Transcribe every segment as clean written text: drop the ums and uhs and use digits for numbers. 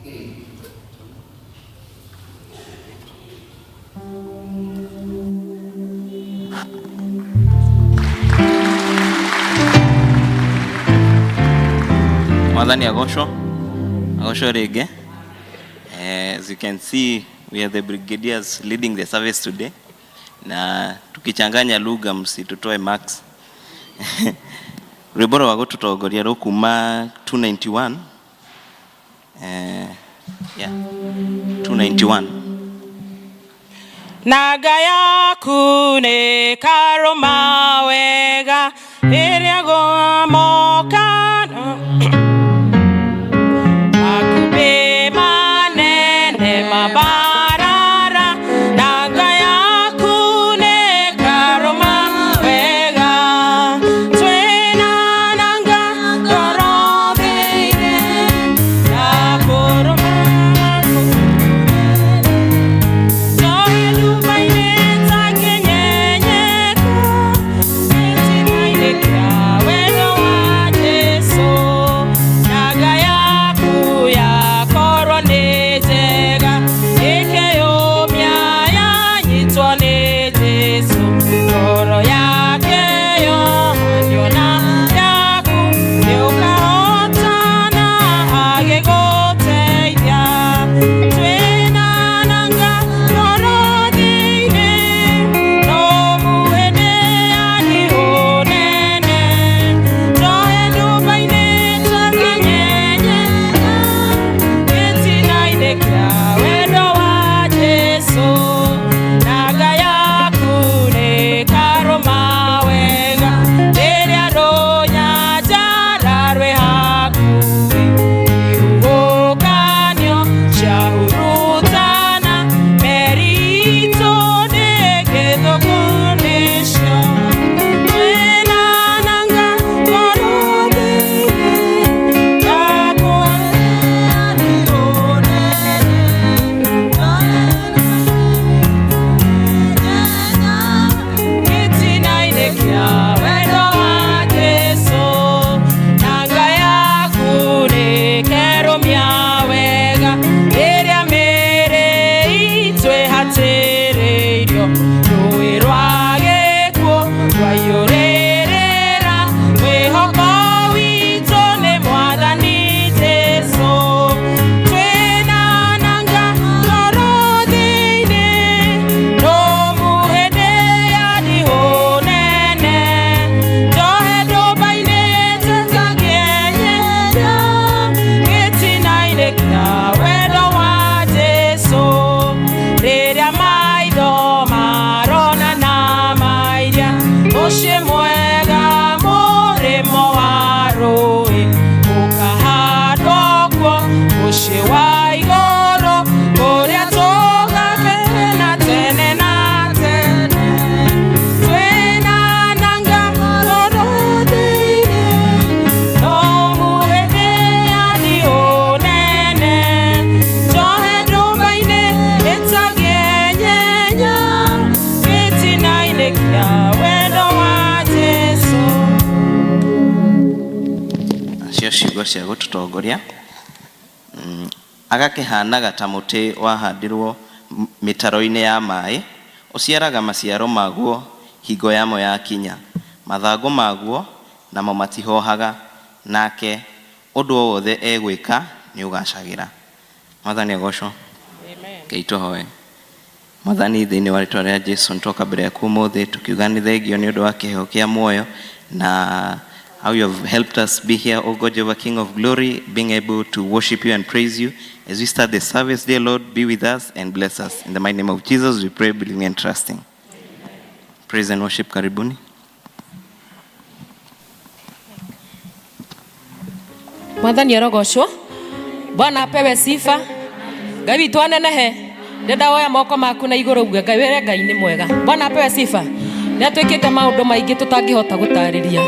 Mwathani agocwo, agocwo rĩngĩ. As you can see, we are the brigadiers leading the service today, na tukichanganya lugha msitutoe marks. Rwĩmbo rwa gũtũtongoria rũkuma 291, yeah, 291. Nanga yaku nĩ karũma wega ĩrĩa gũmoka makũmbĩ manene mabarara. Nanga yaku nĩ karũma wega, twĩna nanga ngoro thĩinĩ ya kũrũma. Njohi nduba-inĩ ta kĩnyenyeko, gĩtina-inĩ kĩa wendo wa Jesũ. Nanga yaku yakorwo nĩ njega, ĩkĩyũmia yanyitwo nĩ Jesũ. Ngoro yake yohanio na yaku, nĩũkahotana agĩgũteithia. Twĩna nanga ngoro thĩinĩ, no mũhĩndĩ ũnene. Njohe nduba-inĩ ta kĩnyenye, gĩtina-inĩ kĩa wendo wa Jesũ. Nanga yaku nĩ karũma wega, rĩrĩa rũnyanjara rwĩ hakuhĩ. Ihuhũkanio ciahurutana, meri itũ ndĩngĩthũkwo nĩcio. Twĩna nanga ngoro thĩinĩ, ya kũheani ũnene. Gĩtina-inĩ kĩa wendo wa Jesũ. Nanga yaku nĩ kerũmia wega, rĩrĩa mĩĩrĩ itũ ĩhatĩrĩirio. Rũĩ rwa gĩkuũ rwaiyũrĩrĩra, mwĩhoko witũ nĩ Mwathani Jesũ. Twĩna nanga ngoro thĩinĩ, no mũhĩndĩ ya ndihũ nene. Njohe ndũmba-inĩ ta kĩenyenya, gĩtina-inĩ kĩa wendo wa Jesũ. Rĩrĩa maitho marona na mairia, mũciĩ mwega mũrĩmo wa rũĩ, ũkahandwo kuo mũciĩ wa igũrũ, kũrĩa tũgakena tene na tene. Twĩna nanga ngoro thĩinĩ, no mũhĩndĩ ya ndihũ nene. Njohe ndũmba-inĩ ĩtangĩenyenya, gĩtina-inĩ kĩa wendo wa Jesũ. Acio ciugo cia gũtũtongoria. Agakĩhanaga ta mũtĩ wahandirwo mĩtaro-inĩ ya maĩ, ũciaraga maciaro maguo hingo yamo yakinya, mathangũ maguo namo matihohaga, nake ũndũ o wothe egwĩka nĩ ũgacagĩra. Mwathani agocwo. Ngai tũhoe. Mwathani, thĩinĩ wa rĩtwa rĩa Jesu, nĩtwoka mbere yaku ũmũthĩ tukiuga nĩ thengio nĩ ũndũ wa kĩheo kĩa muoyo na how you have helped us be here, O God, Jehovah, King of glory, being able to worship you and praise you. As we start the service, dear Lord, be with us and bless us. In the mighty name of Jesus, we pray, believing and trusting. Praise and worship, karibuni. Mwathani arogocwo. Bwana apewe sifa. Ngai witũ anenehe. Ndenda woya moko maku na igũrũ uge Ngai wĩre Ngai nĩ mwega. Bwana apewe sifa. Nĩ atwĩkĩte maũndũ maingĩ tũtangĩhota gũtarĩria.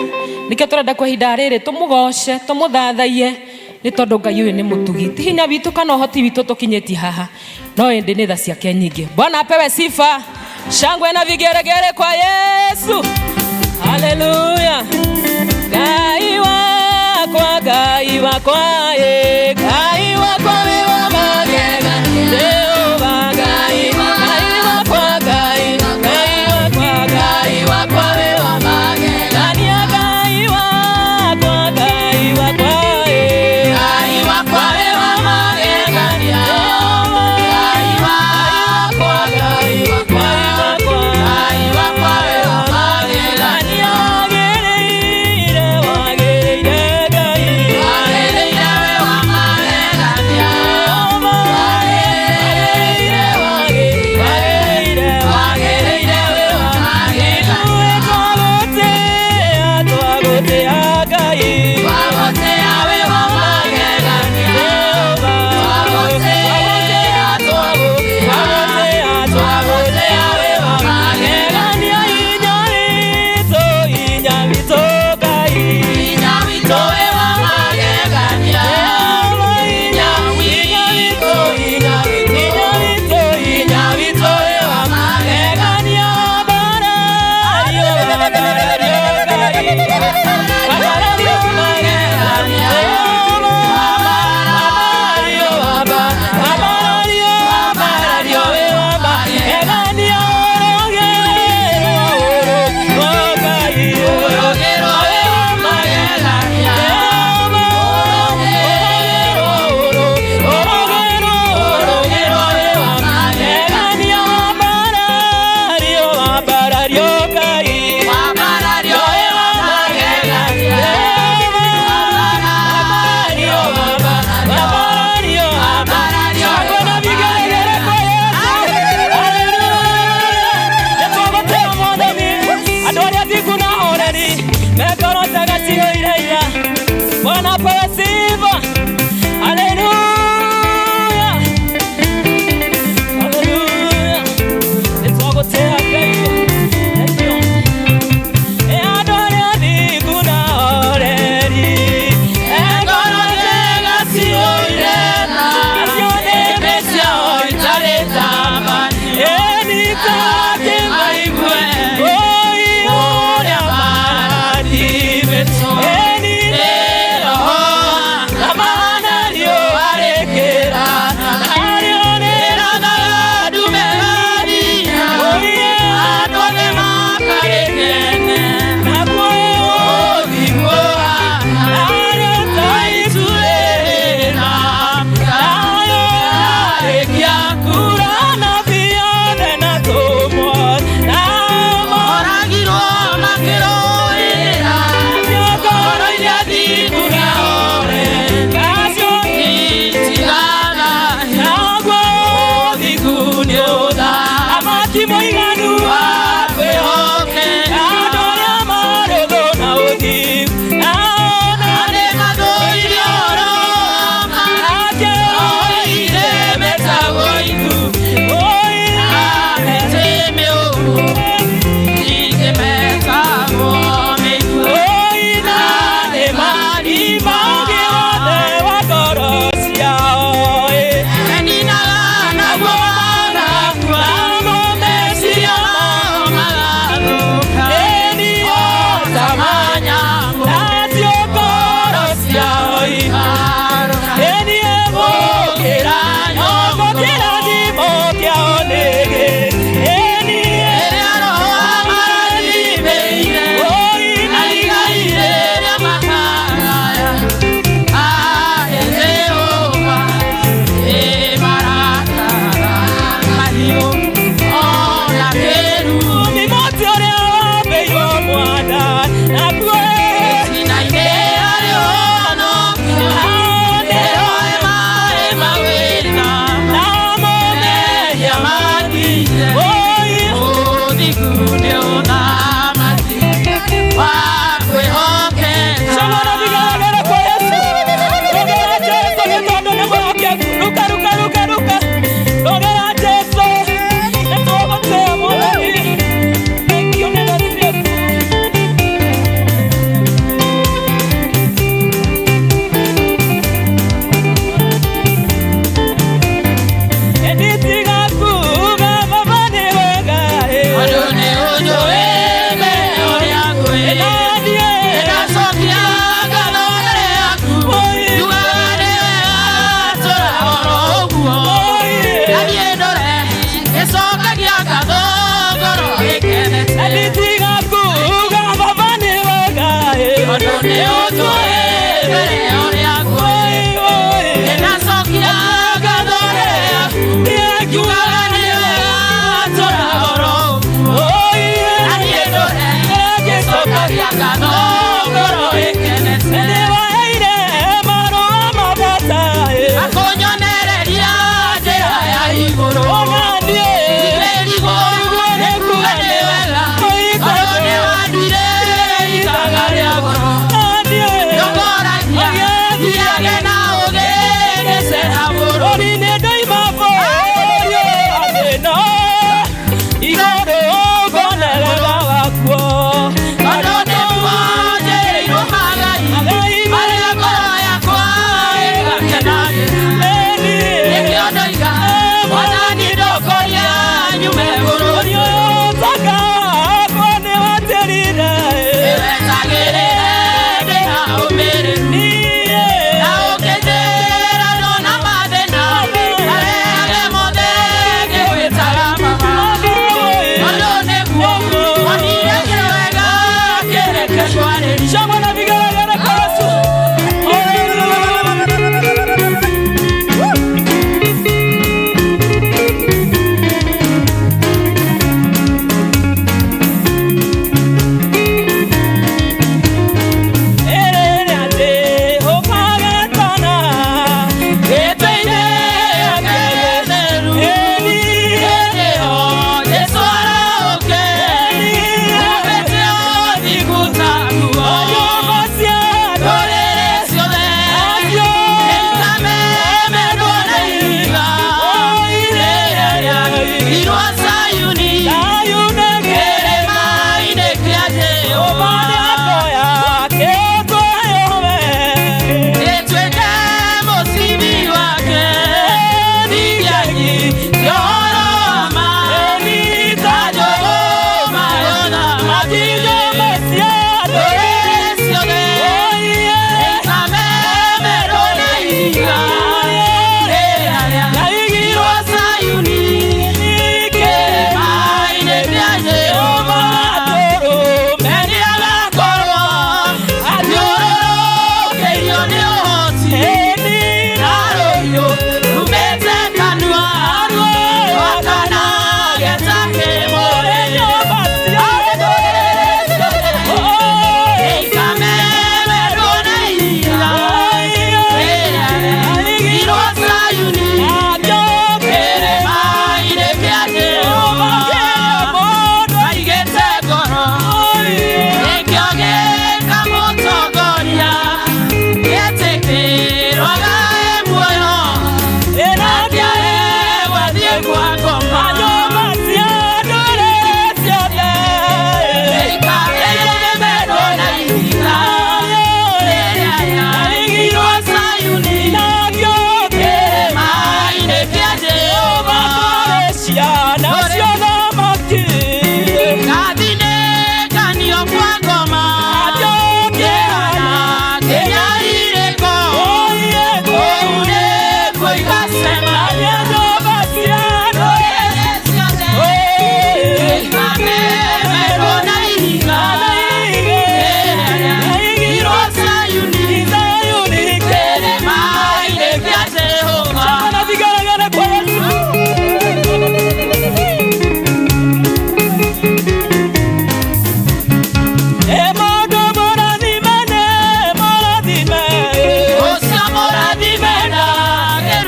Nĩkĩo tũrenda kwa ihinda rĩrĩ tũmũgoce, tũmũthathaiye, nĩ tondũ Ngai ũyũ nĩ mũtugi. Ti hinya witũ kana ũhoti witũ tũkinyĩtie haha, no ĩndĩ nĩ tha ciake nyingĩ. Bwana apewe sifa. Shangwe na vigeregere kwa Yesu. Haleluya. Ngai wakwa, Ngai wakwa, Ngai wakwa wĩ wa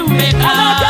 Mena,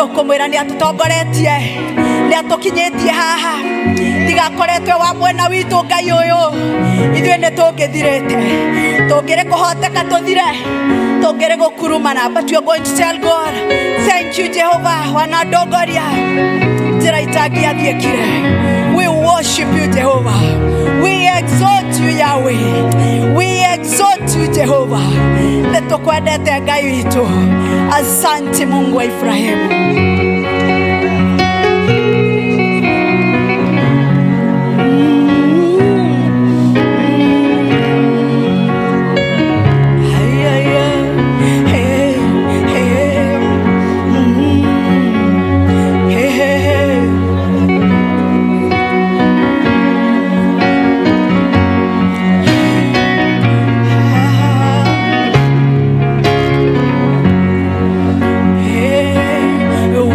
Tũkũmwĩra nĩ atũtongoretie, nĩ atũkinyĩtie haha. Tigakoretwe wa mwena witũ Ngai ũyũ, ithuĩ nĩ tũngĩthirĩte, tũngĩrĩ kũhoteka tũthire, tũngĩrĩ gũkurumana. But we are going to tell God thank you, Jehovah. Wanandongoria njĩra itangĩathiĩkire. We worship you, Jehovah. We exalt you, Yahweh. We exalt you, Jehovah. Nĩ tũkwendete Ngai witũ. Asante Mungu wa Ibrahimu. Ay, ay, ay. Hey, hey. Hey, hey, hey. Hey,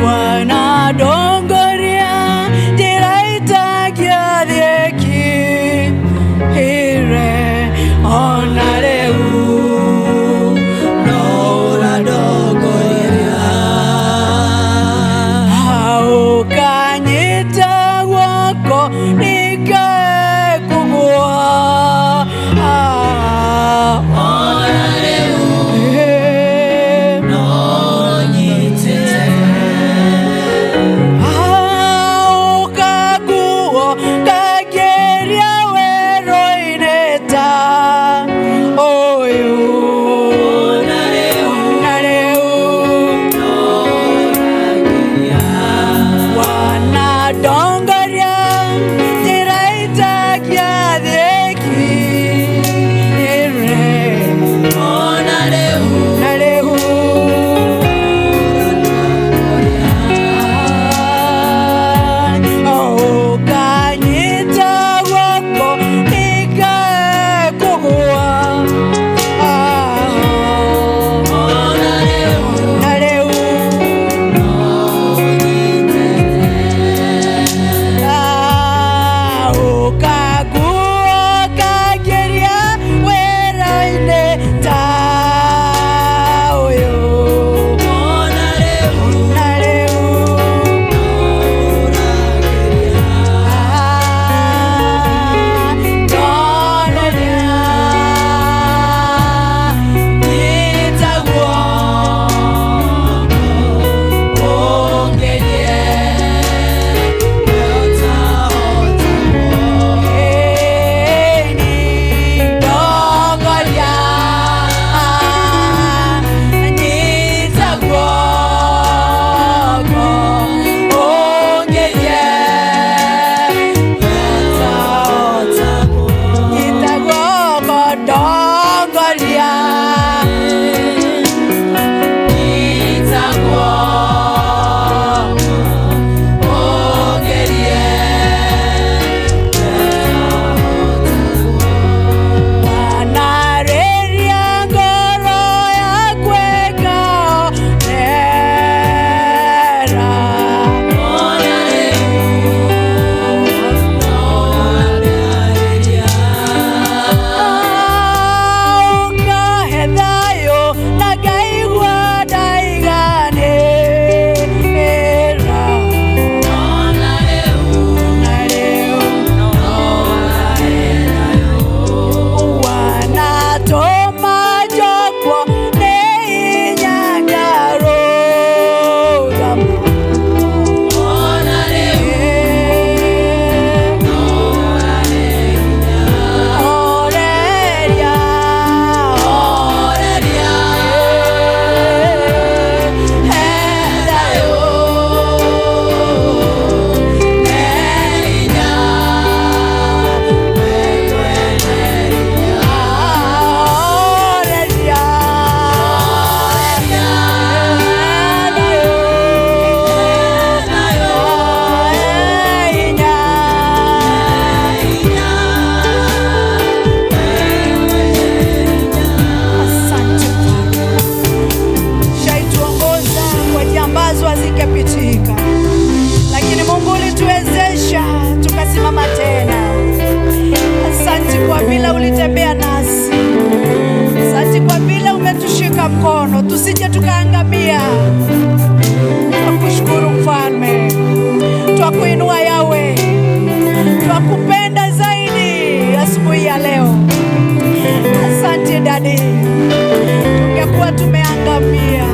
Daddy, tungekuwa tumeangamia,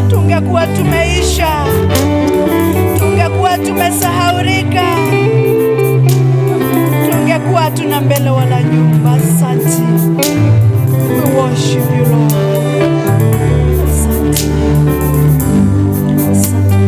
tungekuwa tumeisha, tungekuwa tumesahaurika, tungekuwa hatuna mbele wala nyuma. Asante. We worship you, Lord. Asante. Asante.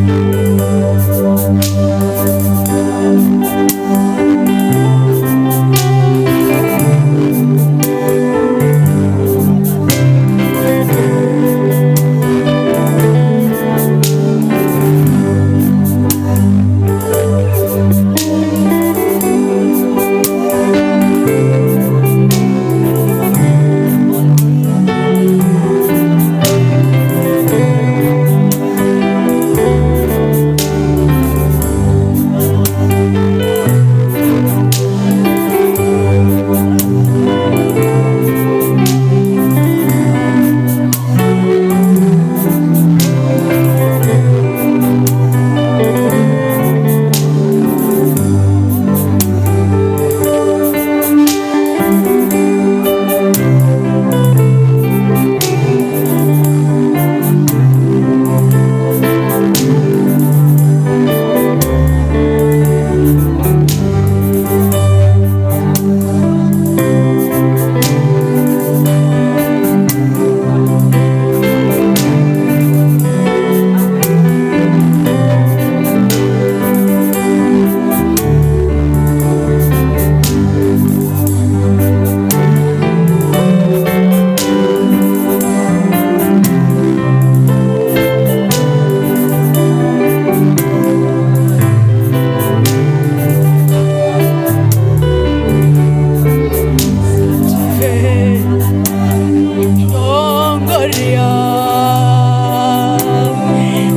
Tongoria,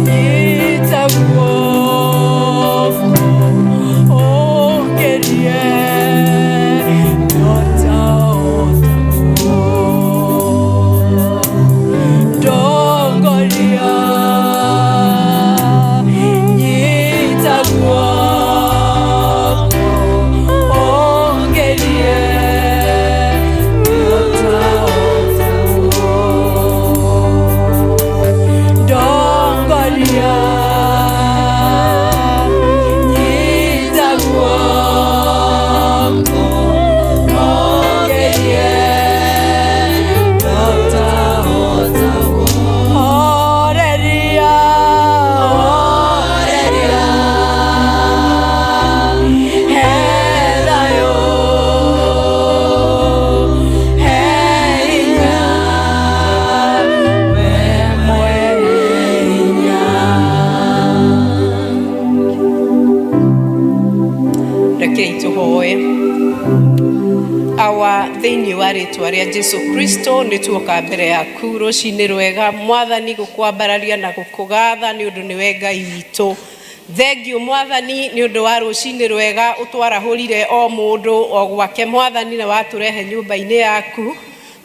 nyita guoko, ongerie, nyota otaguo. Tongoria, nyita guoko, ongerie, nyota otaguo. Dongoria, nyita guoko, ongerie, nyota otaguo. Horeria, horeria, he thayũ, he hinya, we mwene hinya. Rekei tũhoe. Awa, thĩinĩ wa rĩtwa rĩa Jesu Kristo, nĩ tuoka mbere yaku rũcinĩ rwega, Mwathani, gũkwambararia na gũkũgatha nĩ ũndũ nĩwe Ngai witũ. Thengiũ, Mwathani, nĩ ũndũ wa rũcinĩ rwega ũtwarahũrire o mũndũ o gwake, Mwathani, na watũrehe nyũmba-inĩ yaku.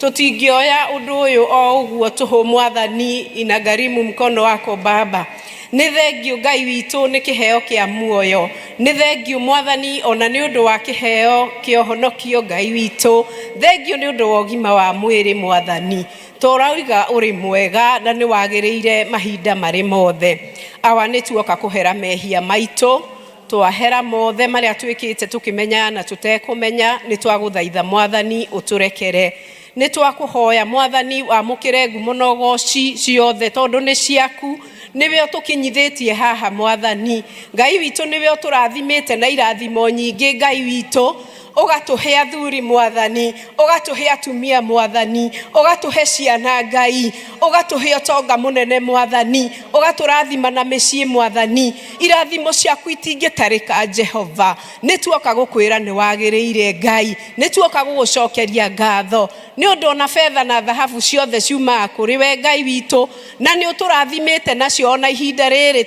Tũtingĩoya ũndũ ũyũ o ũguo tũhũ, Mwathani, inagharimu mkono wako, Baba. Nĩ thengiũ, Ngai witũ, nĩ kĩheo kĩa muoyo. Nĩ thengiũ, Mwathani, ona nĩ ũndũ wa kĩheo kĩa ũhonokio. Ngai witũ, thengiũ nĩ ũndũ wa ũgima wa mwĩrĩ. Mwathani, tũrauga ũrĩ mwega na nĩ wagĩrĩire mahinda marĩ mothe. Awa, nĩ tuoka kũhera mehia maitũ, twahera mothe marĩa twĩkĩte tũkĩmenya na tũtekũmenya. Nĩ twagũthaitha, Mwathani, ũtũrekere. Nĩ twakũhoya, Mwathani, wamũkĩre ngumo na ũgoci ciothe tondũ nĩ ciaku. Nĩwe ũtũkinyithĩtie haha, Mwathani Ngai witũ, nĩwe ũtũrathimĩte na irathimo nyingĩ. Ngai witũ, ũgatũhe athuri, Mwathani, ũgatũhe atumia, Mwathani, ũgatũhe ciana, Ngai, ũgatũhe ũtonga mũnene, Mwathani, ũgatũrathima na mĩciĩ. Mwathani, irathimo ciaku itingĩtarĩka. Jehova, nĩ tuoka gũkwĩra nĩ wagĩrĩire. Ngai, nĩ tuoka gũgũcokeria ngatho nĩ ũndũ ona betha na thahabu ciothe ciumaga kũrĩ we, Ngai witũ, na nĩ ũtũrathimĩte nacio. Ona ihinda rĩrĩ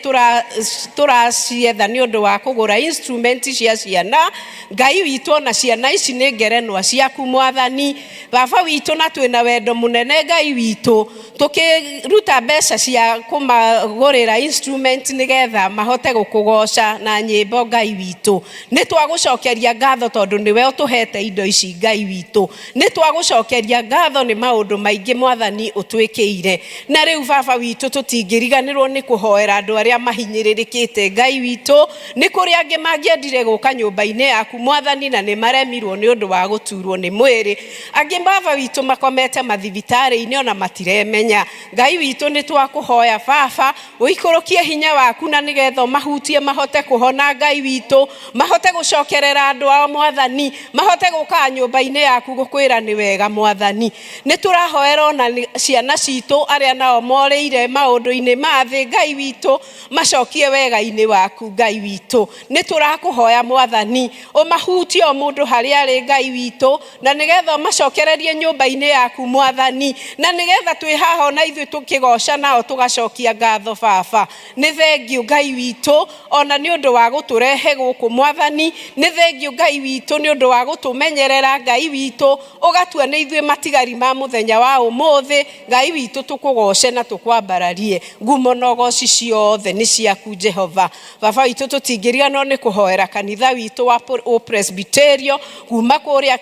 tũracietha nĩ ũndũ wa kũgũra instrument cia ciana, Ngai witũ, ona Na ciana ici nĩ ngerenwa ciaku Mwathani Baba witũ, na twĩna wendo mũnene Ngai witũ, tũkĩruta mbeca cia kũmagũrĩra instrument nĩgetha mahote gũkũgoca na nyĩmbo. Ngai witũ, nĩ twagũcokeria ngatho tondũ nĩwe ũtũhete indo ici. Ngai witũ, nĩ twagũcokeria ngatho nĩ maũndũ maingĩ Mwathani ũtwĩkĩire. Na rĩu Baba witũ, tũtingĩriganĩrwo nĩ kũhoera andũ arĩa mahinyĩrĩrĩkĩte. Ngai witũ, nĩ kũrĩ angĩ mangĩendire gũka nyũmba-inĩ yaku Mwathani, na nĩ maremirwo nĩ ũndũ wa gũturwo nĩ mwĩrĩ. Angĩ, Baba witũ, makomete mathibitarĩ-inĩ ona matiremenya. Ngai witũ, nĩ twakũhoya Baba ũikũrũkie hinya waku na nĩgetha ũmahutie mahote kũhona. Ngai witũ, mahote gũcokerera andũ ao Mwathani, mahote gũkaga nyũmba-inĩ yaku gũkwĩra nĩ wega. Mwathani, nĩ tũrahoera ona ciana citũ arĩa nao morĩire maũndũ-inĩ ma thĩ. Ngai witũ, macokie wega-inĩ waku. Ngai witũ, nĩ tũrakũhoya Mwathani ũmahutie o mũndũ harĩa arĩ, Ngai witũ, na nĩgetha ũmacokererie nyũmba-inĩ yaku Mwathani, na nĩgetha twĩ haha ona ithuĩ tũkĩgoca nao tũgacokia ngatho. Baba, nĩ thengiũ Ngai witũ ona nĩ ũndũ wa gũtũrehe gũkũ. Mwathani, nĩ thengiũ Ngai witũ nĩ ũndũ wa gũtũmenyerera. Ngai witũ, ũgatua nĩ ithuĩ matigari ma mũthenya wa ũmũthĩ. Ngai witũ, tũkũgoce na tũkwambararie. Ngumo na ũgoci ciothe nĩ ciaku Jehova. Baba witũ, tũtingĩriganĩrwo nĩ kũhoera kanitha witũ wa Presbyterio kuma kũrĩa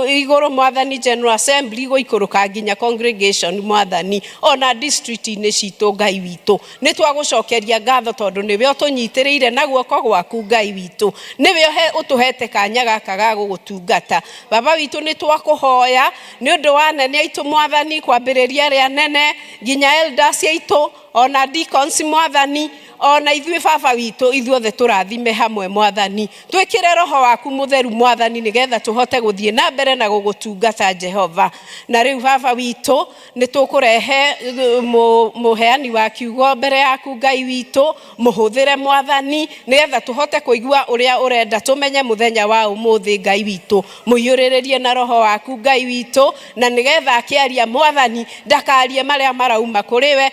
igũrũ Mwathani, General Assembly, gũikũrũka nginya congregation Mwathani, ona district-inĩ citũ. Ngai witũ, nĩ twagũcokeria ngatho tondũ nĩwe ũtũnyitĩrĩire na guoko gwaku. Ngai witũ, nĩwe ũtũhete kanya gaka ga gũgũtungata. Baba witũ, nĩ twakũhoya nĩ ũndũ wa anene aitũ Mwathani, kwambĩrĩria arĩa anene nginya elders aitũ, ona deacons Mwathani, ona ithuĩ Baba witũ, ithuothe tũrathime hamwe Mwathani. Twĩkĩre roho waku mũtheru Mwathani, nĩgetha tũhote gũthiĩ na mbere na gũgũtungata Jehova. Na rĩu Baba witũ, nĩ tũkũrehe mũheani wa kiugo mbere yaku. Ngai witũ, mũhũthĩre Mwathani, nĩgetha tũhote kũigua ũrĩa ũrenda tũmenye mũthenya wa ũmũthĩ. Ngai witũ, mũiyũrĩrĩrie na roho waku Ngai witũ, na nĩgetha akĩaria Mwathani ndakarie marĩa marauma kũrĩ we,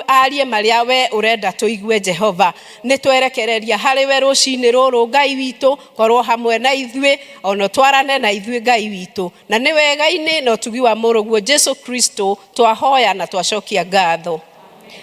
arie marĩa we ũrenda tũigue. Jehova, nĩ twerekereria harĩ we rũcinĩ rũrũ. Ngai witũ, korwo hamwe na ithuĩ, ona twarane na ithuĩ Ngai witũ, na nĩ wega-inĩ na ũtugi wa mũrũguo Jesu Kristo twahoya na twacokia ngatho.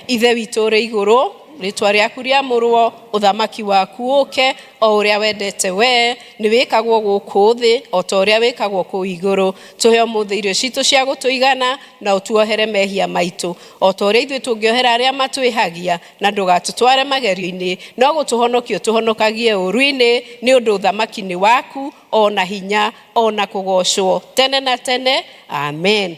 Ithe witũ ũrĩ igũrũ, rĩtwa rĩaku rĩamũrwo, ũthamaki waku ũke, o ũrĩa wendete we nĩ wĩkagwo gũkũ thĩ o ta ũrĩa wĩkagwo kũu igũrũ. Tũhe ũmũthĩ irio citũ cia gũtũigana, na ũtuohere mehia maitũ o ta ũrĩa ithuĩ tũngĩohera arĩa matwĩhagia, na ndũgatũtware magerio-inĩ, no gũtũhonokia ũtũhonokagie ũũru-inĩ, nĩ ũndũ ũthamaki nĩ waku, ona hinya, ona kũgocwo tene na tene. Amen.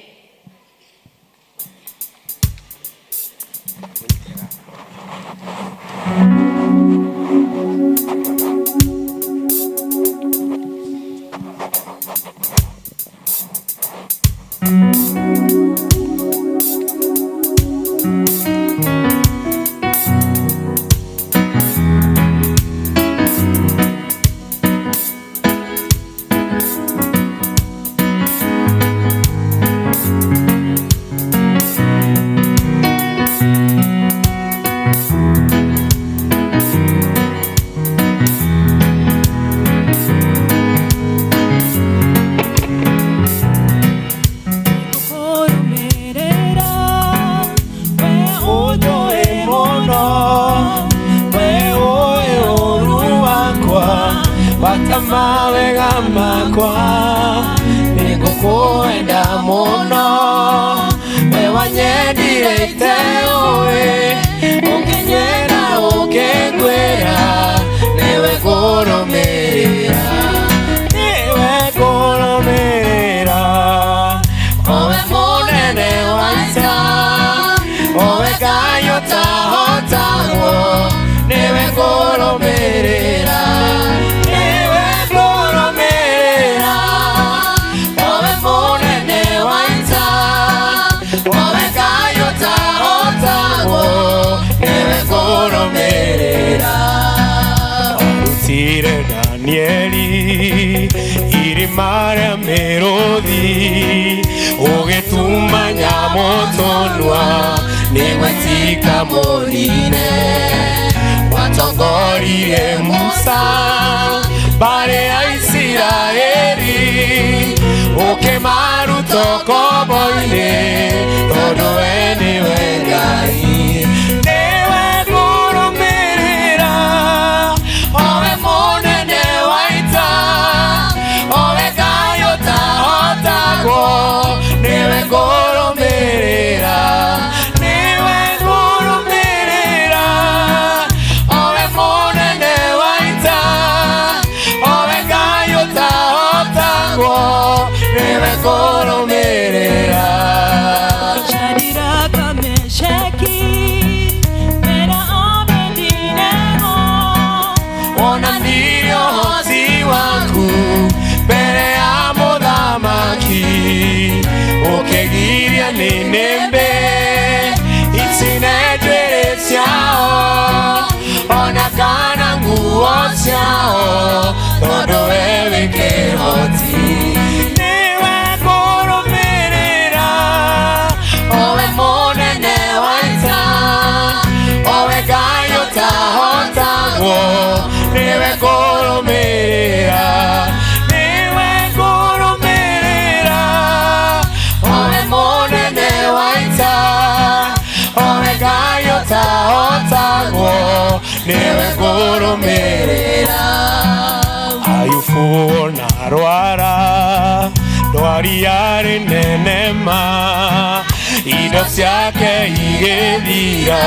Kũrũmĩrĩra we ũnjũĩ mũno, we ũĩ ũru wakwa, bata mawega makwa, nĩngũkwenda mũno. We wanyendire iteũĩ, ũkĩnyenda ũkĩngwĩra, nĩwe ngũrũmĩrĩra, nĩwe ngũrũmĩrĩra, owe mũnene wa ita, owe Ngai ũtahotagwo, nĩwe ngũrũmĩrĩra, nĩwe ngũrũmĩrĩra, owe mũnene wa ita, owe Ngai ũtahotagwo, nĩwe ngũrũmĩrĩra. Arutire Danieli irima rĩa mĩrũthi, ũgĩtuma nyamũ tũnua nĩgwetika mũnine. Watongoririe Musa mbarĩ ya Isiraeli ũkĩmaruta ũkombo-inĩ tondũ we nĩwe Ngai. Nĩwe ngũrũmĩrĩra, owe mũnene wa ita, owe Ngai ũtahotagwo, nĩwe ngũrũmĩrĩra, nĩwe ngũrũmĩrĩra, owe mũnene wa ita, owe Ngai ũtahotagwo, nĩwe ngũrũmĩrĩra. Shadraka, Meshaki, mena Abednego. Wonanirie ũhoti waku mbere ya mũthamaki, ũkĩgiria nĩnĩmbĩ itine njuĩrĩ ciao ona kana nguo ciao, tondũ we wĩ kĩhoti. Nĩwe ngũrũmĩrĩra, owe mũnene wa ita, owe Ngai ũtahotagwo, nĩwe ngũrũmĩrĩra, nĩwe ngũrũmĩrĩra, owe mũnene wa ita, owe Ngai ũtahotagwo, nĩwe ngũrũmĩrĩra. Ayubu ona arwara ndwari yarĩ nene ma, indo ciake igĩthira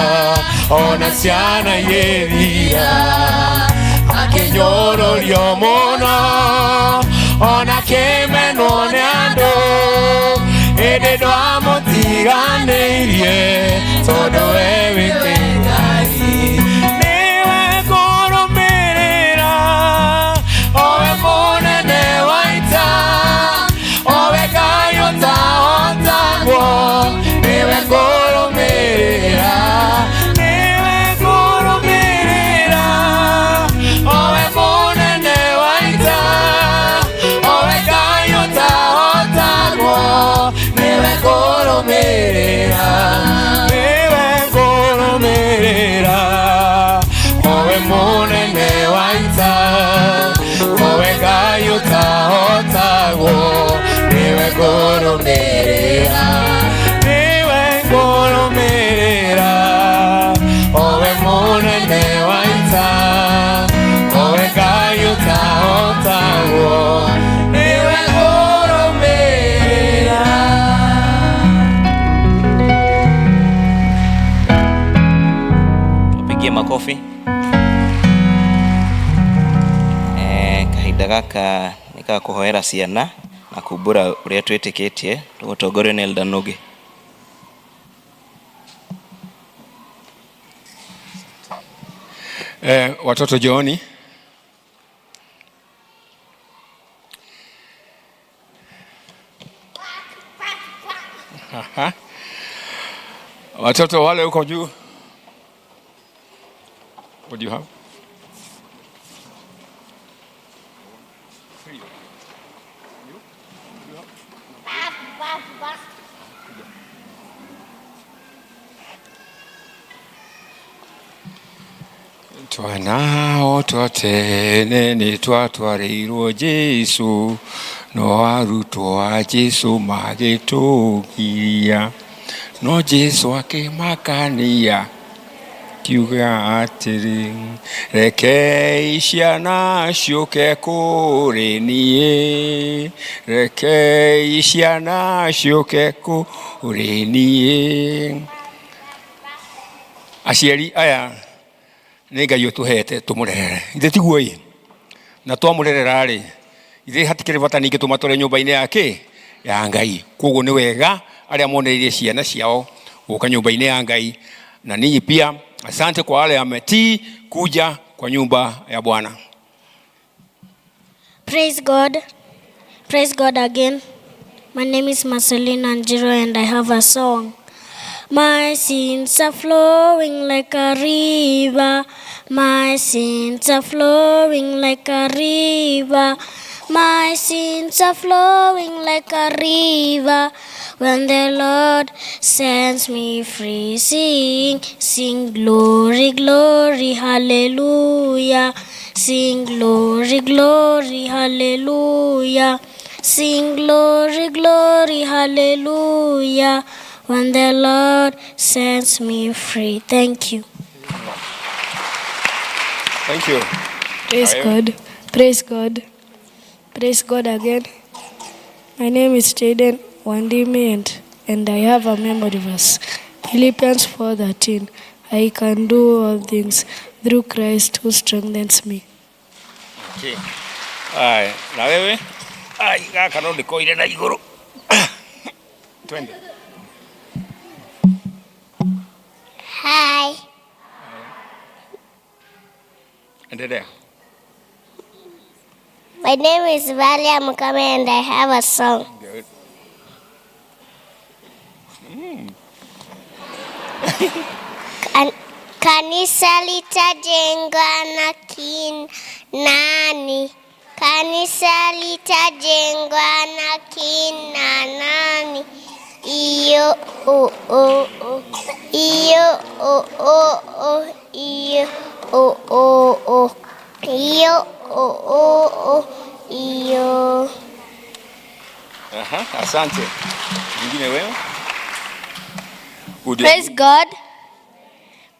ona ciana igĩthira, akĩnyũrũrio mũno ona kĩmenwo nĩ andũ, ĩndĩ ndwamũtiganĩirie tondũ we wĩ Ngai. Nĩwe ngũrũmĩrĩra, owe mũnene wa ita, owe Ngai ũtahotagwo, nĩwe ngũrũmĩrĩra, nĩwe ngũrũmĩrĩra, owe mũnene wa ita, owe Ngai ũtahotagwo, nĩwe ngũrũmĩrĩra, nĩwe ngũrũmĩrĩra, owe mũnene wa ita, owe Ngai ũtahotagwo, nĩwe ngũrũmĩrĩra, nĩwe ngũrũmĩrĩra, owe mũnene wa ita, owe Ngai ũtahotagwo, nĩwe ngũrũmĩrĩra. Tupigie makofi. Kahinda gaka nĩ ga kũhoera ciana na kumbũra ũrĩa twĩtĩkĩtie, tũgũtongorio nĩ Elder Nuge. Watoto njooni. Aha. Watoto wale huko juu. What do you have? Twana twa tene nĩ twatwarĩirwo Jesũ, no arutwo a Jesũ magĩtũgiria, no Jesũ akĩmakania kiuga atĩrĩ, rekei ciana ciũke kũrĩ niĩ, rekei ciana ciũke kũrĩ niĩ. Aciari aya nĩ Ngai ũtũhete tũmũrerere, ithe tiguo ĩ? Na twamũrerera rĩ, ithe hatikĩrĩ bata ningĩ tũmatware nyũmba-inĩ ya kĩ? Ya Ngai. Koguo nĩ wega arĩa monereirie ciana ciao gũka nyũmba-inĩ ya Ngai, na ninyi pia asante kwa wale ametii kuja kwa nyumba ya Bwana. Praise God. Praise God again. My name is Marcelina Njiro and I have a song. My sins are flowing like a river. My sins are flowing like a river. My sins are flowing like a river. When the Lord sends me free, sing, sing glory, glory, hallelujah. Sing glory, glory, hallelujah. Sing glory, glory, hallelujah. When the Lord sends me free. Thank you. Thank you. Praise Haya. God. Praise God. Praise God again. My name is Jaden Wandimi and I have a memory verse. Philippians 4:13. I can do all things through Christ who strengthens me. Okay. Aya, na wewe? Ai, gaka no ndikoire na iguru. Twende. Hi. Endelea. My name is Valia Mukame and I have a song. Good. Kanisa litajengwa na kin nani? Kanisa litajengwa na kina nani? Iyo o o o. Iyo o o o. Iyo o o o. Iyo o o o. Iyo. Aha, asante. Mwingine wewe? Good. Praise God.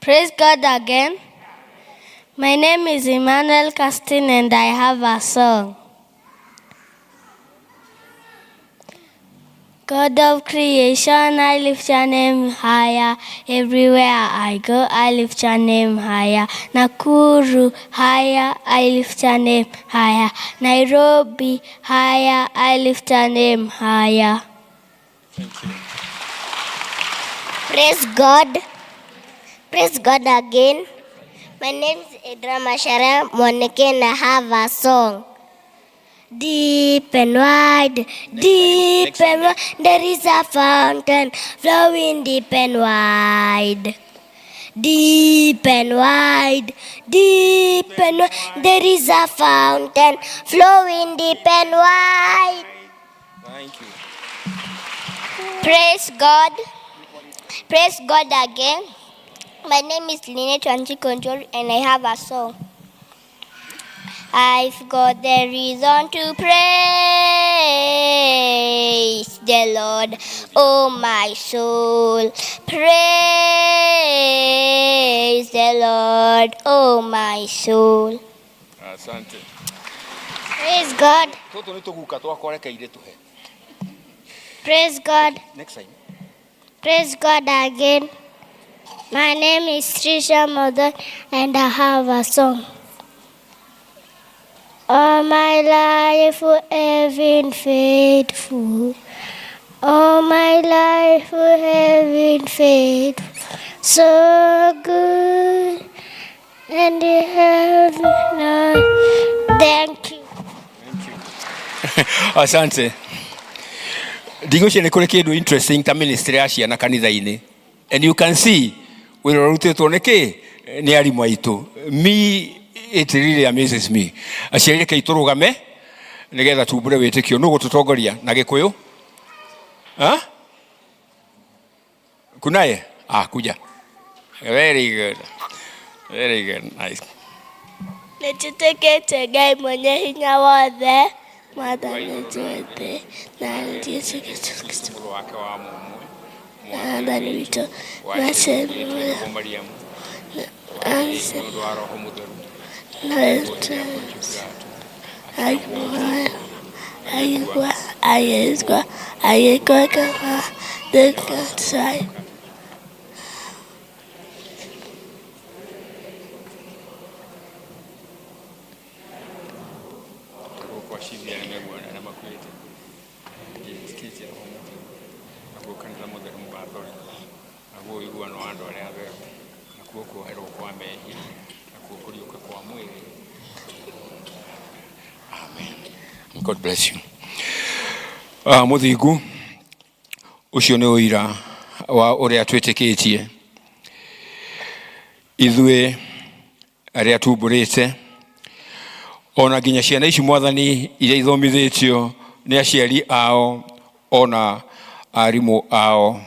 Praise God again. My name is Emmanuel Castin and I have a song. God of creation, I lift your name higher. Everywhere I go, I lift your name higher. Nakuru, higher, I lift your name higher. Nairobi, higher, I lift your name higher. Thank you. Praise God. Praise God again. My name is Edra Mashara Moneke and I have a song. Deep and wide, deep and wide, there is a fountain flowing deep and wide. Deep and wide, deep and wide, there is a fountain flowing deep and wide. Thank you. Praise God. Praise God again. My name is Lynette Wanjikonjori and I have a song. I've got the reason to praise the Lord, oh my soul. Praise the Lord, oh my soul. Asante. Praise God. Tũtũ nĩ tũguka twakwa reke irĩ tũhe. Praise God. Next time. Praise God again. My name is Trisha Mother and I have a song. All my life you have been faithful. All my life you have been faithful. So good. And you have not. Thank you. Asante. Ndigwĩciria nĩ kũrĩ kĩndũ interesting ta ministry ya ciana kanitha-inĩ. And you can see wĩra ũrutĩtwo nĩ kĩ nĩ arimũ aitũ. Me it really amazes me. Aciari rekei tũrũgame nĩgetha tumbũre wĩtĩkio. Nũ gũtũtongoria na Gĩkũyũ? Ha? Kunaye? Ah, kuja. Very good. Very good. Nice. Nĩnjĩtĩkĩtie Ngai mwene hinya wothe mwathani twothe na Jesũ Kristo Mũrũ wake wa mũmwe. mwathani witũ Wa macemuya Mariamu. na Nĩ ũndũ wa Roho Mũtheru. agĩkua agĩkua agĩkua kama the Gũkwacithia nĩ meguona na makuĩte. Njĩtĩkĩtie Roho Mũtheru. Naguo kanitha mũtheru mũgathoreki. Naguo ũiguano wa andũ arĩa atheru. Nakuo kuoherwo kwa mehia. Nakuo kũriũka kwa mwĩrĩ. Amen. God bless you. Mũthingu ũcio nĩ ũira wa ũrĩa twĩtĩkĩtie ithuĩ arĩa tumbũrĩte ona nginya ciana ici mwathani iria ithomithĩtio nĩ aciari ao ona Arimũ ao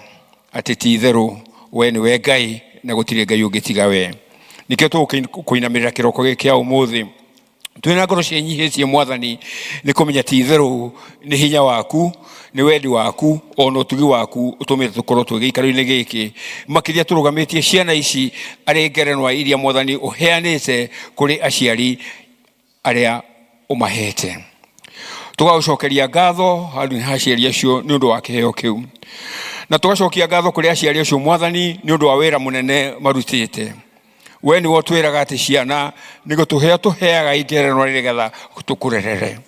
atĩ ti itherũ we nĩwe Ngai na gũtirĩ Ngai ũngĩ tiga we. Nĩkĩo tũgũkũinamĩrĩra kĩroko gĩkĩ kĩa ũmũthĩ twĩna ngoro ciĩnyihĩtie Mwathani, nĩ kũmenya ti itherũ nĩ hinya waku, nĩ wendi waku, ona ũtugi waku ũtũmĩte tũkorwo twĩ gĩikaro-inĩ gĩkĩ, makĩria tũrũgamĩtie ciana ici arĩ ngerenwa iria Mwathani ũheanĩte kũrĩ aciari arĩa ũmahete. Tũgagũcokeria ngatho handũ ha aciari acio nĩ ũndũ wa kĩheo kĩu, na tũgacokia ngatho kũrĩ aciari acio Mwathani nĩ ũndũ wa wĩra mũnene marutĩte. We nĩwe ũtwĩraga atĩ ciana nĩ gũtũheo tũheaga ingerenwa nĩgetha tũkũrerere.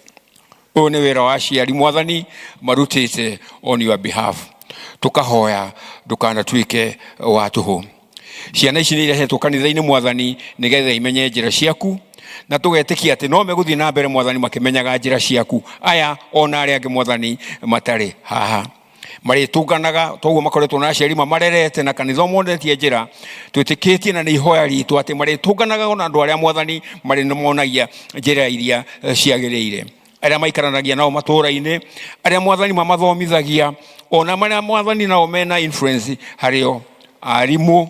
Ũyũ nĩ wĩra wa aciari Mwathani marutĩte on your behalf. Tũkahoya ndũkanatuĩke wa tũhũ. Ciana ici nĩ irehetwo kanitha-inĩ Mwathani nĩgetha imenye njĩra ciaku, na tũgetĩkia atĩ no megũthiĩ na mbere Mwathani makĩmenyaga njĩra ciaku, aya ona arĩa angĩ Mwathani matarĩ haha marĩtũnganaga toguo makoretwo na aciari mamarerete na kanitha ũmonetie njĩra. Twĩtĩkĩtie na nĩ ihoya ritũ atĩ marĩtũnganaga ona andũ arĩa Mwathani marĩ monagia njĩra iria ciagĩrĩire, arĩa maikaranagia nao matũũra-inĩ, arĩa Mwathani mamathomithagia, ona marĩa Mwathani nao mena influence harĩo, arimũ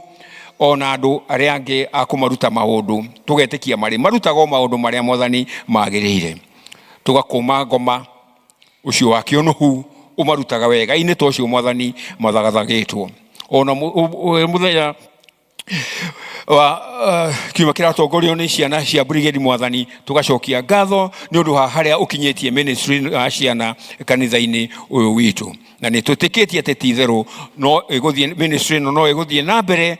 ona andũ arĩa angĩ a kũmaruta maũndũ. Tũgetĩkia marĩ marutaga o maũndũ marĩa Mwathani magĩrĩire. Tũgakũma ngoma ũcio wa kĩũnũhu ũmarutaga wega-inĩ ta ũcio Mwathani mathagathagĩtwo. Ona mũthenya wa kiuma kĩratongorio nĩ ciana cia brigade Mwathani, tũgacokia ngatho nĩ ũndũ wa harĩa ũkinyĩtie ministry ya ciana kanitha-inĩ ũyũ witũ, na nĩ twĩtĩkĩtie atĩ ti itherũ no ĩgũthiĩ ministry ĩno no ĩgũthiĩ na mbere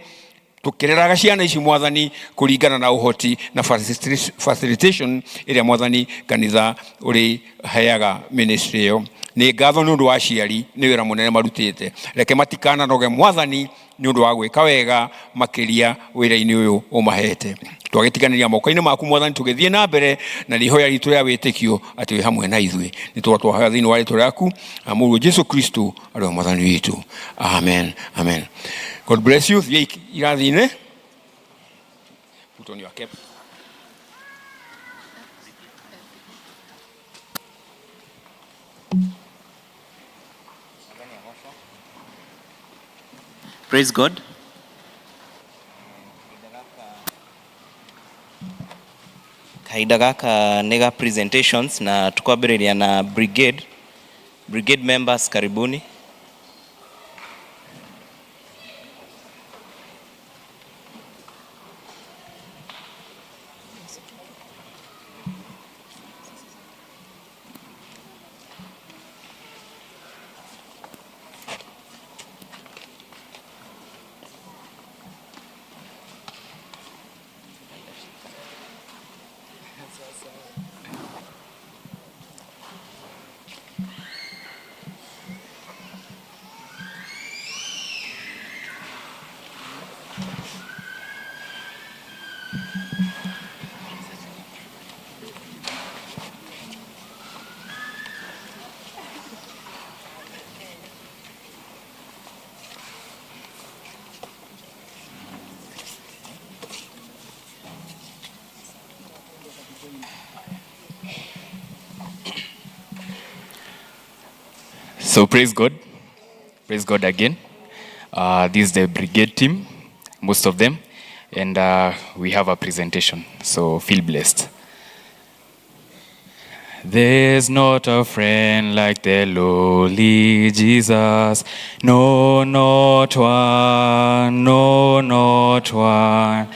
tũkĩreraga ciana ici Mwathani kũringana na ũhoti na facilitation ĩrĩa Mwathani kanitha ũrĩheaga ministry ĩyo. Nĩ ngatho nĩ ũndũ wa aciari nĩ wĩra mũnene marutĩte. Reke matikananoge Mwathani nĩ ũndũ wa gwĩka wega makĩria wĩra-inĩ ũyũ ũmahete. Twagĩtiganĩria moko-inĩ maku Mwathani tũgĩthiĩ na mbere na nĩ ihoya ritũ rĩa wĩtĩkio atĩ wĩ hamwe na ithuĩ. Nĩ twahoya thĩinĩ wa rĩtwa rĩaku na Mũrũguo Jesu Kristo arĩ we Mwathani witũ. Amen, amen. God bless you. Thiĩ irathi-inĩ. Put on your cap. Praise God. Kahinda gaka nĩ ga presentations na tukwambĩrĩria na brigade. Brigade members, karibuni. So praise God. Praise God again. This is the brigade team, most of them, and we have a presentation, so feel blessed. There's not a friend like the lowly Jesus. No, not one, no, not one.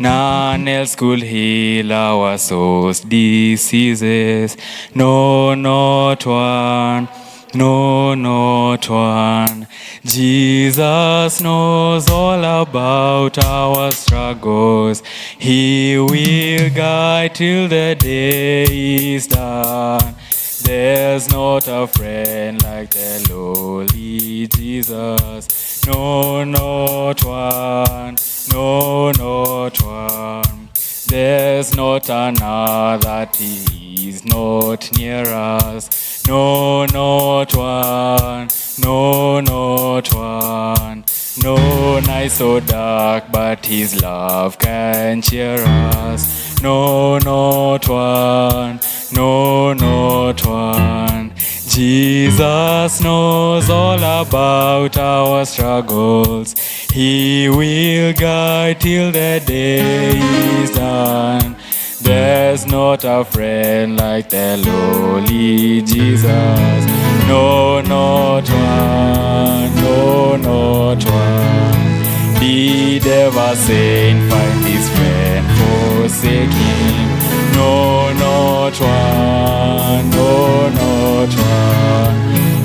None else could heal our soul's diseases. No, not one. No, not one. Jesus knows all about our struggles. He will guide till the day is done. There's not a friend like the lowly Jesus. No, not one. No, not one. There's not another that is not near us. No, not one. No, not one. No night so dark, but his love can cheer us. No, not one. No, not one. Jesus knows all about our struggles. He will guide till the day is done. There's not a friend like the lowly Jesus. No, not one. No, not one. Did ever saint find his friend forsake him? No, not one. No, not one.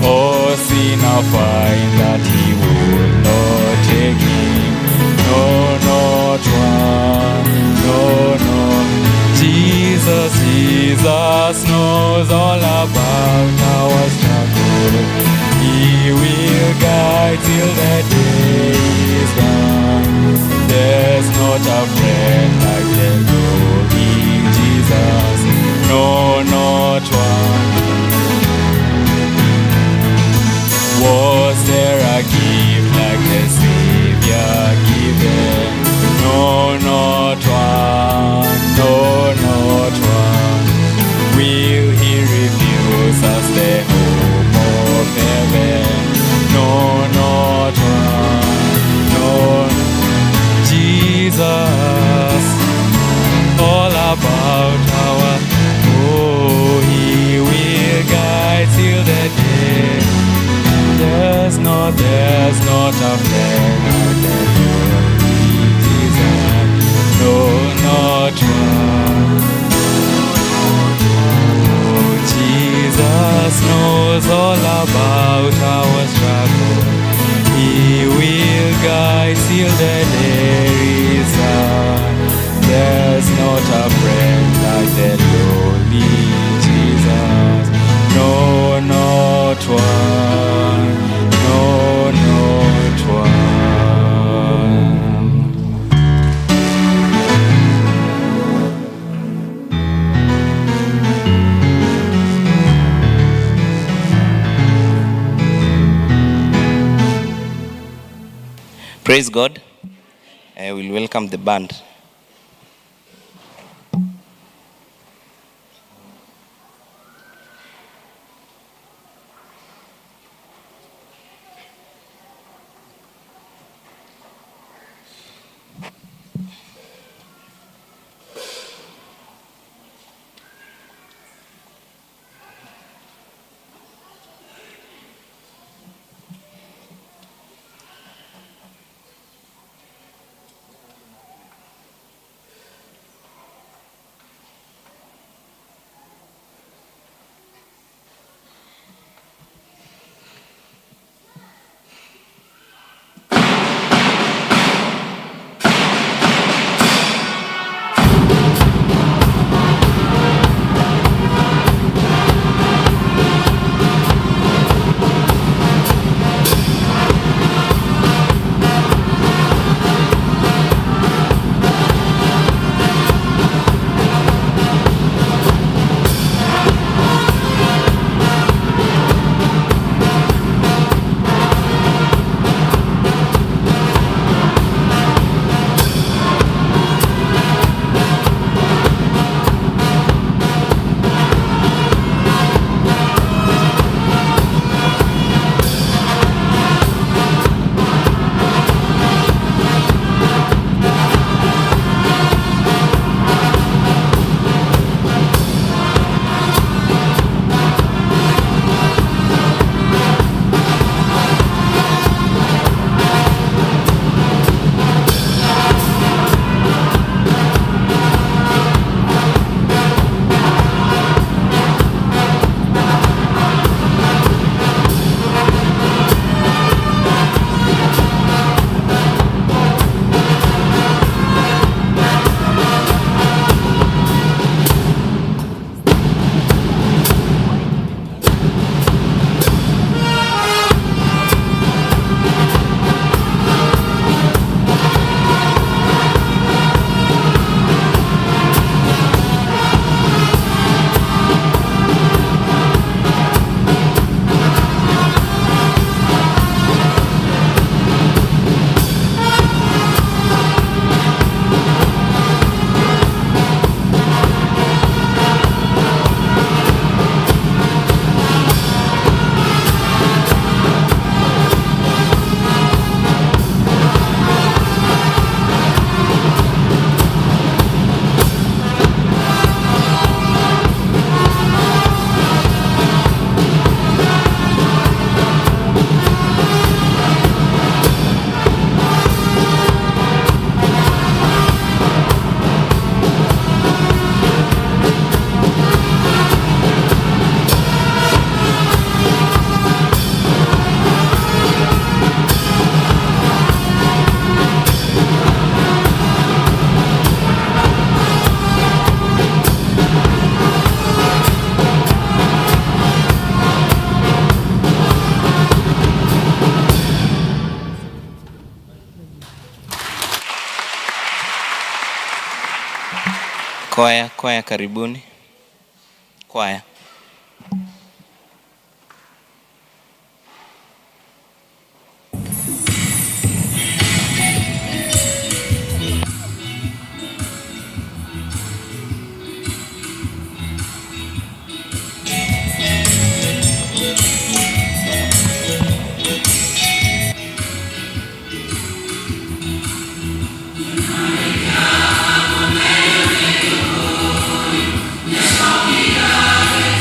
Oh, sinner find that he would not take him. No, not one. No, no. Jesus, Jesus knows all about our struggle. He will guide till the day is done. There's not a friend like the lowly Jesus. No, not one. Was there a gift like the Savior given? No, not one. No, not one. Will he refuse us the hope of heaven? No, not one. No, Jesus, all about our, oh, he will guide till the day. There's not a friend like the lowly Jesus. No, not one. Oh, Jesus knows all about our struggle. He will guide till the day is done. There's not a friend like the lowly Jesus. No, not one. No, not one. Praise God. I will welcome the band. Kwaya, kwaya karibuni. Kwaya. Yes,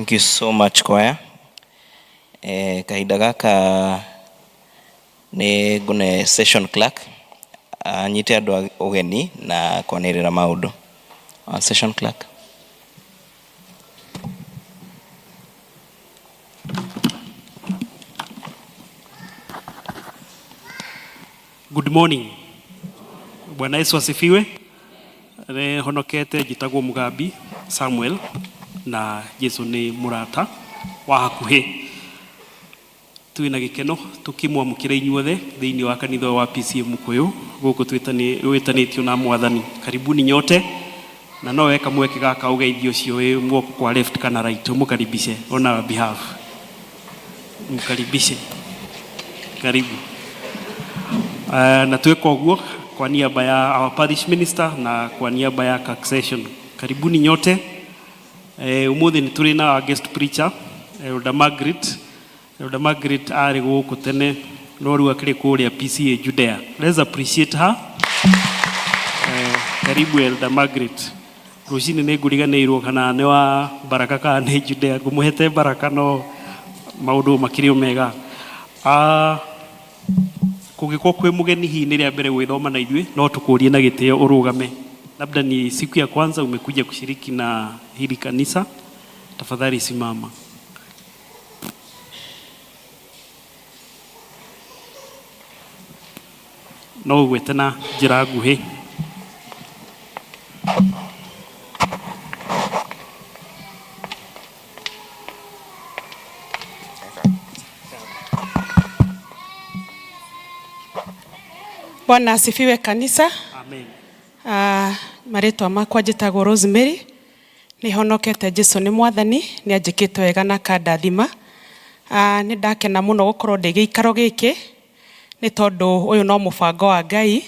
Thank you so much choir. Eh, kahinda gaka nĩ ngũne session clerk anyite andũ ũgeni na kwanĩrĩra maũndũ. Session clerk. Good morning. Bwana Yesu asifiwe. Nĩ honokete njĩtagwo Mugambi Samuel na Jesu nĩ mũrata wa hakuhĩ. Twĩna gĩkeno tũkĩmwamũkĩra inyuothe thĩinĩ wa kanitha wa PCEA Mukuyu gũkũ twĩtanĩtio na Mwathani. Karibuni nyote na no weka mweke gaka ũgeithio ũcio wĩ guoko kwa left kana right ũmũkaribishe on our behalf. Mkaribishe. Karibu. Na tweka ũguo kwa niaba ya our parish minister na kwa niaba ya succession. Karibuni nyote. Umuthi nĩ tũrĩ na our guest preacher Elder Margaret. Elder Margaret arĩ gũkũ tene no rĩu akĩrĩ kũrĩa PCEA Judea. Let's appreciate her. Karibu Elder Margaret. Rũcinĩ nĩ ngũriganĩirwo kana nĩ wa Baraka kana nĩ Judea. Ngũmũhete Baraka no maũndũ makĩrĩ o mega. Kũngĩkorwo kwĩ mũgeni hihi nĩ rĩa mbere gwĩthoma na ithuĩ no tũkũrie na gĩtĩo ũrũgame. Labda ni siku ya kwanza umekuja kushiriki na hili kanisa, tafadhali simama. No ũgwĩte na njĩra nguhĩ. Bwana asifiwe kanisa. Amen. Marĩtwa makwa njĩtagwo Rosemary. Nĩ honokete Jesu nĩ mwathani, nĩ anjĩkĩte wega na akandathima. Nĩ ndakena mũno gũkorwo ndĩ gĩikaro gĩkĩ nĩ tondũ ũyũ no mũbango wa Ngai,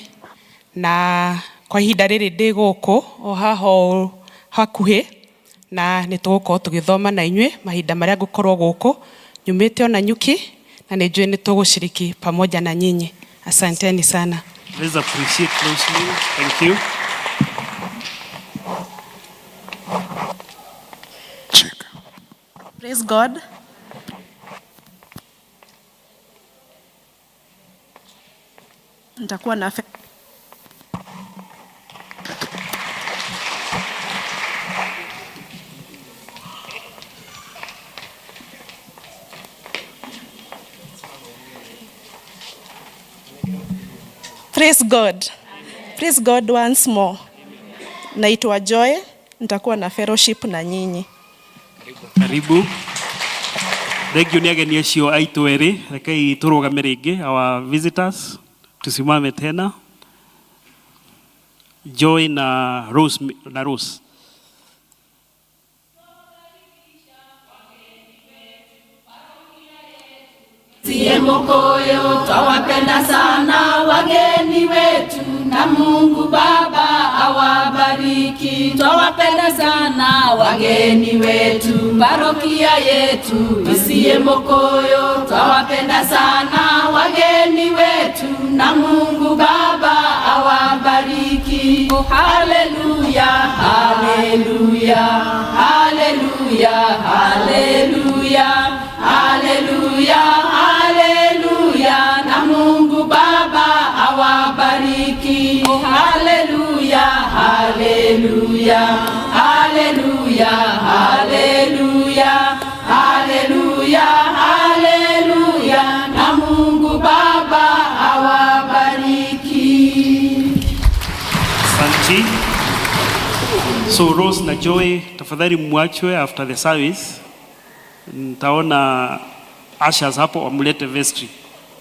na kwa ihinda rĩrĩ ndĩ gũkũ o haha ũũ hakuhĩ, na nĩ tũgũkorwo tũgĩthoma na inyuĩ mahinda marĩa ngũkorwo gũkũ nyumĩte ona nyuki, na nĩ njũĩ nĩ tũgũciriki pamoja na nyinyi. Asanteni sana. Let's appreciate Rosemary. Thank you. Praise God. Nitakuwa na Praise God. Praise God once more. Naitwa Joy, nitakuwa na fellowship na nyinyi. Karibu. Thank you nĩ ageni acio aitũ erĩ. Rekei tũrũgame rĩngĩ, our visitors, tusimame tena. Joy na Rose, na Rose. Sie Mukuyu twawapenda sana wageni wetu, na Mungu Baba awabariki. Twawapenda sana wageni wetu, parokia yetu Isiye Mukuyu. Twawapenda sana wageni wetu, na Mungu Baba awabariki. Oh, haleluya, haleluya, haleluya, haleluya, haleluya, haleluya, na Mungu Baba awabariki. Oh, haleluya, haleluya, haleluya, haleluya, haleluya, haleluya, na Mungu Baba awabariki. Asante. So Rose na Joy, tafadhali mwachwe after the service. Nitaona ushers hapo wamlete vestry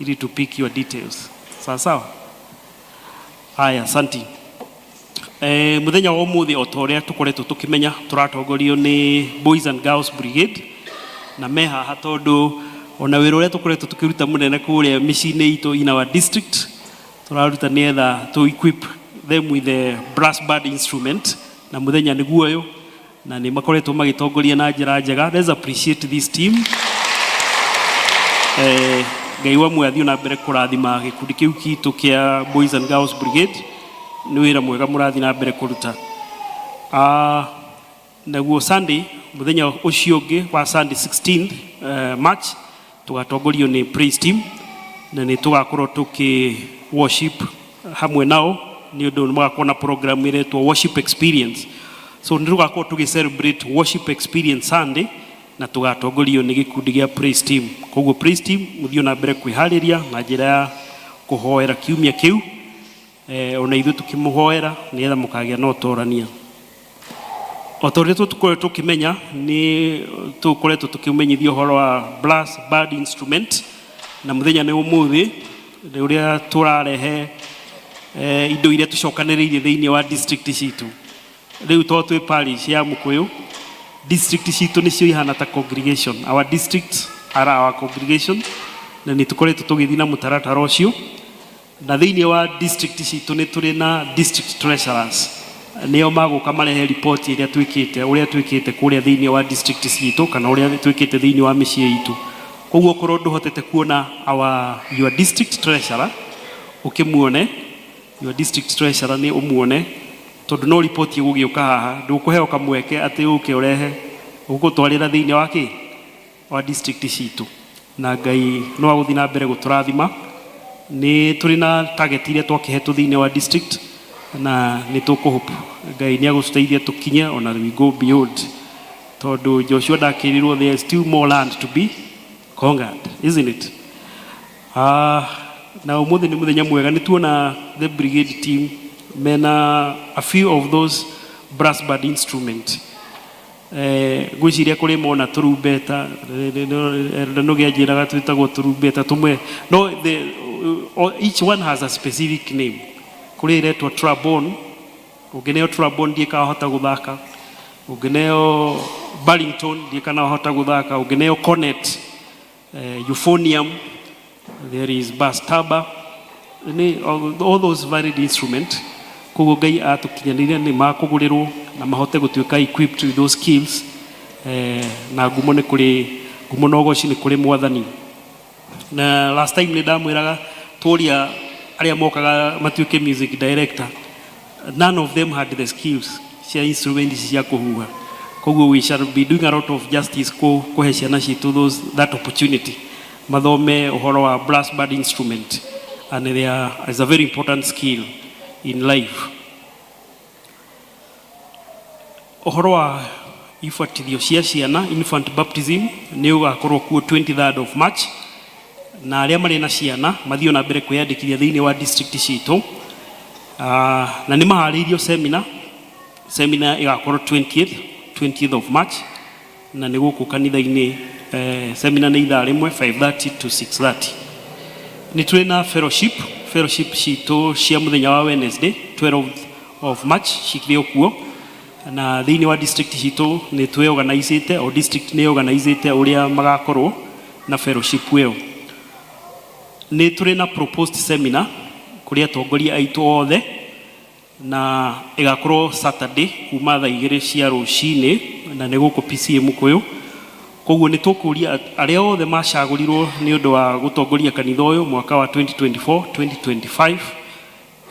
ili to pick your details. Sawa sawa? Haya, asante. Muthenya wa umuthi o ta ũrĩa tũkoretwo tũkĩmenya tũratongorio nĩ Boys and Girls Brigade, na me haha tondũ ona wĩra ũrĩa tũkoretwo tũkĩruta mũnene kũrĩa mĩciĩ-inĩ itũ in our district tũraruta nĩgetha to equip them with the brass band instrument, na mũthenya nĩguo ũyũ, na nĩ makoretwo magĩtongoria na njĩra njega. Let's appreciate this team. Ngai wa muoyo athiĩ na mbere kũrathima gĩkundi kĩu kitũ kĩa Boys and Girls Brigade. Nĩ wĩra mwega mũrathiĩ na mbere kũruta. Naguo Sunday Mũthenya ũcio ũngĩ wa Sunday 16th March tũgatongorio nĩ praise team na nĩ tũgakorwo tũkĩ worship hamwe nao nĩ ũndũ nĩ magakorwo na program ĩretwo worship experience. So nĩ tũgakorwo tũgĩ celebrate worship experience Sunday na tũgatongorio nĩ gĩkundi gĩa praise team. Koguo praise team mũthiĩ na mbere kwĩharĩria na njĩra ya kũhoera kiumia kĩu, ona ithuĩ tũkĩmũhoera nĩgetha mũkagĩa na ũtorania. O ta ũrĩa tũkoretwo tũkĩmenya, nĩ tũkoretwo tũkĩmenyithia ũhoro wa brass band instrument, na mũthenya nĩ ũmũthĩ nĩ ũrĩa tũrarehe indo iria tũcokanĩrĩirie thĩinĩ wa district citũ. Rĩu to twĩ parish ya Mũkũyũ, district citũ nĩcio ihana ta congregation. Our districts are our congregation, na nĩ tũkoretwo tũgĩthiĩ na mũtaratara ũcio. Na thĩinĩ wa district citũ nĩ tũrĩ na district treasurers, nĩo magũka marehe report ĩrĩa twĩkĩte, ũrĩa twĩkĩte kũrĩa thĩinĩ wa district citũ kana ũrĩa twĩkĩte thĩinĩ wa mĩciĩ itũ. Koguo okorwo ndũhotete kuona our your district treasurer, ũkĩmuone your district treasurer, nĩ ũmuone, tondũ no ripoti ĩgũgĩũka haha, ndũkũheo kamweke atĩ ũke ũrehe ũgũtwarĩra thĩinĩ wa kĩ wa district citũ. Na Ngai no agũthiĩ na mbere gũtũrathima. Nĩ tũrĩ na target iria twakĩhetwo thĩinĩ wa district na nĩ tũkũhope Ngai nĩ agũtũteithia tũkinye ona we go beyond, tondũ Joshua ndakĩrirwo there is still more land to be conquered, isn't it? Na ũmũthĩ nĩ mũthenya mwega, nĩ tuona the brigade team mena a few of those brass band instrument. Ngwĩciria kũrĩ mona tũrumbeta no gĩanjĩraga twĩtagwo tũrumbeta tũmwe, no each one has a specific name. Kũrĩ ĩretwo trombone, ũngĩneo trombone ndiĩ kana wahota gũthaka, ũngĩneo baritone ndiĩ kana wahota gũthaka, ũngĩneo cornet, euphonium, there is bass tuba, nĩ all those varied instrument. Koguo Ngai atũkinyanĩire nĩ makũgũrĩrwo na mahote gũtuĩka equipped with those skills, na ngumo nĩ kũrĩ ngumo na ũgoci nĩ kũrĩ Mwathani. Na last time nĩ ndamwĩraga tũria arĩa mokaga matuĩke music director, none of them had the skills cia instrument ici cia kũhuha. Koguo we shall be doing a lot of justice kũhe ciana citũ those that opportunity mathome ũhoro wa brass band instrument, and they are is a very important skill in life. Ũhoro wa ibatithio cia ciana, infant baptism, nĩ ũgakorwo kuo 23rd of March, na arĩa marĩ na ciana mathiĩ na mbere kwĩyandĩkithia thĩinĩ wa district citũ. Na nĩ maharĩirio seminar. Seminar ĩgakorwo 20th of March na nĩ gũkũ kanitha-inĩ. Seminar nĩ ithaa rĩmwe, 5:30 to 6:30. Nĩ tũrĩ na fellowship citũ cia mũthenya wa Wednesday 12th of March cikĩrĩ o kuo, na thĩinĩ wa district citũ nĩ twĩorganizĩte, o district nĩ organizĩte ũrĩa magakorwo na fellowship ĩyo. Nĩ tũrĩ na proposed seminar kũrĩ atongoria aitũ othe, na ĩgakorwo Saturday kuma thaa 2 cia rũcinĩ, na nĩ gũkũ PCEA Mũkũyũ. Koguo nĩ tũkũria arĩa othe macagũrirwo nĩ ũndũ wa gũtongoria kanitha ũyũ mwaka wa 2024 2025,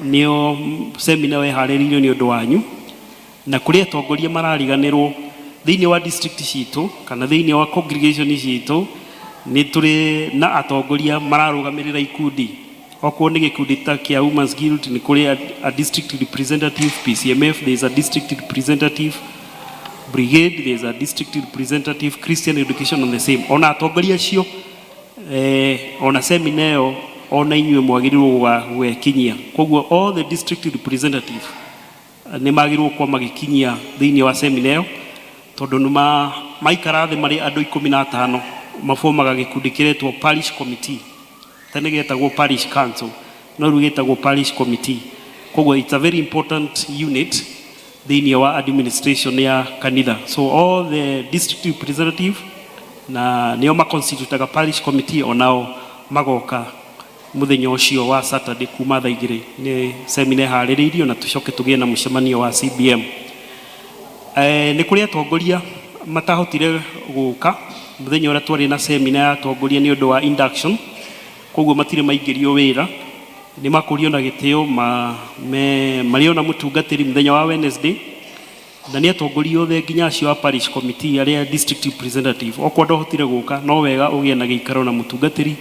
nĩo seminar weharĩrĩirio nĩ ũndũ wanyu. Na kũrĩ atongoria marariganĩrwo thĩinĩ wa district citũ kana thĩinĩ wa congregation citũ, nĩ tũrĩ na atongoria mararũgamĩrĩra ikundi. Okorwo nĩ gĩkundi ta kĩa Women's Guild, nĩ kũrĩ a district representative. PCMF, there is a district representative. Brigade, there is a district representative. Christian Education on the same. Ona atongoria acio, ona seminar ĩyo ona inyuĩ mwagĩrĩirwo gwĩkinyia. Koguo all the district representative nĩ magĩrĩirwo gũkorwo magĩkinyia thĩinĩ wa seminar ĩyo, tondũ nĩ maikara thĩ marĩ andũ 15 mabomaga gĩkundi kĩretwo parish committee. Tene gĩetagwo parish council, no rĩu gĩtagwo parish committee. Koguo it's a very important unit thĩinĩ wa administration ya kanitha. So all the district representative na nĩo maconstitutaga parish committee, onao magoka mũthenya ũcio wa Saturday kuma thaa 2. Nĩ seminar ĩharĩrĩirio na tũcoke tũgĩe na mũcemanio wa CBM. Nĩ kũrĩ atongoria matahotire gũka mũthenya ũrĩa twarĩ na seminar ya atongoria nĩ ũndũ wa induction, koguo matirĩ maingĩrio wĩra. Nĩ makũrio na gĩtĩo marĩ ona mũtungatĩri mũthenya wa Wednesday. Na nĩ atongoria othe nginya acio a parish committee arĩa district representative, okorwo ndũhotire gũka, no wega ũgĩe na gĩikaro na mũtungatĩri,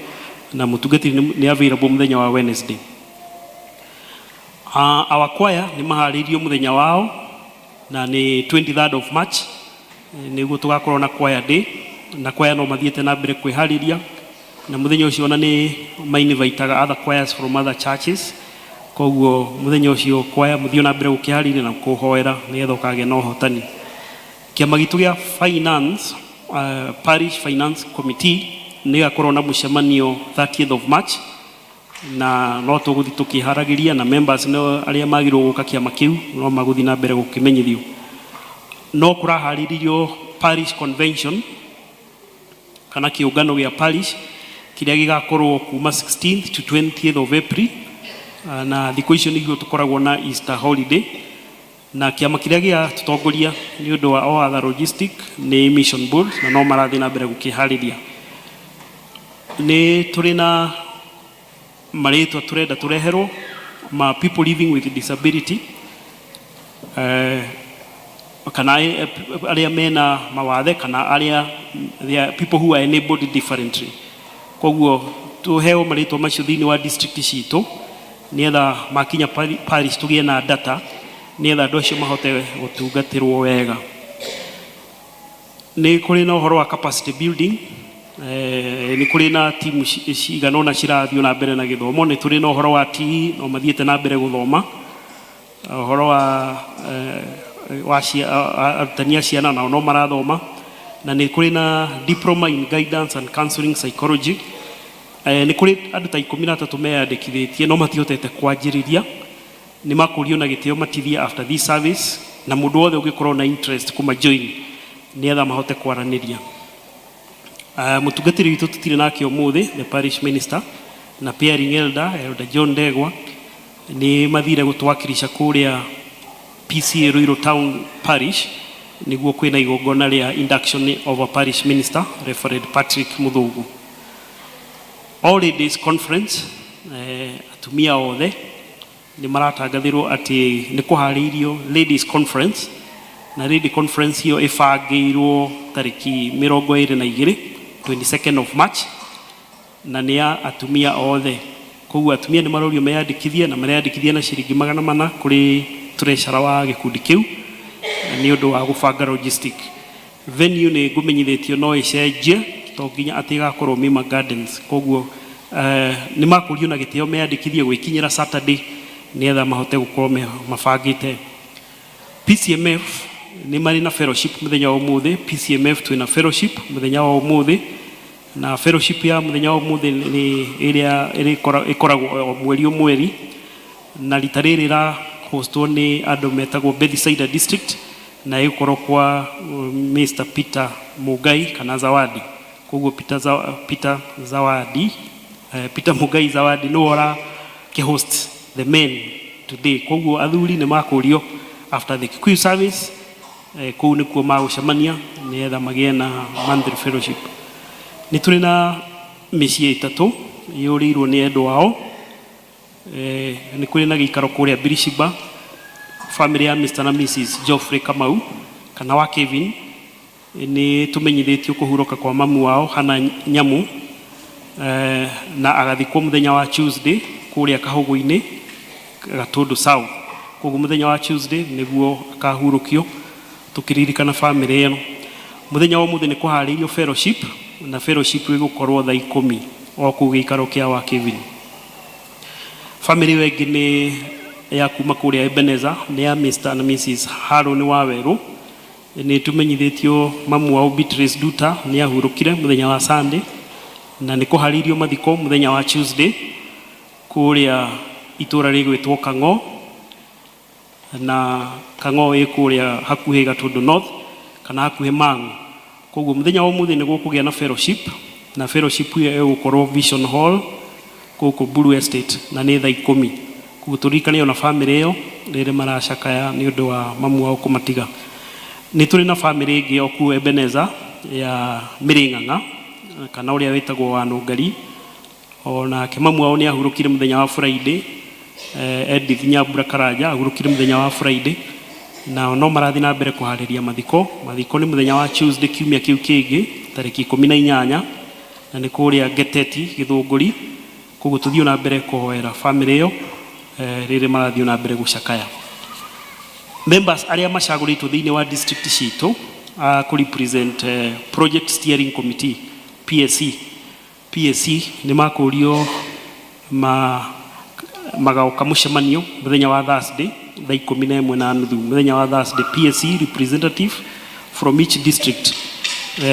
na mũtungatĩri nĩ available mũthenya wa Wednesday. Our choir nĩ maharĩirio mũthenya wao na nĩ 23rd of March, nĩguo tũgakorwo na choir day, na choir no mathiĩte na mbere kwĩharĩria, na mũthenya ũcio ona nĩ mainvitaga other choirs from other churches. Koguo mũthenya ũcio choir mũthiĩ na mbere gũkĩharĩria na kũhoera nĩgetha ũkagĩa na ũhotani. Kĩama gitũ gĩa finance, parish finance committee, nĩ gĩgakorwo na mũcemanio 30th of March, na no tũgũthiĩ tũkĩharagĩria, na members no arĩa magĩrĩirwo gũka kĩama kĩu no magũthiĩ na mbere gũkĩmenyithio. No kũraharĩrĩrio parish convention kana kĩũngano gĩa parish kĩrĩa gĩgakorwo kuma 16th to 20th of April, na thikũ icio nĩguo tũkoragwo na Easter holiday, na kĩama kĩrĩa gĩa tũtongoria nĩ ũndũ wa all other logistic nĩ mission board, na no marathiĩ na mbere gũkĩharĩria. Nĩ tũrĩ na marĩtwa tũrenda tũreherwo ma people living with disability, kana arĩa mena mawathe, kana arĩa they are people who are enabled differently. Koguo tuheo marĩtwa macio thĩinĩ wa district citũ nĩgetha makinya parish tũgĩe na data nĩgetha andũ acio mahote gũtungatĩrwo wega. Nĩ kũrĩ na ũhoro wa capacity building, nĩ kũrĩ na timu cigana ũna cirathiĩ na mbere na gĩthomo. Nĩ tũrĩ na ũhoro wa TE, no mathiĩte na mbere gũthoma ũhoro wa arutani a ciana, nao no marathoma, na nĩ kũrĩ na diploma in guidance and counseling psychology. Nĩ kũrĩ andũ ta 13 meyandĩkithĩtie no matihotete kwanjĩrĩria. Nĩ makũrio na gĩtĩo matithie after this service, na mũndũ wothe ũngĩkorwo na interest kũma join nĩgetha mahote kwaranĩria. Mũtungatĩri witũ tũtirĩ nake ũmũthĩ, the parish minister na pairing elder, Elder John Ndegwa, nĩ mathire gũtwakirisha kũrĩa PCA Ruiru Town Parish nĩguo kwĩna igongona rĩa induction of a parish minister, Reverend Patrick Muthugu. All Ladies Conference, atumia othe nĩ maratangathĩrwo atĩ nĩ kũharĩirio Ladies Conference, na Lady Conference ĩyo ĩbangĩirwo tarĩki 22, 22nd of March, na nĩ ya atumia othe. Koguo atumia nĩ marorio meyandĩkithie, na mareyandĩkithie na ciringi 400 kũrĩ treasurer wa gĩkundi kĩu nĩ ũndũ wa gũbanga logistic. Venue nĩ ngũmenyithĩtio no ĩcenjie, to nginya atĩ ĩgakorwo Mima Gardens. Koguo nĩ makũrio na gĩtĩo meyandĩkithie gwĩkinyĩra Saturday nĩgetha mahote gũkorwo mabangĩte. PCMF nĩ marĩ na fellowship mũthenya wa ũmũthĩ. PCMF twĩna fellowship mũthenya wa ũmũthĩ, na fellowship ya mũthenya wa ũmũthĩ nĩ ĩrĩa ĩkoragwo o mweri o mweri, na rita rĩrĩ ra hostwo nĩ andũ metagwo Bethsaida District, na ĩgũkorwo kwa Mr Peter Mugai kana Zawadi. Koguo Peter Zawadi, Peter Mugai Zawadi nĩwe ũra host the men today. Koguo athuri nĩ makũrio after the Kikuyu service, kũu nĩkuo magũcemania nĩgetha magĩe na monthly fellowship. Nĩ tũrĩ na mĩciĩ 3 yũrĩirwo nĩ endwa ao. Nĩ kũrĩ na gĩikaro kũrĩa Birishiba, family ya Mr na Mrs Geoffrey Kamau kana wa Kevin, nĩ tũmenyithĩtio kũhurũka kwa mamu wao Hana Nyamu, na agathikwo mũthenya wa Tuesday kũrĩa Kahũgũ-inĩ, Gatũndũ South. Koguo mũthenya wa Tuesday nĩguo akahurũkio, tũkĩririkana family ĩno. Mũthenya wa ũmũthĩ nĩ kũharĩirio fellowship, na fellowship ĩgũkorwo thaa 10 o kũu gĩikaro kĩa wa Kevin. Family ĩyo ĩngĩ nĩ ya kuma kũrĩa Ebenezer, nĩ ya Mr na Mrs Haron Wawerũ. Nĩ tũmenyithĩtio mamu wao Beatrice Duta nĩ ahurũkire mũthenya wa Sunday, na nĩ kũharĩirio mathiko mũthenya wa Tuesday kũrĩa itũra rĩgwĩtwo Kang'o, na Kang'o ĩ kũrĩa hakuhĩ Gatũndũ North kana hakuhĩ Mang'u. Koguo mũthenya wa ũmũthĩ nĩ gũkũgĩa na fellowship, na fellowship ĩyo ĩgũkorwo Vision Hall gũkũ Blue Estate, na nĩ thaa 10. Koguo tũririkane ona family ĩyo rĩrĩa maracakaya nĩ ũndũ wa mamu wao kũmatiga. Nĩ tũrĩ na family ĩngĩ o kũu Ebenezer ya Mĩrĩng'ang'a kana ũrĩa wĩtagwo wa Nũngari, onake mamu wao nĩ ahurũkire mũthenya wa Friday. Edith Nyambura Karanja ahurũkire mũthenya wa Friday. Na no marathiĩ na mbere kũharĩria mathiko. Mathiko nĩ mũthenya wa Tuesday kiumia kĩu kĩngĩ tarĩki 18, na nĩ kũrĩa Geteti Gĩthũngũri. Koguo tũthiĩ na mbere kũhoera family ĩyo rĩrĩ marathiĩ na mbere gũcakaya. Members arĩa macagũrĩtwo thĩinĩ wa district citũ kũ represent Project Steering Committee, PSC, PSC nĩ makũrio ma magoka mũcemanio mũthenya wa Thursday thaa 11:30, mũthenya wa Thursday. PSC representative from each district,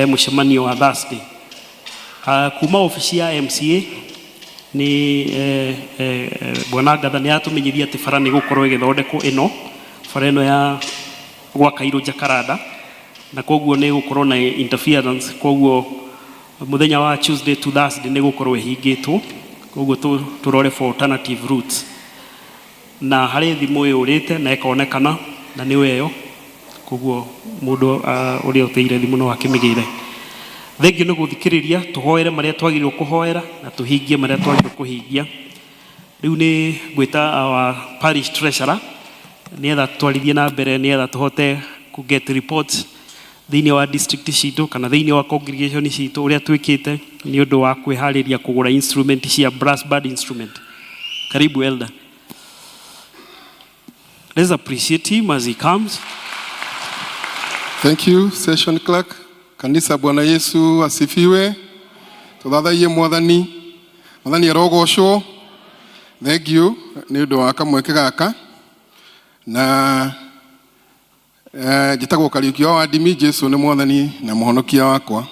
mũcemanio wa Thursday. Kuma ofici ya MCA nĩ bwana Ngatha nĩ atũmenyithia atĩ bara nĩ gũkorwo ĩgĩthondekwo, ĩno bara ĩno ya gwaka Irũ Jacaranda, na koguo nĩ gũkorwo na interference. Koguo mũthenya wa Tuesday to Thursday nĩ gũkorwo ĩhingĩtwo, koguo tũrore for alternative routes. Na harĩ thimũ yũrĩte na ĩkonekana na nĩyo ĩyo, koguo mũndũ ũrĩa ũteire thimũ no akĩmĩgĩre. Thengiũ nĩ gũthikĩrĩria, tũhoere marĩa twagĩrĩirwo kũhoera na tũhingie marĩa twagĩrĩirwo kũhingia. Rĩu nĩ ngwĩta our parish treasurer nĩgetha twarithie na mbere, nĩgetha tũhote kũ get reports thĩinĩ wa district citũ kana thĩinĩ wa congregation citũ ũrĩa twĩkĩte nĩ ũndũ wa kwĩharĩria kũgũra instrument cia brass band instrument. Karibu, elder. Let's appreciate him as he comes. Thank you, session clerk. Kanisa, Bwana Yesu asifiwe. Tuthathaiye Mwathani. Mwathani arogocwo. Thank you nĩ ũndũ wa kamweke gaka. Na njĩtagwo Kariũki wa Wandimi. Jesu nĩ Mwathani na Mũhonokia wakwa.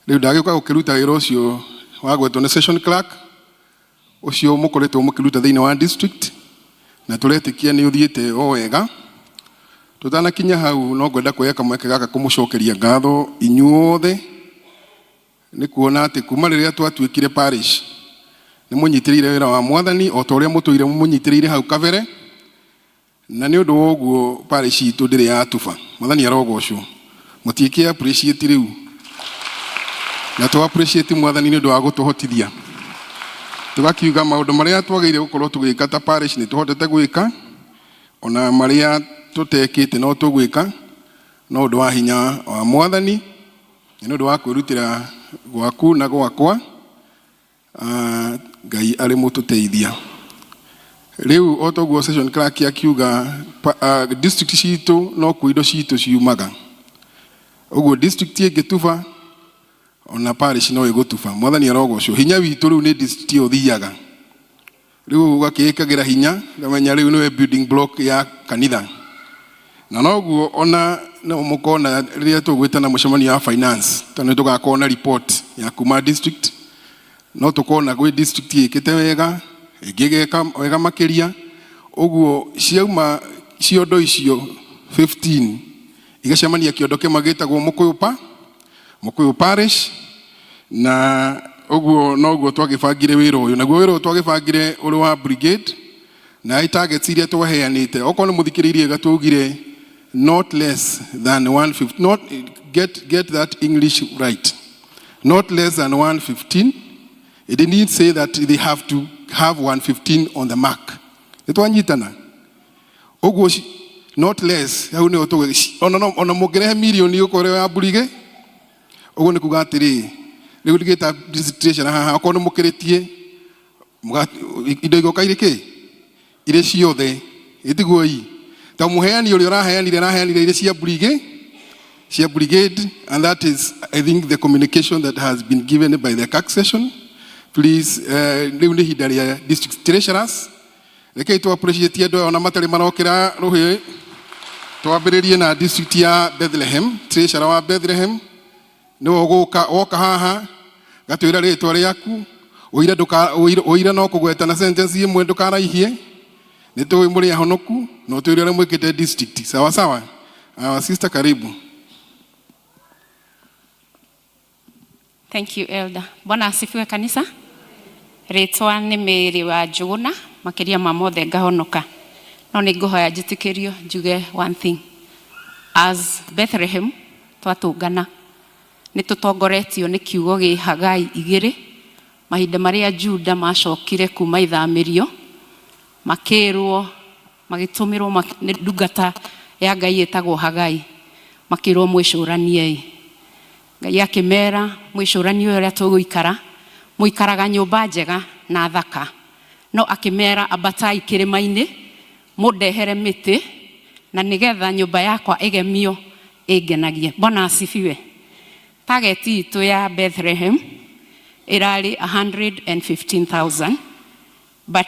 Rĩu ndagĩũka gũkĩruta wĩra ũcio wagwetwo nĩ session clerk, ũcio mũkoretwo mũkĩruta thĩinĩ wa district, na tũretĩkia nĩ ũthiĩte o wega. Tũtanakinya hau, no ngwenda kuoya kamweke gaka kũmũcokeria ngatho inyuothe nĩ kuona atĩ kuma rĩrĩa twatuĩkire parish nĩ mũnyitĩrĩire wĩra wa Mwathani o ta ũrĩa mũtũire mũnyitĩrĩire hau kabere, na nĩ ũndũ wa ũguo parish itũ ndĩrĩ yatuba. Mwathani arogocwo. Mũtiĩkĩ appreciate rĩu na tũ appreciate Mwathani nĩ ũndũ wa gũtũhotithia tũgakiuga maũndũ marĩa twagĩrĩire gũkorwo tũgĩka ta parish nĩ tũhotete gwĩka, ona marĩa tũtekĩte no tũgwĩka, no ũndũ wa hinya wa Mwathani na nĩ ũndũ wa kwĩrutĩra gwaku na gwakwa. Ngai arĩ mũtũteithia. Rĩu o toguo session clerk akiuga, district citũ no kuo indo citũ ciumaga. Ũguo district ĩngĩtuba, ona parish no ĩgũtuba. Mwathani arogocwo. Hinya witũ rĩu nĩ district ĩyo ũthiaga rĩu ũgakĩĩkagĩra hinya, ngamenya rĩu nĩwe building block ya kanitha. Na noguo ona no mũkona rĩrĩa tũgwĩtana mũcemanio wa finance, tondũ nĩ tũgakorwo na report ya kuma district, no tũkona gwĩ district ĩkĩte wega, ĩngĩ ĩgeka wega makĩria. Ũguo ciauma ciondo icio 15 igacemania kĩondo kĩmwe gĩtagwo Mũkũyũ Parish. Na ũguo noguo twagĩbangire wĩra ũyũ, naguo wĩra ũyũ twagĩbangire ũrĩ wa brigade na targets iria twaheanĩte. Okorwo nĩ mũthikĩrĩirie wega, twaugire not less than 150, not, get that English right, not less than 115. It didn't say that they have to have 115 on the mark. Nĩ twanyitana ũguo? Not less hau nĩho ona mũngĩrehe mirioni ũkorwo ya mburige. Ũguo nĩ kuga atĩrĩ, rĩu ndigĩta district haha, okorwo nĩ mũkĩrĩtie indo igoka irĩ kĩ irĩ ciothe, ĩtiguo i ta mũheani ũrĩa ũraheanire araheanire irĩ cia mburige, cia brigade. And that is, I think, the communication that has been given by the CAC session. Please, rĩu nĩ ihinda rĩa district treasurers. Rekei tu appreciate andũ aya ona matarĩ marokĩra rũhĩ. Twambĩrĩrie na district ya Bethlehem. Treasurer wa Bethlehem nĩwe ũgũka. Woka haha, gatwĩra rĩtwa rĩaku, ũire ndũka ũire no kũgweta na sentence ĩmwe, ndũkaraihie. Nĩ tũĩ mũrĩ ahonoku, no twĩre ũrĩa mwĩkĩte district. Sawa sawa. Our sister, karibu. Thank you, Elder. Bwana asifiwe, kanisa. Rĩtwa nĩ Mary wa Njũgũna, makĩria ma mothe ngahonoka. No nĩ ngũhoya njĩtĩkĩrio njuge one thing. As Bethlehem twatũngana, nĩ tũtongoretio nĩ kiugo gĩ Hagai 2, mahinda marĩa Juda macokire kuma ithamĩrio, makĩrwo. Magĩtũmĩrwo nĩ ndungata ya Ngai ĩtagwo Hagai, makĩrwo mwĩcũraniei. Ngai akĩmera mwĩcũranie ũrĩa tũgũikara, mũikaraga nyũmba njega na thaka, no akĩmera ambatai kĩrĩma-inĩ mũndehere mĩtĩ na nĩgetha nyũmba yakwa ĩgemio ĩngenagie. Bwana asifiwe. Target itũ ya Bethlehem ĩrarĩ 115,000, but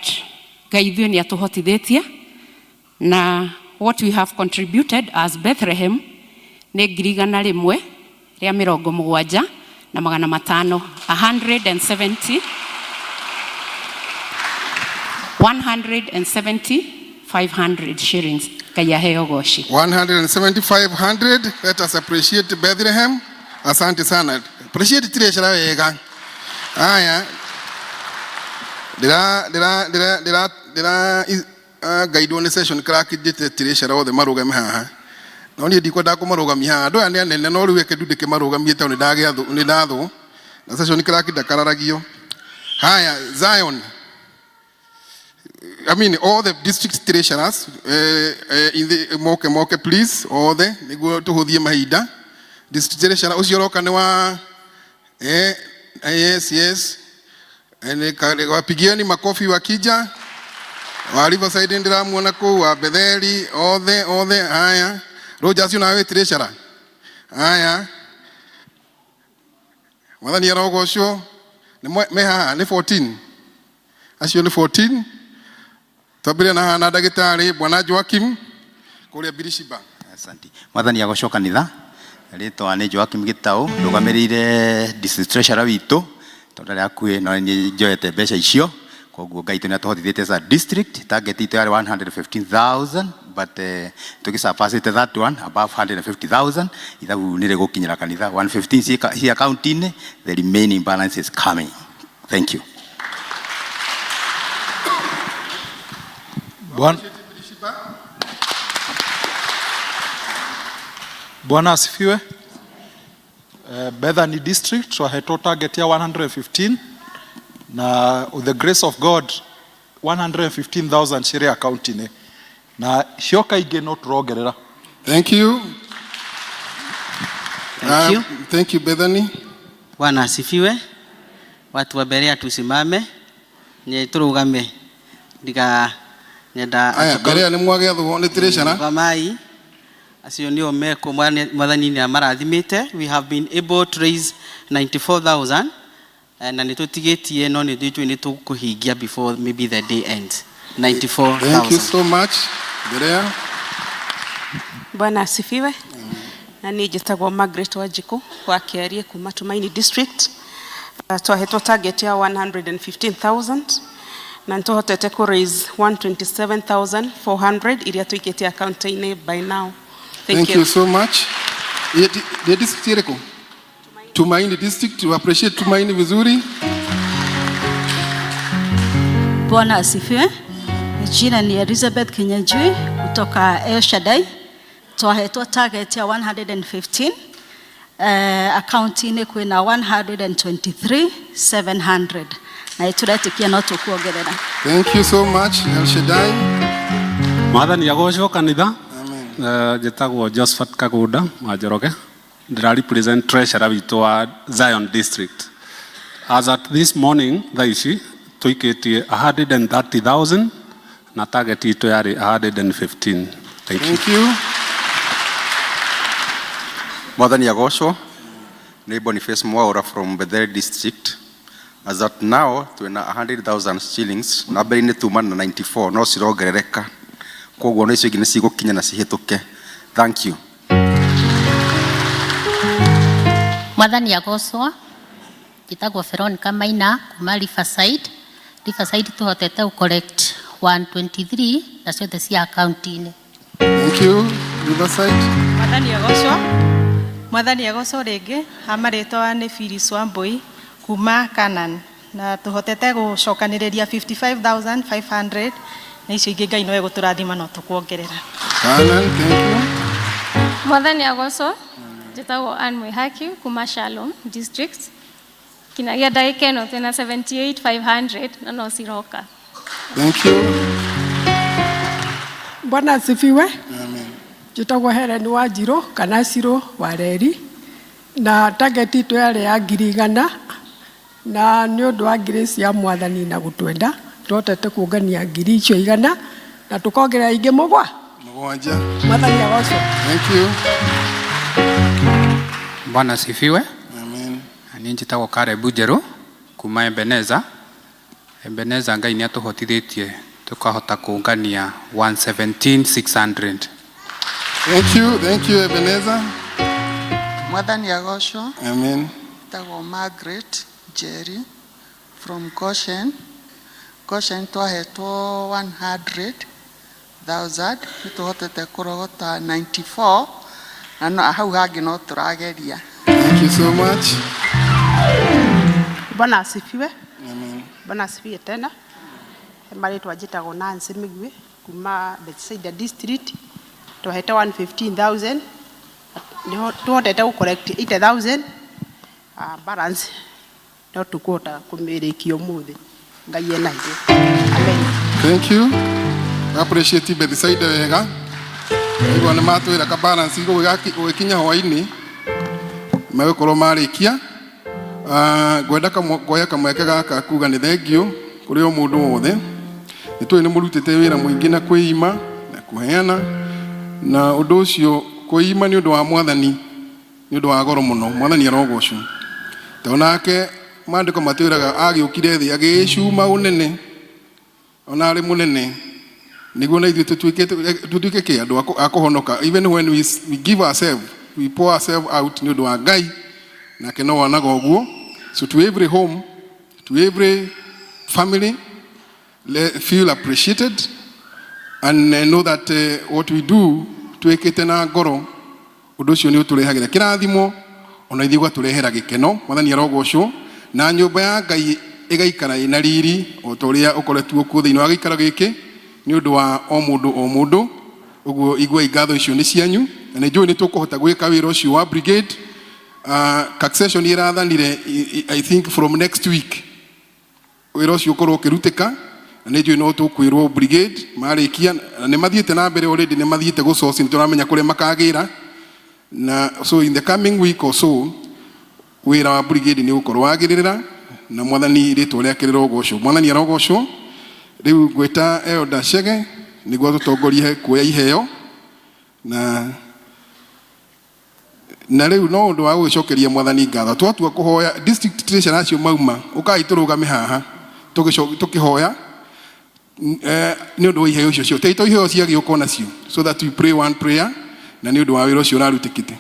Ngai ithuĩ nĩ atũhotithĩtie, na what we have contributed as Bethlehem nĩ 170,500, 170 170 500 shillings. Ngai aheo goci. 17500. Let us appreciate Bethlehem. Asante sana. Appreciate treasurer wega. Aya, ndĩra ndĩra ndĩra ndĩra ndĩra ngaidwo nĩ session clerk njĩte treasurer othe marũgame haha, no niĩ ndikwendaga kũmarũgamia haha. Andũ aya nĩ anene, no rĩu reke ndu ndĩkĩmarũgamie tondũ nĩ ndathwo na session clerk ndakararagio. Haya, Zion, I mean all the district treasurers in the moke moke please, othe nĩguo tũhũthie mahinda. District treasurer ũcio ũroka nĩ wa yes, wapigieni makofi wakija. Wa Riverside ndĩramuona kũu, wa Betheli, othe othe. Haya, Rogers nawe wĩ treasurer. Haya, Mwathani arogocwo. Nĩ me haha nĩ 14, acio nĩ 14. Twambĩrĩria na haha na ndagĩtarĩ bwana Joakim kũrĩa Birishiba. Asante. Mwathani agocwo kanitha. Rĩtwa nĩ Joakim Gĩtaũ, ndũgamĩrĩire district treasurer witũ tondũ arĩ hakuhĩ, no niĩ njoete mbeca icio. Koguo Ngai itũ nĩ atũhotithĩtie as a district. Target itũ yarĩ 115,000, but tũgĩsurpassĩte that one above 150,000. Ithabu nĩ rĩgũkinyĩra kanitha 115 ci account-inĩ, the remaining balance is coming. Thank you. Bwana asifiwe. Bethany District twahetwo target ya 115, na with the grace of God 115,000 cirĩ account-inĩ, na cioka ingĩ no tũrongerera. Thank you. Thank you. Thank you, Bethany. Bwana asifiwe. Watu wa Berea tusimame. Nĩ tũrũgame. Ndiga nyenda Aya, Berea nĩ mwagĩathwo nĩ treasurer. Rũgamai. Acio nĩo mekwo Mwathani nĩ amarathimĩte. We have been able to raise 94,000, na nĩ tũtigĩtie, no nĩ tũĩ nĩ tũkũhingia before maybe the day ends. 94,000. Thank you so much, Berea. Bwana asifiwe. Na niĩ njĩtagwo Margaret Wanjikũ wa Kĩarie kuma Tumaini District. Twahetwo target ya 115,000 na nĩtũhotete kũ raise 127,400 iria tũikĩtie account-inĩ by now. Thank Thank you. You so much. Ye district irĩkũ? Tumaini District, to appreciate Tumaini vizuri. Bwana asifiwe. Jina ni Elizabeth Kinyanjui kutoka El Shaddai. Twahetwo target ya 115. Account-inĩ kwĩna 123,700 na ĩtũretĩkia no tũkuongerera. Thank you so much, El Shaddai. Mwathani agocwo kanitha. Njĩtagwo Josephat Kagunda wa Njoroge, ndĩra represent treasurer witũ wa Zion District. As at this morning, thaa ici tũikĩtie 130,000 na target itũ yarĩ 115. Thank you. Thank you. Mwathani agocwo. Nĩ Boniface Mwaura from Bethel District. As at now twĩna 100,000 shillings, na mbere-inĩ tuma na 94, no cirongerereka, koguo no icio ingĩ nĩ cigũkinya na cihĩtũke. Thank you. Mwathani agocwo. Njĩtagwo Veronica Maina kuma Riverside. Riverside tũhotete gũ collect 123 na ciothe cia akaunti-inĩ. Thank you, Riverside. Mwathani agocwo. Mwathani agocwo rĩngĩ. Ha marĩtwa nĩ Phyllis Wambui kuma Canaan, na tũhotete gũcokanĩrĩria 55,500, na icio ingĩ Ngai no egũtũrathima no tũkuongerera. Canaan, thank you. Mwathani agocwo. Njĩtagwo Ann Mwihaki kuma Shalom District. Kinyagia ndagĩka ĩno twĩna 78,500 na no ciroka. Thank you. Bwana asifiwe. Njĩtagwo Helen Wanjirũ kana Cirũ wa Reri, na target itũ yarĩ ya 100,000, na nĩ ũndũ wa grace ya Mwathani na gũtwenda tũhotete kũngania 100,000 na tũkongerera ingĩ mũgwa 7. Mwathani agocwo. Thank you. Bwana asifiwe. Amen. Niĩ njĩtagwo Caleb Njerũ kuma Ebeneza. Ebeneza Ngai nĩ atũhotithĩtie tũkahota kũngania 117,600. Thank you, thank you, Ebenezer. Mwathani agocwo. Amen. Tagwo Margaret Njeri from Goshen. Goshen twahetwo 100,000, nĩ tũhotete kũrogota 94 na no hau hangĩ no tũrageria. Thank you so much. Bwana asifiwe. Amen. Bwana asifiwe tena. Marĩtwa njĩtagwo Nancy Migwi kuma Bethsaida District, twahete 115,000, niho tuhotete gũ collect 80,000, balance no tũkũhota kũmĩrĩkia ũmũthĩ. Ngai ena ithuĩ. Amen. Thank you. Appreciate Bethsaida wega. Igua nĩ matwĩra ka balance gũgĩkinya hwainĩ megũkorwo marĩkia. Ngwenda kuoya kamweke gaka kuga nĩ thengiũ kũrĩ o mũndũ wothe. Nĩ tũĩ nĩ mũrutĩte wĩra mũingĩ na kwĩima na kũheana, na ũndũ ũcio kwĩima nĩ ũndũ wa Mwathani nĩ ũndũ wa goro mũno. Mwathani arogocwo, tondũ nake maandĩko matwĩraga agĩũkire thĩ agĩĩcuma ũnene ona arĩ mũnene nĩguo na ithuĩ tũtuĩke kĩ andũ a kũhonoka. Even when we give ourselves, we pour ourselves out nĩ ũndũ wa Ngai, nake no wonaga ũguo. So to every home, to every family, feel appreciated and know that what we do twĩkĩte na ngoro, ũndũ ũcio nĩ ũtũrehagĩra kĩrathimo ona ithuĩ ũgatũrehera gĩkeno. Mwathani arogocwo, na nyũmba ya Ngai ĩgaikara ĩna riri o ta ũrĩa ũkoretwo kuo thĩinĩ wa gĩikaro gĩkĩ nĩ ũndũ wa o mũndũ o mũndũ. Ũguo iguai ngatho icio nĩ cianyu, na nĩ njũĩ nĩ tũkũhota gwĩka wĩra ũcio wa brigade. Taxation ĩrathanire, I think from next week wĩra ũcio ũkorwo ũkĩrutĩka, na nĩ njũĩ no tũkwĩrwo brigade marĩkia, na nĩ mathiĩte na mbere already, nĩ mathiĩte gũcoci, nĩ tũramenya kũrĩa makagĩra, na so in the coming week or so wĩra wa brigade nĩ ũgũkorwo wagĩrĩra, na Mwathani rĩtwa rĩake rĩrogocwo. Mwathani arogocwo. Rĩu ngwĩta Elder Chege nĩguo tũtongorie kuoya iheo, na rĩu no ũndũ wa gũgĩcokeria Mwathani ngatho twatua kũhoya district treasurer acio mauma ũkai tũrũgame haha tũkĩhoya nĩ ũndũ wa iheo icio ciothe to iheo ciagĩũka nacio, so that we pray one prayer na nĩ ũndũ wa wĩra ũcio ũrarutĩkĩte.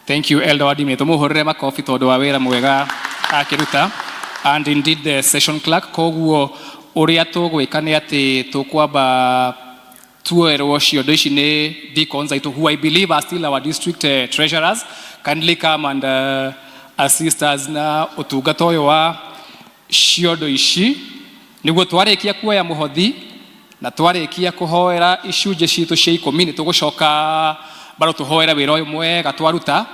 Thank you, Elder Wadime. Tumuhurire makofi tondu wa wĩra mwega akĩruta. And indeed the session clerk. Koguo ũrĩa tũgwĩka nĩ atĩ tũkwamba tuoerwo ciondo ici nĩ deacons aitũ, who I believe are still our district treasurers. Kindly come and assist us na ũtungata ũyũ wa ciondo ici, nĩguo twarĩkia kuoya mũhothi na twarĩkia kũhoera icunjĩ citũ cia 10, nĩ tũgũcoka bado tũhoere wĩra ũyũ mwega twaruta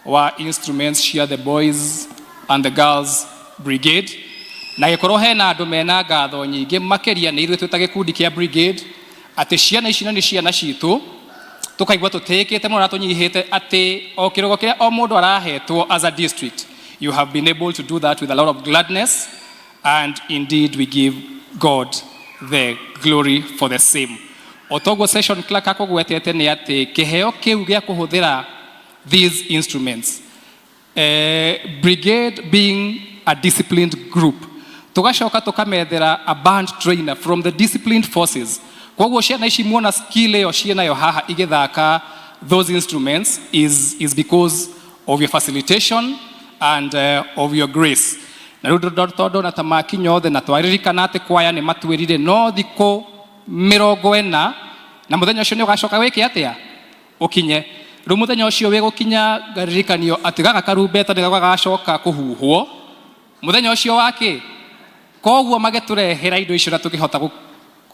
wa instruments cia the boys and the girls brigade. Na gĩkorwo hena andũ mena ngatho nyingĩ makĩria nĩ ithuĩ twĩ ta gĩkundi kĩa brigade, atĩ ciana ici na nĩ ciana citũ, tũkaigua tũtĩĩkĩte mũno na tũnyihĩte atĩ o kĩrogo kĩrĩa o mũndũ arahetwo as a district, you have been able to do that with a lot of gladness, and indeed we give God the glory for the same. O toguo session clerk akũgwetete nĩ atĩ kĩheo kĩu gĩa kũhũthĩra these instruments, brigade being a disciplined group, tugacoka tukamethera a band trainer from the disciplined forces. Koguo ciana ici muona skill ĩyo ciĩnayo haha igĩthaka those instruments is because of your facilitation and of your grace. Na rĩu tondũ na ta makinya othe na twaririkana atĩ kwaya nĩ matwĩrire no thikũ 40, na mũthenya ũcio nĩ ũgacoka wĩke atĩa ũkinye. Rĩu mũthenya ũcio wĩgũkinya ngaririkanio atĩ gaka karumbeta nĩ gagacoka kũhuhwo mũthenya ũcio wake. Koguo magĩtũrehera indo icio na tũkĩhota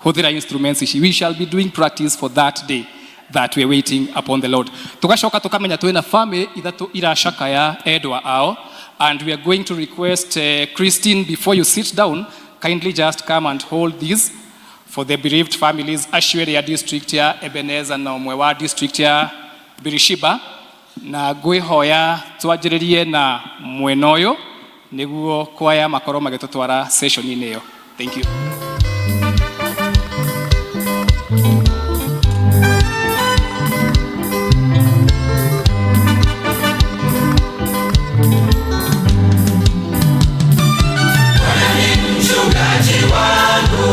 kũhũthĩra instruments ici, we shall be doing practice for that day that we are waiting upon the Lord. Tugacoka tukamenya twĩna family ithatũ iracakaya endwa ao, and we are going to request Christine, before you sit down, kindly just come and hold this for for the bereaved families acio erĩ a district ya Ebenezer na ũmwe wa district ya Birishiba, na ngwĩhoya twanjĩrĩrie na mwena ũyũ nĩguo kwaya makorwo magĩtũtwara session-inĩ ĩyo. Thank you. Bwana ni mchungaji wangu,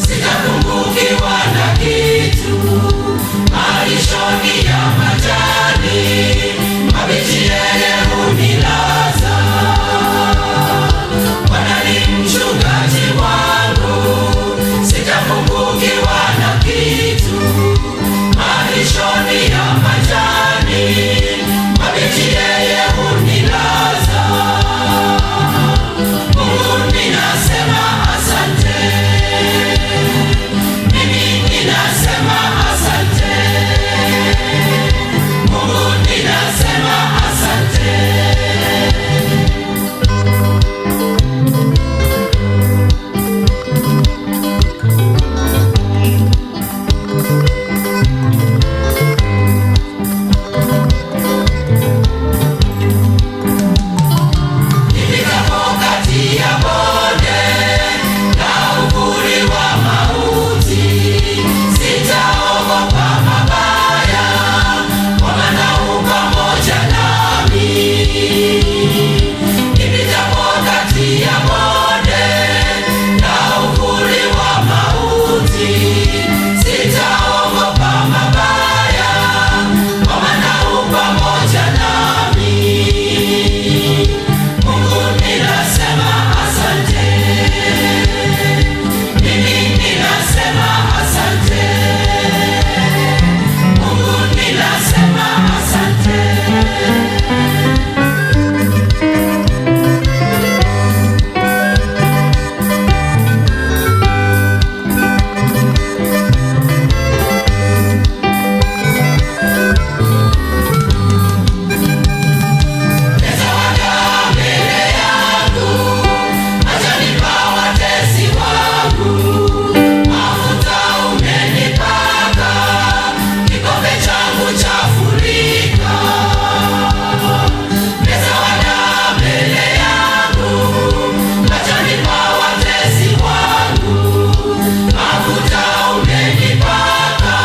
sitapungukiwa na kitu. Malishoni ya majani mabichi yeye hunilaza. Bwana ni mchungaji wangu, sitapungukiwa na kitu. Malishoni ya majani mabichi yeye hunilaza. Mungu ninasema asante, mimi ninasema asante. Mungu ninasema asante. Nipitapo kati ya bonde la uvuli wa mauti, sitaogopa mabaya, kwa maana u pamoja nami. Nipitapo kati ya bonde la uvuli wa mauti, sitaogopa mabaya, kwa maana u pamoja nami. Mungu ninasema asante, mimi ninasema asante. Mungu ninasema asante. Meza mbele yangu, machoni pa watesi wangu. Mafuta umenipaka, kikombe changu chafurika. Meza mbele yangu, machoni pa watesi wangu. Mafuta umenipaka,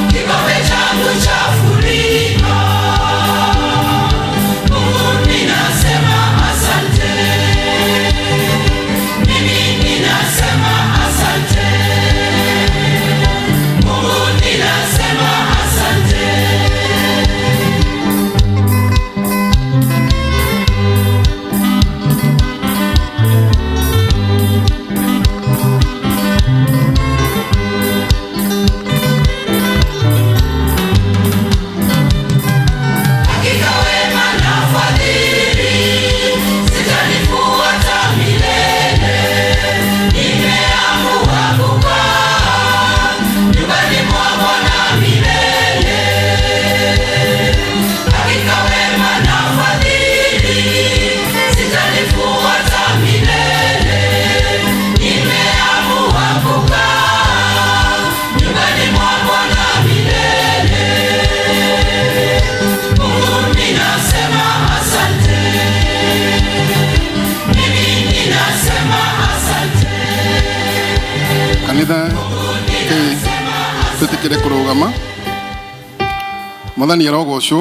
kikombe changu chafurika. Mungu ninasema asante, mimi ninasema asante. Mungu ninasema asante. Hakika wema na fadhili zitanifuata milele. Nimeamua kukaa nyumbani mwa Bwana milele. Hakika wema na fadhili zitanifuata milele. Nimeamua kukaa nyumbani mwa Bwana milele. Mungu ninasema asante, mimi ninasema asante. Kanitha, twĩtĩkĩre kũrũgama. Mwathani arogocwo.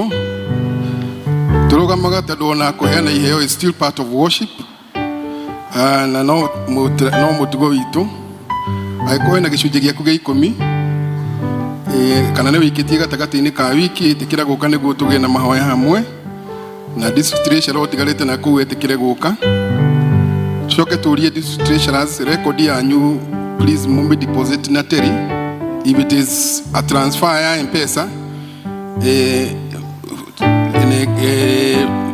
Tũrũgamaga tondũ ona kũheana iheo is still part of worship. Ah, na no mũtugo witũ, angĩkorwo wĩna gĩcunjĩ gĩaku gĩa 10 kana nĩ wĩikĩtie gatagatĩ-inĩ ka wiki, ĩtĩkĩra gũka nĩguo tũgĩe na mahoya hamwe na district treasurer ũtigarĩte na kũu, ĩtĩkĩre gũka. Tucoke tũrie district treasurers record yanyu, please mume deposit na Terry. If it is a transfer ya M-Pesa,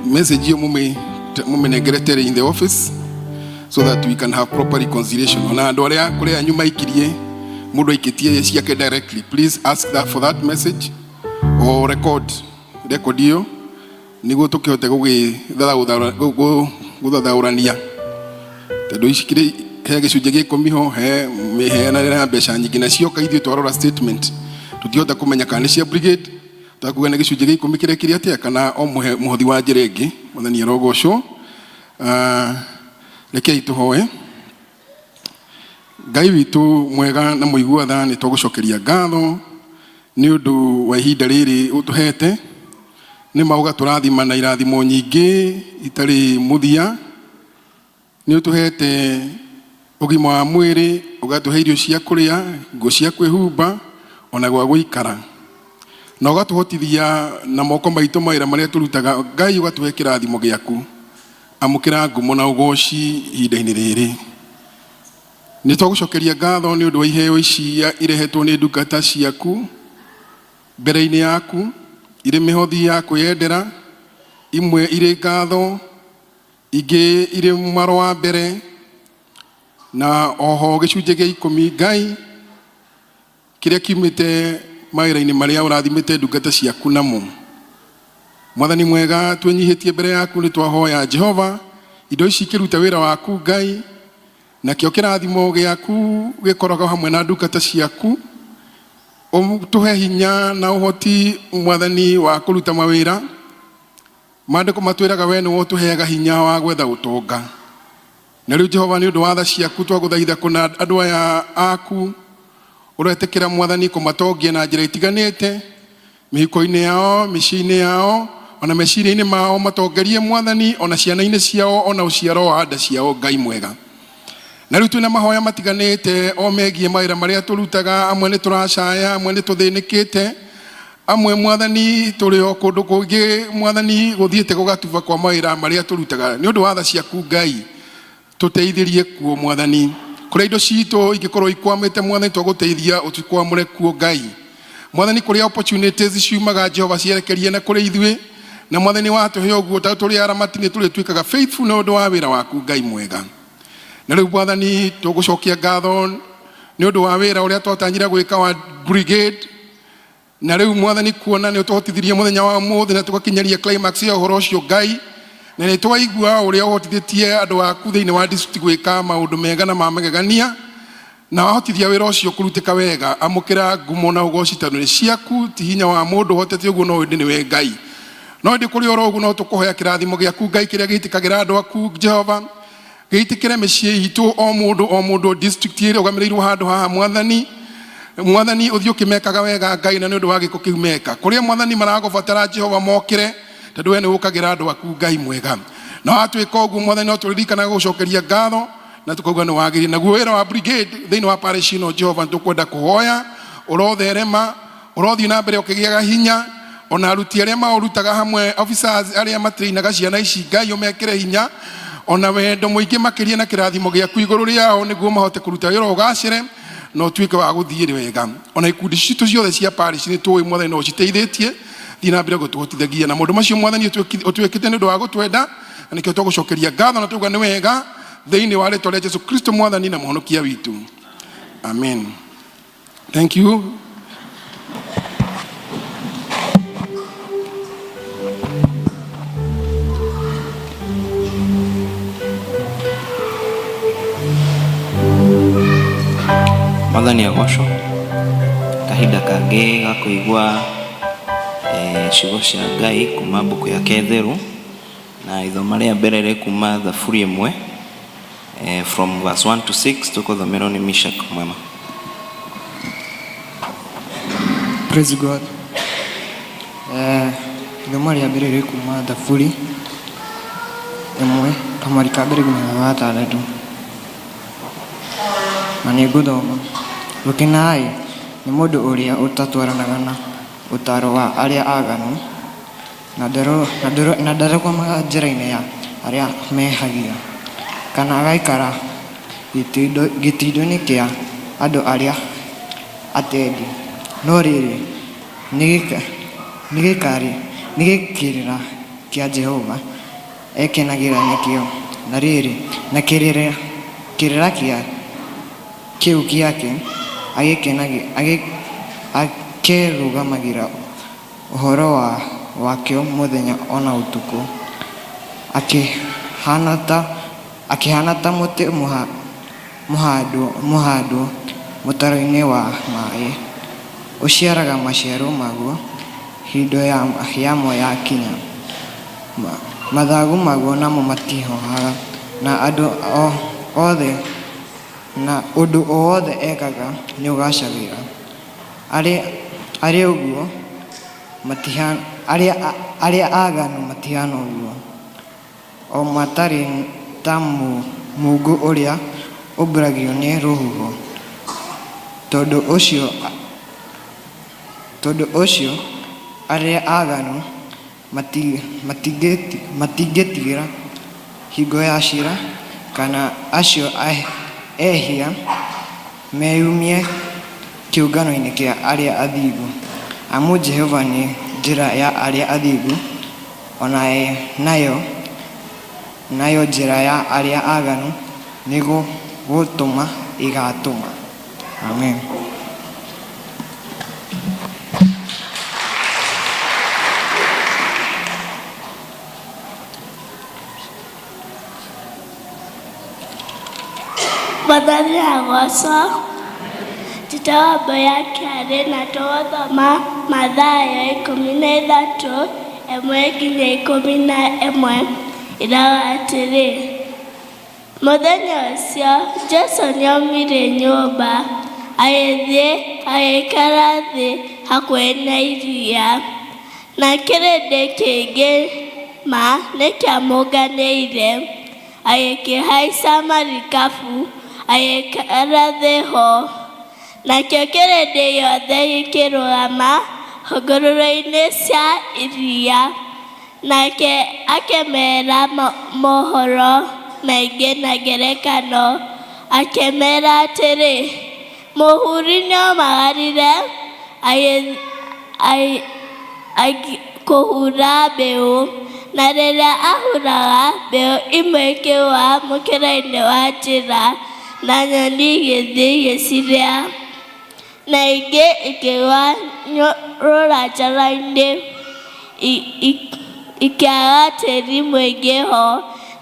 message hiyo mumenengere Terry in the office so that we can have proper reconciliation. Ona andũ arĩa kũrĩa anyu maikirie, mũndũ aikĩtie ciake directly, please ask that for that message or record hiyo nĩguo tũkĩhote gũgĩthathaũrania tondũ ici kĩrĩ He gĩcunjĩ gĩa ikũmi ho, he mĩheanĩre ya mbeca nyingĩ, na cioka ithuĩ twarora statement tũtingĩhota kũmenya kana nĩ cia brigade twakuga nĩ gĩcunjĩ gĩa ikũmi kĩrĩa kĩrĩ atĩa kana o mũhothi wa njĩra ĩngĩ. Mwathani arogocwo. Rekei tũhoe. Ngai witũ mwega na mũigua tha, nĩ twagũcokeria ngatho nĩ ũndũ wa ihinda rĩrĩ ũtũhete. Nĩ ma ũgatũrathima na irathimo nyingĩ itarĩ mũthia. Nĩ ũtũhete ũgima wa mwĩrĩ, ũgatũhe irio cia kũrĩa, nguo cia kwĩhumba, ona gwa gũikara, na ũgatũhotithia na moko maitũ mawĩra marĩa tũrutaga. Ngai, ũgatũhe kĩrathimo gĩaku. Amũkĩra ngumo na ũgoci ihinda-inĩ rĩrĩ. Nĩ twagũcokeria ngatho nĩ ũndũ wa iheo ici irehetwo nĩ ndungata ciaku mbere-inĩ yaku, irĩ mĩhothi ya kwĩyendera, imwe irĩ ngatho, ingĩ irĩ marũa mbere, na oho gĩcunjĩ gĩa ikũmi, Ngai, kĩrĩa kiumĩte mawĩra-inĩ marĩa ũrathimĩte ndungata ciaku namo. Mwathani mwega, twĩnyihĩtie mbere yaku, nĩ twahoya Jehova indo ici ikĩruta wĩra waku, Ngai, nakĩo kĩrathimo gĩaku gĩkoragwo hamwe na ndungata ciaku. Ũtũhe hinya na ũhoti, Mwathani, wa kũruta mawĩra. Maandĩko matwĩraga we nĩwe ũtũheaga hinya wa gwetha ũtonga. Na rĩu Jehova, nĩ ũndũ wa tha ciaku, twagũthaitha kũna andũ aya aku ũretĩkĩra, Mwathani, kũmatongia na njĩra itiganĩte mĩhuko-inĩ yao, mĩciĩ-inĩ yao, ona meciria-inĩ mao. Matongerie, Mwathani, ona ciana-inĩ ciao, ona ũciaro wa nda ciao, Ngai mwega. Na rĩu twĩna mahoya matiganĩte o megiĩ mawĩra marĩa tũrutaga. Amwe nĩ tũracaya, amwe nĩ tũthĩnĩkĩte, amwe, Mwathani, tũrĩ o kũndũ kũngĩ, Mwathani, gũthiĩte gũgatuba kwa mawĩra marĩa tũrutaga. Nĩ ũndũ wa tha ciaku, Ngai, tũteithĩrie kuo, Mwathani. Kũrĩa indo citũ ingĩkorwo ikwamĩte, Mwathani, twagũteithia ũtikwamũre kuo, Ngai. Mwathani, kũrĩa opportunities ciumaga, Jehova, cierekerie na kũrĩ ithuĩ. Na Mwathani, watũhe ũguo, ta tũrĩ aramati nĩ tũrĩtuĩkaga faithful nĩ ũndũ wa wĩra waku, Ngai mwega. Na rĩu, Mwathani, tũgũcokia ngatho nĩ ũndũ wa wĩra ũrĩa twatanyire gwĩka wa brigade. Na rĩu, Mwathani, kuona nĩ ũtũhotithirie mũthenya wa ũmũthĩ na tũgakinyaria climax ya ũhoro ũcio, Ngai, na nĩ twaigua ũrĩa ũhotithĩtie andũ aku thĩinĩ wa district gwĩka maũndũ mega na ma magegania, na wahotithia wĩra ũcio kũrutĩka wega. Amũkĩra ngumo na ũgoci, tondũ nĩ ciaku, ti hinya wa mũndũ ũhotete ũguo, no ĩndĩ nĩwe Ngai. No ĩndĩ kũrĩ oro ũguo, no tũkũhoya kĩrathimo gĩaku, Ngai, kĩrĩa gĩitĩkagĩra andũ aku. Jehova, gĩitĩkĩre mĩciĩ itũ, o mũndũ o mũndũ district ĩrĩa ũgamĩrĩirwo handũ haha. Mwathani, Mwathani, ũthiĩ ũkĩmekaga wega, Ngai, na nĩ ũndũ wa gĩko kĩu meka. Kũrĩa, Mwathani, maragũbatara, Jehova, mokĩre, tondũ we nĩ ũkagĩra andũ aku, Ngai mwega. Na watwĩka ũguo, Mwathani, no tũririkanaga gũcokeria ngatho na tũkauga nĩ wagĩrĩire. Naguo wĩra wa brigade thĩinĩ wa parish ĩno, Jehova, nĩ tũkwenda kũhoya ũrotherema, ũrothiĩ na mbere ũkĩgĩaga hinya, ona aruti arĩa maũrutaga hamwe, officers arĩa matrainaga ciana ici, Ngai, ũmekĩre hinya ona wendo mũingĩ makĩria na kĩrathimo gĩaku igũrũ rĩao, nĩguo mahote kũruta wĩra ũgacĩre na ũtuĩke wa gũthiĩ wega. Ona ikundi citũ ciothe cia parish, nĩ tũĩ, Mwathani, no ũciteithĩtie. Thiĩ na mbere gũtũhotithagia na maũndũ macio, Mwathani, ũtwĩkĩte nĩ ũndũ wa gũtwenda, na nĩkĩo twagũcokeria ngatho na tuga nĩ wega, thĩinĩ wa rĩtwa rĩa Jesu Kristo, Mwathani na Mũhonokia witũ, amen. Thank you. Mwathani agocwo. Kahinda kangĩ ga kũigua ciugo cia Ngai kuma mbuku yake theru, na ithoma rĩa mbere rĩ kuma Thaburi 1, from verse 1 to 6, tũkũthomerwo nĩ Mishak Mwema. Praise God. Ithomo rĩa mbere rĩ kuma Thaburi 1, kamweri ka mbere nginya ga gatandatũ. Na nĩ ngũthoma. Gũkena-ĩ, nĩ mũndũ ũrĩa ũtatwaranaga na ũtaaro wa arĩa aganu, na ndarũgamaga njĩra-inĩ ya arĩa mehagia, kana agaikara gĩtindo-inĩ kĩa andũ arĩa atendi. No rĩrĩ, nĩ kĩrĩra kĩa Jehova ekenagĩra nĩkĩo, na rĩrĩ, na kĩrĩra kĩu gĩake akerũgamagĩra ũhoro wakĩo mũthenya o na ũtukũ. Akĩhaana ta mũtĩ Mũhandwo mũtaro-inĩ wa maĩ, ũciaraga maciaro maguo hĩndĩ yamo yakinya. Mathagu maguo namo matihohaga, na ũndũ o wothe ekaga nĩũgaacagĩra. Arĩ ũguo arĩa aaganu matihana ũguo, o matariĩ ta mũũngũ ũrĩa ũmbũragio nĩ rũhuho. Tondũ ũcio arĩa aaganu matingĩtigira hingo ya ciira, kana acio ehia meyumie kĩũngano-inĩ kĩa arĩa athingu. Amu Jehova nĩ njĩra ya arĩa athingu, o nayo njĩra ya arĩa aaganu nĩ gũtũma ĩgaatũma. Amen. Mwathani agocwo. Njĩtagwo Mboya Kĩarĩ na tũgũthoma Mathayo 13:1-11 ĩrauga atĩrĩ, mũthenya ũcio Jesũ nĩaumire nyũmba agĩthiĩ agĩikara thĩ hakuhĩ na iria, na kĩrĩndĩ kĩingĩ ma nĩkĩamũnganĩire. Agĩkĩhaica marikabu agĩikara thĩ ho. Nakĩo kĩrĩndĩ gĩothe gĩkĩrũgama hũgũrũrũ-inĩ cia iria. Nake akĩmeera mohoro maingĩ na ngerekano, akĩmeera atĩrĩ, mũhuri nĩoimagarire kũhura mbeũ, na rĩrĩa ahuraga, mbeũ imwe ikĩgũa mũkĩra-inĩ wa njĩra, na nyoni igĩthiĩ igĩcirĩa. Na ingĩ ikĩgũa rũranja-inĩ, ikĩaga tĩĩri mũingĩ ho,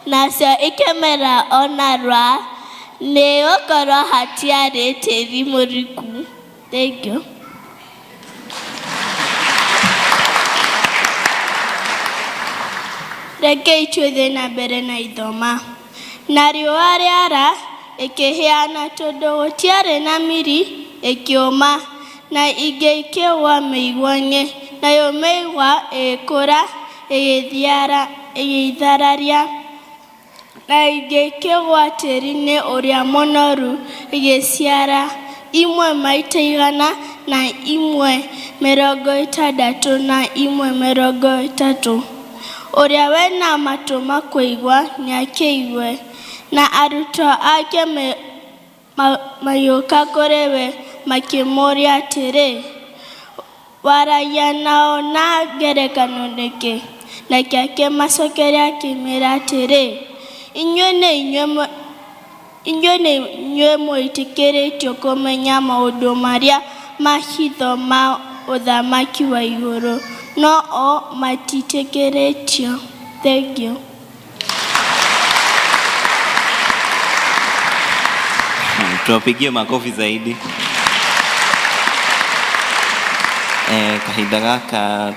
nacio ikĩmera o narua, nĩ gũkorwo hatiarĩ tĩĩri mũriku. Thank you. Rekei tũthiĩ na mbere na ithoma. Na riũa rĩara, ĩkĩhĩa, na tondũ gũtiarĩ na mĩri, ĩkĩũma. Na ingĩ ikĩgũa mĩigua-inĩ, nayo mĩigua ĩgĩkũra ĩgĩthararia. Na ingĩ ikĩgũa tĩĩri-inĩ ũrĩa mũnoru, ĩgĩciara, imwe maita 100, na imwe 60, na imwe 30. Ũrĩa wĩna matũ ma kũigua nĩakĩigue. Na arutwo ake magĩũka kũrĩ we makĩmũũria atĩrĩ, waragia nao na ngerekano nĩkĩ? Nake akĩmacokeria akĩmeera atĩrĩ, inyuĩ nĩ inyuĩ mwĩtĩkĩrĩtio kũmenya maũndũ marĩa ma hitho ma ũthamaki wa igũrũ, no o matiĩtĩkĩrĩtio. Thank you. Tuwapigie makofi zaidi. Kahinda gaka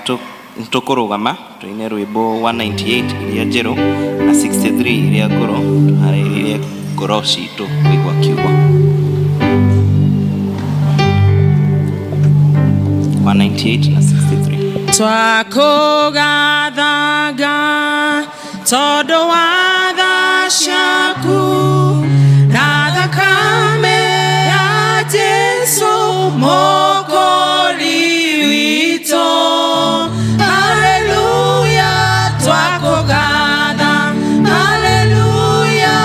tũkũrũgama tũine rwĩmbo 198 iria njerũ na 63 iria ngũrũ, tũharĩrĩrie ngoro citũ kũigua kiugo. 198 na 63. Twakũgathaga tondũ wa tha ciaku na thakame ya Jesũ Mũkũũri witũ. Haleluya, twakũgatha. Haleluya,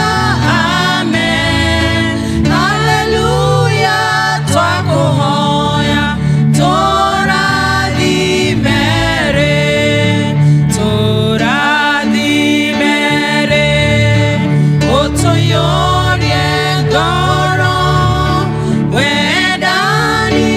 amen. Haleluya, twakũhoya tũrathime rĩ, tũrathime rĩ, ũtũiyũrie ngoro wendani.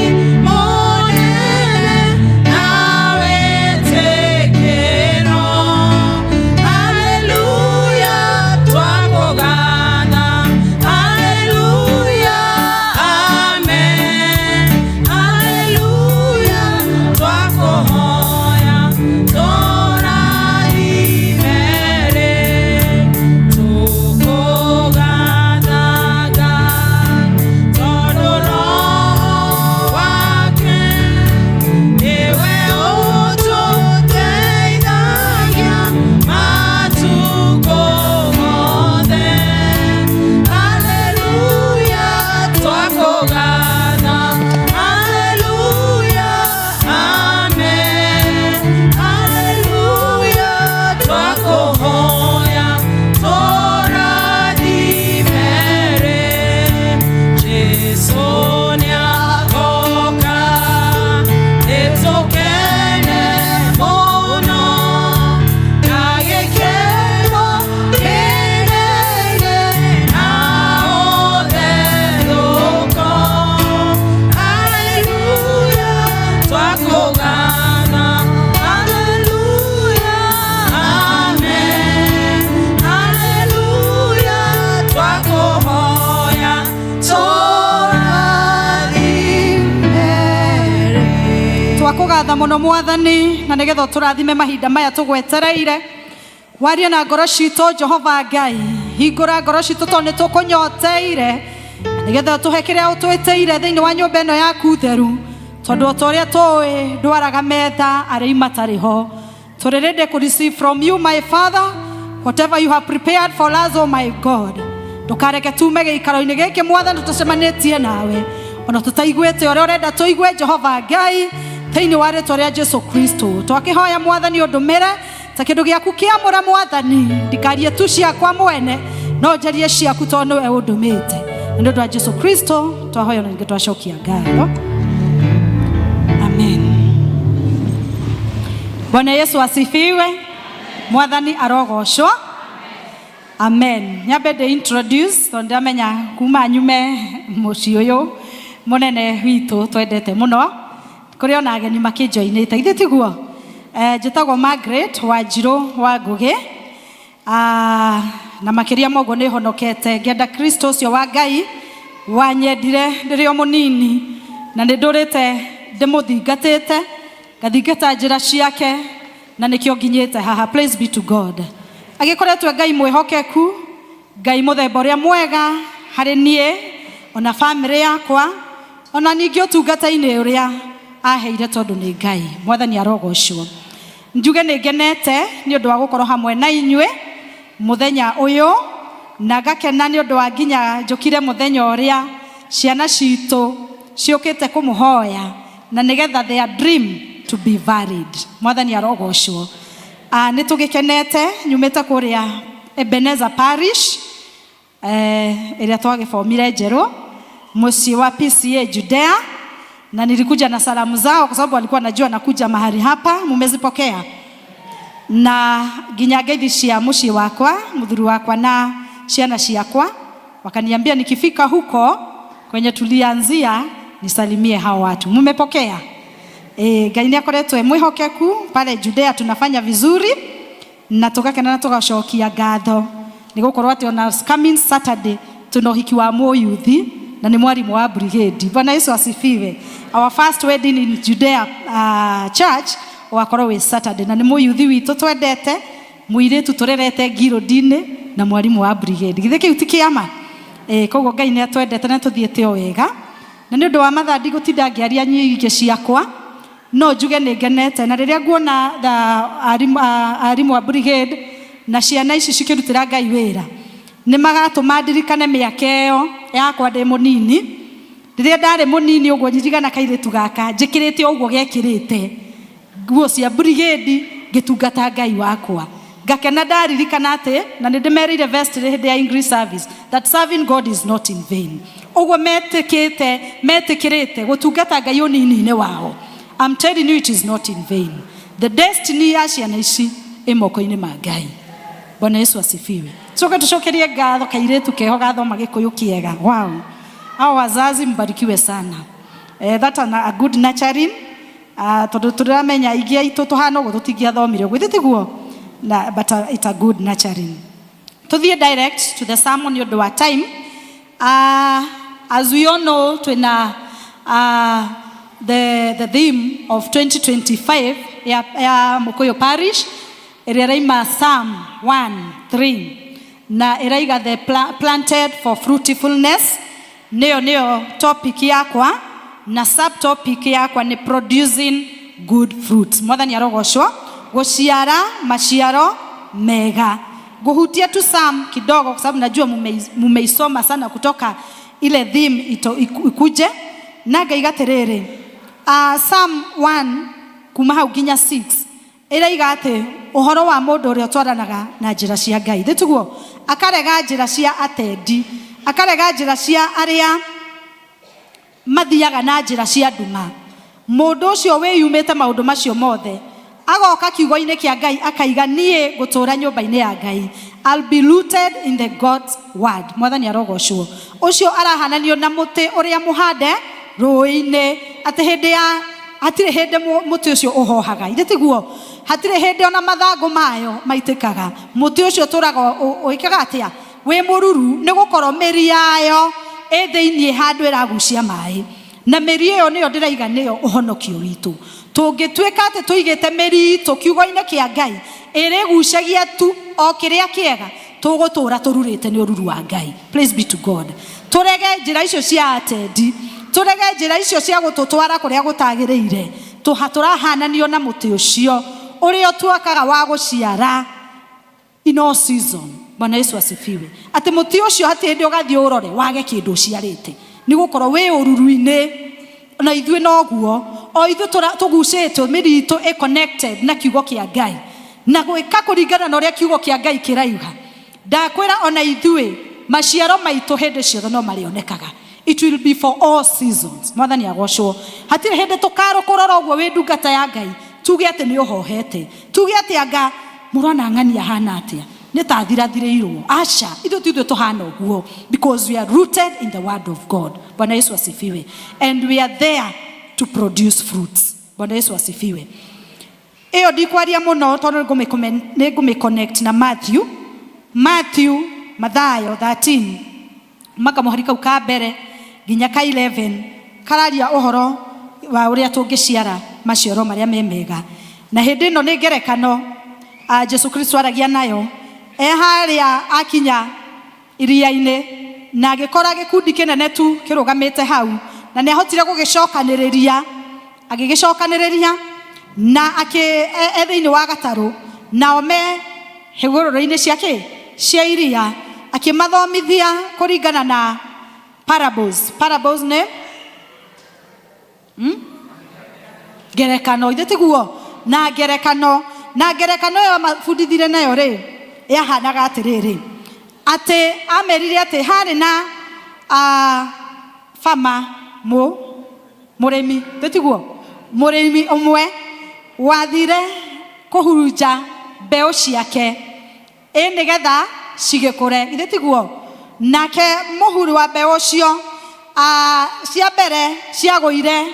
Twagũgatha mũno Mwathani, na nĩgetha ũtũrathime mahinda maya tũgwetereire. Warie na ngoro citũ, Jehova Ngai, hingũra ngoro citũ tondũ nĩ tũkũnyoteire, na nĩgetha ũtũhe kĩrĩa ũtwĩtĩire thĩinĩ wa nyũmba ĩno yaku theru, tondũ o ta ũrĩa tũĩ ndwaraga metha arĩi matarĩ ho. Tũrĩ ready to receive from you, my Father, whatever you have prepared for us, oh my God. Ndũkareke tume gĩikaro-inĩ gĩkĩ, Mwathani, tũtacemanĩtie nawe, ona tũtaiguĩte ũrĩa ũrenda tũigue, Jehova Ngai, thĩinĩ wa rĩtwa rĩa Jesu Kristo. Twakĩhoya, Mwathani, ũndũmĩre ta kĩndũ gĩaku kĩamũre, Mwathani, ndikarie tu ciakwa mwene, no njarie ciaku tondũ nĩwe ũndũmĩte. Na nĩ ũndũ wa Jesu Kristo twahoya na ningĩ twacokia ngatho. Amen. Bwana Yesu asifiwe. Mwathani arogocwo. Amen. Nyambe ndĩ introduce tondũ ndamenya kuma nyume mũciĩ ũyũ mũnene witũ twendete mũno, kũrĩ ona ageni makĩnjoinĩte, githĩ tiguo? Njĩtagwo Margaret Wanjirũ wa Ngũgĩ. Na makĩria ma ũguo nĩ honokete ngĩenda Kristo ũcio wa Ngai wanyendire rĩrĩa o mũnini, na nĩ ndũrĩte ndĩmũthingatĩte, ngathingata njĩra ciake, na nĩkĩo nginyĩte haha. Praise be to God. Agĩkoretwo Ngai mwĩhokeku, Ngai mũthemba ũrĩa mwega harĩ niĩ ona bamĩrĩ yakwa, ona ningĩ ũtungata-inĩ ũrĩa aheire, tondũ nĩ Ngai. Mwathani arogocwo. Njuge nĩ ngenete nĩ ũndũ wa gũkorwo hamwe na inyuĩ mũthenya ũyũ, na ngakena nĩ ũndũ wa nginya njũkire mũthenya ũrĩa ciana citũ ciũkĩte kũmũhoya na nĩgetha their dream to be valid. Mwathani arogocwo. Nĩ tũgĩkenete. Nyumĩte kũrĩa Ebenezer Parish, ĩrĩa twagĩbomire njerũ, mũciĩ wa PCA Judea, na nilikuja na salamu zao kwa sababu walikuwa najua nakuja mahali hapa. Mumezipokea? Na nginya ngeithi cia mũciĩ wakwa, mũthuri wakwa na ciana ciakwa, wakaniambia nikifika huko kwenye tulianzia nisalimie hao watu. Mumepokea? Ngai nĩ akoretwo e mwĩhokeku pale Judea, tunafanya vizuri na tũgakena na tũgacokia ngatho nĩ gũkorwo atĩ ona coming Saturday tuna ũhiki wa mũyuthi na nĩ mwarimũ wa brigade. Bwana Yesu asifiwe. Our first wedding in Judea church ũgakorwo wĩ Saturday, na nĩ mũyuthi witũ twendete, mũirĩtu tũrerete ngirũndi-inĩ na mwarimũ wa brigade. Githĩ kĩu ti kĩama? Koguo Ngai nĩ atwendete na tũthiĩte o wega, na nĩ ũndũ wa mathaa ndigũtinda ngĩaria nyingĩ ciakwa, no njuge nĩ ngenete na rĩrĩa nguona arimũ a brigade na ciana ici cikĩrutĩra Ngai wĩra, nĩ magatũma ndirikane mĩaka ĩyo yakwa ndĩ mũnini. Rĩrĩa ndarĩ mũnini ũguo, ndirigana kairĩtu gaka njĩkĩrĩte ũguo gekĩrĩte nguo cia brigade ngĩtungata Ngai wakwa. Ngakena ndaririkana atĩ na nĩ ndĩmerĩire vestry hĩndĩ ya English service that serving God is not in vain. Ũguo metĩkĩte, metĩkĩrĩte gũtungata Ngai ũnini-inĩ wao, I'm telling you, it is not in vain. The destiny ya ciana ici ĩ moko-inĩ ma Ngai. Bwana Yesu asifiwe. Coke tucokerie ngatho kairĩtu keho gathoma Gĩkũyũ kĩega. Wow, hao wazazi mbarikiwe sana. That a good nurturing, tondũ tũramenya aingĩ aitũ tũhana ũguo tũtingĩathomire ũguo, ithe tiguo? Na but it's a good nurturing. Tuthiĩ direct to the sermon nĩ ũndũ wa time. As we all know, twĩna the theme of 2025 ya Mukuyu Parish, ĩrĩa ĩraima Psalm 1:3 na ĩraiga the planted for fruitfulness. Nĩyo topic yakwa, na subtopic yakwa nĩ producing good fruits. Mwathani arogocwo. Gũciara maciaro mega. Guhutia tu Psalm kidogo kwa sababu najua mumeisoma sana kutoka ile theme ikuje, na ngaiga atĩrĩrĩ, Psalm 1 kuma hau nginya 6 ĩraiga atĩ ũhoro wa mũndũ ũrĩa ũtwaranaga na njĩra cia Ngai, thĩ tiguo? Akarega njĩra cia atendi, akarega njĩra cia arĩa mathiaga na njĩra cia nduma. Mũndũ ũcio wĩyumĩte maũndũ macio mothe agoka kiugo-inĩ kĩa Ngai, akaiga, "Niĩ ngũtũũra nyũmba-inĩ ya Ngai. I'll be rooted in the God's word." Mwathani arogocwo. Ũcio arahananio na mũtĩ ũrĩa mũhande rũĩ-inĩ, atĩ hĩndĩ ya hatirĩ hĩndĩ mũtĩ ũcio ũhohaga, ithe tiguo? Hatirĩ hĩndĩ ona mathangũ mayo maitĩkaga. Mũtĩ ũcio ũtũraga ũĩkaga atĩa? Wĩ mũruru, nĩ gũkorwo mĩri yayo ĩ thĩiniĩ handũ ĩragucia maĩ, na mĩri ĩyo nĩyo ndĩraiga nĩyo ũhonokio witũ. Tũngĩtuĩka atĩ tũigĩte mĩri itũ kiugo-inĩ kĩa Ngai ĩrĩgucagia tu o kĩrĩa kĩega, tũgũtũra tũrurĩte nĩ ũruru wa Ngai. Praise be to God. Tũrege njĩra icio cia atendi, tũrege njĩra icio cia gũtũtwara kũrĩa gũtagĩrĩire. Tũha tũrahananio na mũtĩ ũcio ũrĩa ũtuĩkaga wa gũciara in all season. Bwana Yesu asifiwe. Atĩ mũtĩ ũcio hatirĩ hĩndĩ ũgathiĩ ũrore wage kĩndũ ũciarĩte, nĩ gũkorwo wĩ ũruru-inĩ. Na ithuĩ noguo, o ithuĩ tũgucĩtwo, mĩri itũ ĩ connected na kiugo kĩa Ngai na gwĩka kũringana na ũrĩa kiugo kĩa Ngai kĩrauga. Ndakwĩra ona ithuĩ maciaro maitũ hĩndĩ ciothe no marĩonekaga. It will be for all seasons. Mwathani agocwo. Hatirĩ hĩndĩ tũkarũkũrora ũguo wĩ ndungata ya Ngai tuge atĩ nĩ ũhohete, tuge atĩ anga mũrona ng'ani ahana atĩa, nĩ ta athirathirĩirwo. Aca, ithuĩ ti ithuĩ tũhana ũguo, because we are rooted in the word of God. Bwana Yesu asifiwe. And we are there to produce fruits. Bwana Yesu asifiwe. Ĩyo ndikwaria mũno tondũ nĩ ngũmĩ connect na Matthew. Matthew, Mathayo 13, makamũhari kau ka mbere nginya ka 11, kararia ũhoro wa ũrĩa tũngĩciara maciaro marĩa me mega. Na hĩndĩ ĩno nĩ ngerekano a Jesu Kristo aragia nayo e harĩa akinya iria-inĩ, na agĩkora gĩkundi kĩnene tu kĩrũgamĩte hau, na nĩ ahotire gũgĩcokanĩrĩria, agĩgĩcokanĩrĩria na akĩ e thĩinĩ wa gatarũ, nao me hũgũrũrũ-inĩ cia kĩ cia iria, akĩmathomithia kũringana na parables. Parables nĩ Ngerekano, ithe tiguo? Na ngerekano, na ngerekano ĩyo amabundithire nayo rĩ, yahanaga atĩrĩrĩ, atĩ amerire atĩ harĩ na farmer, mũrĩmi, ithe tiguo? Mũrĩmi ũmwe wathire kũhurunja mbeũ ciake ĩ nĩgetha cigĩkũre, ithe tiguo? Nake mũhuri wa mbeũ ũcio, cia mbere ciagũire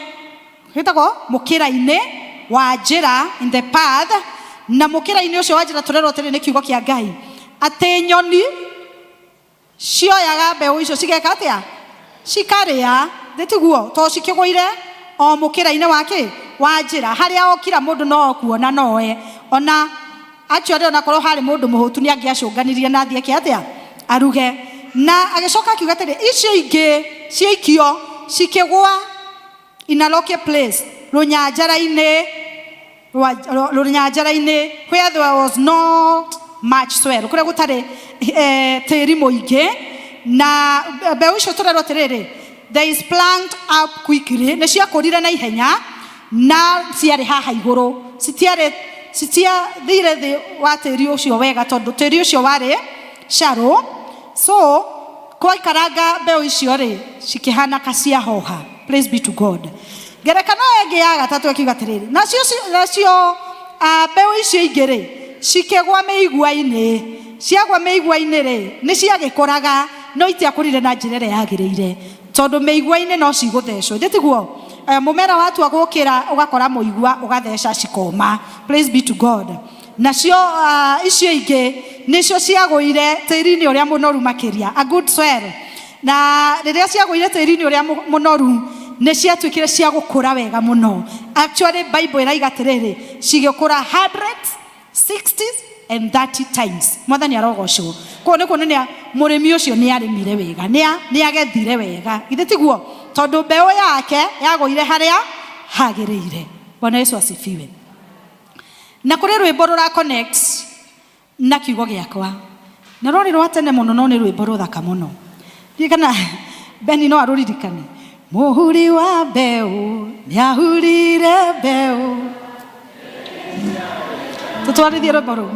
gĩtagwo mũkĩra-inĩ wa njĩra, in the path. Na mũkĩra-inĩ ũcio wa njĩra tũrerwo atĩrĩ nĩ kiugo kĩa Ngai atĩ nyoni cioyaga mbeũ icio cigeka atĩa? Cikarĩa, thĩ tiguo? Tondũ cikĩgũire o mũkĩra-inĩ wa kĩ wa njĩra, harĩa o kila mũndũ no kuona noe. Ona actually onakorwo harĩ mũndũ mũhũtu, nĩ angĩacũnganirie na athiĩ eke atĩa? Aruge. Na agĩcoka akiuga atĩrĩ, icio ingĩ ciaikio cikĩgũa in a rocky place, rũnyanjara-inĩ, rũnyanjara-inĩ where there was not much soil, kũrĩa gũtarĩ tĩri mũingĩ. Na mbeũ icio tũrerwo atĩrĩrĩ, they sprang up quickly, nĩ ciakũrire na ihenya, na ciarĩ haha igũrũ, citiarĩ citiathire thĩ wa tĩri ũcio wega, tondũ tĩri ũcio warĩ shallow. So kwaikaranga mbeũ icio rĩ, cikĩhana ka ciahoha. Praise be to God. Ngerekano ĩngĩ ya gatatũ ĩkiuga atĩrĩrĩ, nacio mbeũ icio ingĩ rĩ, cikĩgwa mĩigua-inĩ. Ciagwa mĩigua-inĩ rĩ, nĩ ciagĩkũraga, no itiakũrire na njĩra ĩrĩa yagĩrĩire, tondũ mĩigua-inĩ no cigũthecwo, ithĩ tiguo? Mũmera watua gũkĩra ũgakora mũigua ũgatheca cikoma. Praise be to God. Nacio icio ingĩ nĩcio ciagũire tĩri-inĩ ũrĩa mũnoru makĩria, a good soil. Na rĩrĩa ciagũire tĩri-inĩ ũrĩa mũnoru, nĩ ciatuĩkire cia gũkũra wega mũno. Actually Bible ĩraiga atĩrĩrĩ, cigĩkũra 100, 60 and 30 times. Mwathani arogocwo. Koguo nĩ kuonania mũrĩmi ũcio nĩ arĩmire wega, nĩ agethire wega, githĩ tiguo? Tondũ mbeũ yake yagũire harĩa hagĩrĩire. Bwana Yesu asifiwe. Na kũrĩ rwĩmbo rũra connect na kiugo gĩakwa, na rwarĩ rwa tene mũno, no nĩ rwĩmbo rũthaka mũno. Ririkana Beni no arũririkane. Mũhuri wa mbeũ nĩahurire mbeũ. Tũtwarithie rwĩmbo rũu.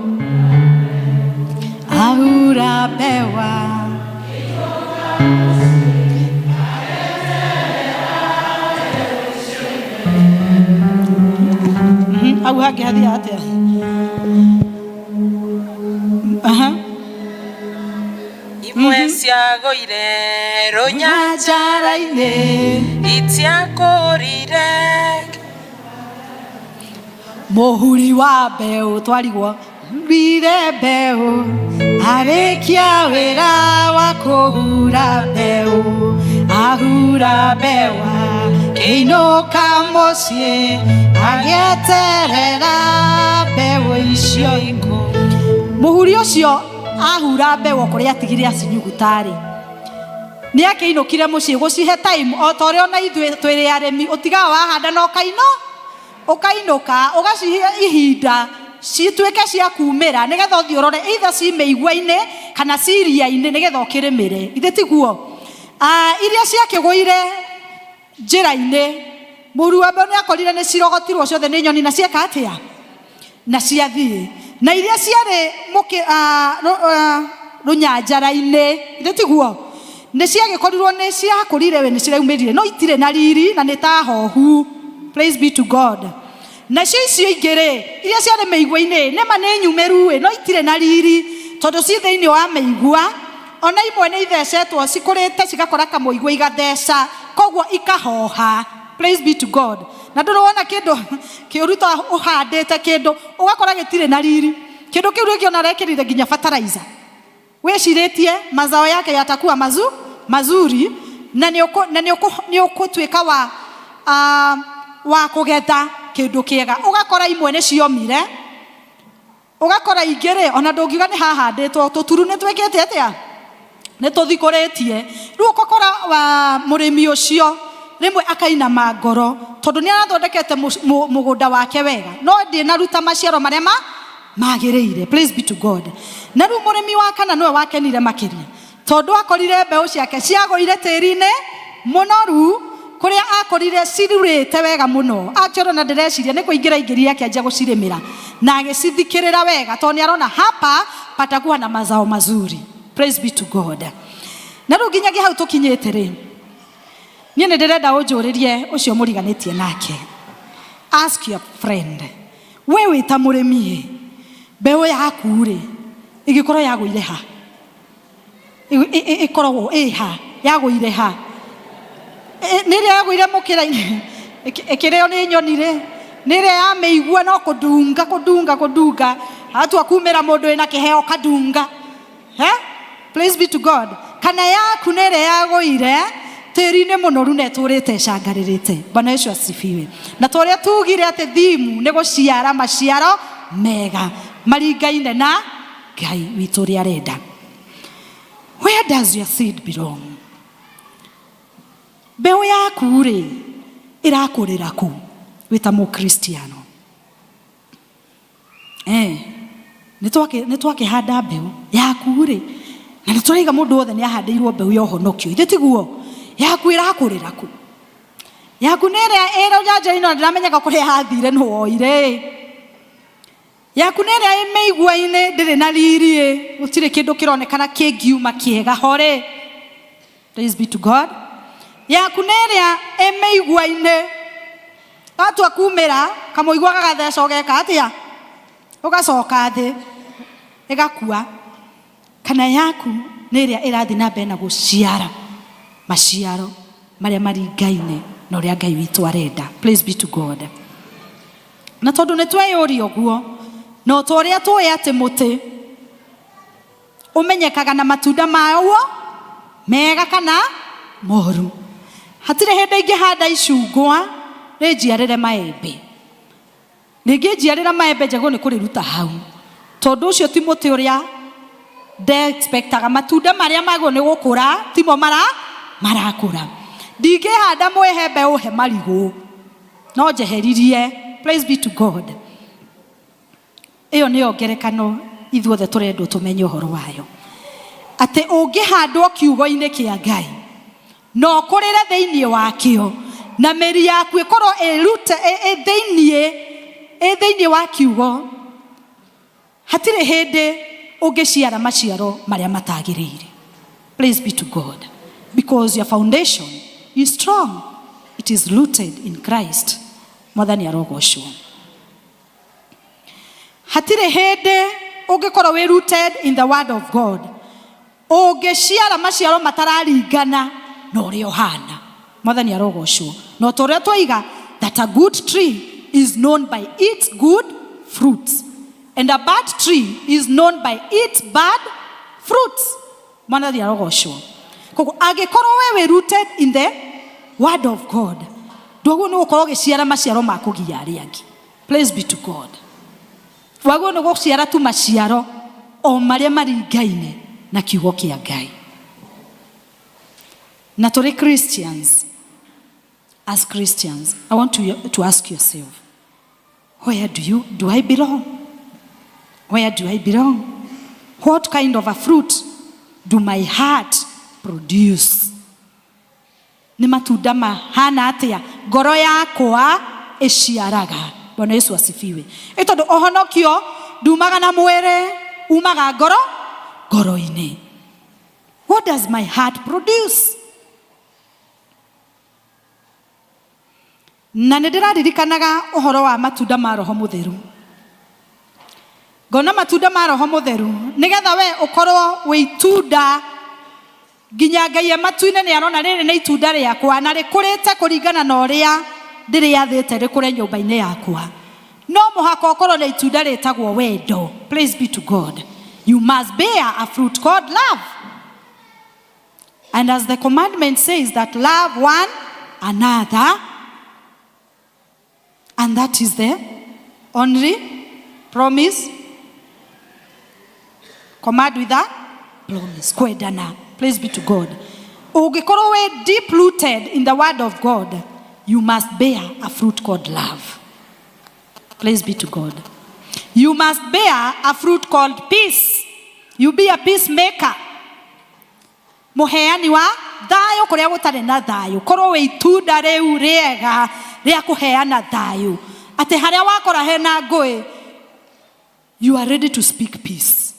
Ahura mbewa. Hau hangĩ hathiaga atĩa? Aha. Imwe ciagũire rũnyanjara-inĩ, itiakũrire. Mũhuri wa mbeũ twarigwo rire mbeũ, arĩkia wĩra wa kũhura mbeũ, ahura mbewa. Akĩinũka mũciĩ agĩeterera mbeũ icio ikũ. Mũhuri ũcio ahura mbeũ o kũrĩa atigire acinyugutarĩ, nĩ akĩinũkire mũciĩ gũcihe time o ta ũrĩa ona ithuĩ twĩrĩ arĩmi ũtigaga wahanda na ũkaino ũkainũka ũgacihe ihinda cituĩke cia kumĩra nĩgetha ũthiĩ ũrore either ci mĩigua-inĩ kana ci iria-inĩ nĩgetha ũkĩrĩmĩre. Ithe tiguo? Ah, iria ciakĩgũire njĩra-inĩ, mũru wa mbeũ nĩ akorire nĩ cirogotirwo ciothe nĩ nyoni na cieka atĩa? Na ciathiĩ. Na iria ciarĩ mũkĩ, ah, rũ, ah, rũnyanjara-inĩ, ithe tiguo? Nĩ ciagĩkorirwo nĩ ciakũrire we nĩ ciraumĩrire no itirĩ na riri na nĩ ta hohu. Praise be to God. Nacio icio ingĩ rĩ, iria ciarĩ mĩigua-inĩ, nĩma nĩ nyumĩru ĩ, no itirĩ na riri tondũ ci thĩinĩ wa mĩigua. Ona imwe nĩ ithecetwo cikũrĩte cigakora kamũigua igatheca, koguo ikahoha. Praise be to God. Na ndũrĩ wona kĩndũ kĩũru ta ũhandĩte kĩndũ ũgakora gĩtirĩ na riri. Kĩndũ kĩu rĩngĩ ona ũrekĩrire nginya fertilizer. Wĩcirĩtie mazao yake yatakuwa mazu, mazuri na nĩ ũkũ- na nĩ ũkũ- nĩ ũkũtuĩka wa ah, wa kũgetha kĩndũ kĩega. Ũgakora imwe nĩ ciomire, ũgakora ingĩ rĩ ona ndũngiuga nĩ hahandĩtwo, tũturu nĩ twĩkĩte atĩa, nĩ tũthikũrĩtie. Rĩu ũgakora wa mũrĩmi ũcio rĩmwe akainama ngoro tondũ nĩ arathondekete mũgũnda wake wega no ndĩnaruta maciaro marĩa ma magĩrĩire. Praise be to God. Na rĩu mũrĩmi wa kana nĩwe wakenire makĩria tondũ akorire mbeũ ciake ciagũire tĩri-inĩ mũnoru kũrĩa akorire cirurĩte wega mũno. Actually ona ndĩreciria nĩ kũingĩra aingĩrire akĩanjia gũcirĩmĩra na agĩcithikĩrĩra wega tondũ nĩ arona hapa patakuwa na mazao mazuri. Praise be to God. Na rĩu nginyagia hau tũkinyĩte rĩ, niĩ nĩ ndĩrenda ũnjũrĩrie ũcio mũriganĩtie nake. Ask your friend, we wĩ ta mũrĩmi ĩ, mbeũ yaku rĩ ĩngĩkorwo yagũire ha? Ĩkoragwo ĩ ha? Yagũire ha? Nĩ ĩrĩa yagũire mũkĩra-inĩ ĩkĩrĩo nĩ nyoni rĩ, nĩ ĩrĩa ya mĩigua no kũndunga kũndunga kũndunga atua kumĩra mũndũ wĩna kĩheo kandunga. He? Praise be to God. Kana yaku nĩ ĩrĩa yagũire tĩri-inĩ mũnoru na ĩtũrĩte ĩcangarĩrĩte. Bwana Yesu asifiwe. Na ta ũrĩa tugire atĩ thimu nĩ gũciara maciaro mega maringaine na Ngai witũ ũrĩa arenda. Where does your seed belong? Mbeũ yaku rĩ ĩrakũrĩra kũ wĩ ta mũkristiano? Eh, nĩ twakĩhanda mbeũ yaku rĩ, na nĩ tũraiga mũndũ wothe nĩ ahandĩirwo mbeũ ya ũhonokio, ithe tiguo? Yaku ĩrakũrĩra kũ? Yaku nĩ ĩrĩa ĩ rũnyanjara-inĩ na ndĩramenyaga kũrĩa yathire nũ woire. Yaku nĩ ĩrĩa ĩ mĩigua-inĩ ndĩrĩ na riri ĩ, gũtirĩ kĩndũ kĩronekana kĩngiuma kĩega ho rĩ. Praise be to God. Yaku nĩ ĩrĩa ĩ mĩigua-inĩ watua kumĩra kamũigua gagatheca ũgeka atĩa? Ũgacoka thĩ ĩgakua. Kana yaku nĩ ĩrĩa ĩrathiĩ na mbere na gũciara maciaro marĩa maringaine na ũrĩa Ngai witũ arenda. Praise be to God. Na tondũ nĩ tweyũria ũguo, na o ta ũrĩa tũĩ atĩ mũtĩ ũmenyekaga na matunda maguo mega kana moru, hatirĩ hĩndĩ ingĩhanda icungwa rĩnjiarĩre maembe. Rĩngĩ njiarĩra maembe njagwo nĩ kũrĩruta hau, tondũ ũcio ti mũtĩ ũrĩa nde-expectaga. Matunda marĩa magwo nĩ gũkũra timo marakũra. Ndingĩhanda mwĩhembe ũhe marigũ, no njeheririe. Praise be to God. Ĩyo nĩyo ngerekano ithuothe tũrendwo tũmenye ũhoro wayo, atĩ ũngĩhandwo kiugo-inĩ kĩa Ngai na ũkũrĩre thĩinĩ wakĩo, na mĩri yaku ĩkorwo ĩrute ĩ thĩinĩ wa kiugo, hatirĩ hĩndĩ ũngĩciara maciaro marĩa matagĩrĩire. Praise be to God. Because your foundation is strong. It is rooted in Christ. Mwathani arogocwo. Hatirĩ hĩndĩ ũngĩkorwo wĩ rooted in the word of God ũngĩciara maciaro matararingana na ũrĩa ũhana. Mwathani arogocwo. Na ta ũrĩa twaiga, that a good tree is known by its good fruits and a bad tree is known by its bad fruits. Mwathani arogocwo. Koguo angĩkorwo we wĩ rooted in the word of God, Ndwagĩrĩirwo nĩ gũkorwo ũgĩciara maciaro ma kũgia arĩa angĩ. Praise be to God. Wagĩrĩirwo nĩ gũciara tu maciaro o marĩa maringaine na kiugo kĩa Ngai. Na tũrĩ Christians, as Christians, I want to ask yourself, where do I belong? Where do I belong? What kind of a fruit do my heart produce? Nĩ matunda mahana atĩa ngoro yakwa ĩciaraga? Bwana Yesu asifiwe. Ĩ tondũ ũhonokio ndumaga na mwĩrĩ, umaga ngoro ngoro-inĩ. What does my heart produce? Na nĩ ndĩraririkanaga ũhoro wa matunda ma Roho Mũtheru. Ngona matunda ma Roho Mũtheru nĩgetha we ũkorwo wĩ itunda nginya Ngai e matu-inĩ nĩ arona rĩrĩ nĩ itunda rĩakwa na rĩkũrĩte kũringana na ũrĩa ndĩrĩathĩte rĩkũre nyũmba-inĩ yakwa. No mũhaka ũkorwo na itunda rĩtagwo wendo. Praise be to God. You must bear a fruit called love. And as the commandment says that love one another, and that is the only promise, command with a promise, kwendana. Praise be to God. Ũngĩkorwo wĩ deep rooted in the word of God, you must bear a fruit called love. Praise be to God. You must bear a fruit called peace. You be a peacemaker. Mũheani wa thayũ kũrĩa gũtarĩ na thayũ. Korwo wĩ itunda rĩu rĩega rĩa kũheana thayũ. Atĩ harĩa wakora hena ngũĩ, you are ready to speak peace.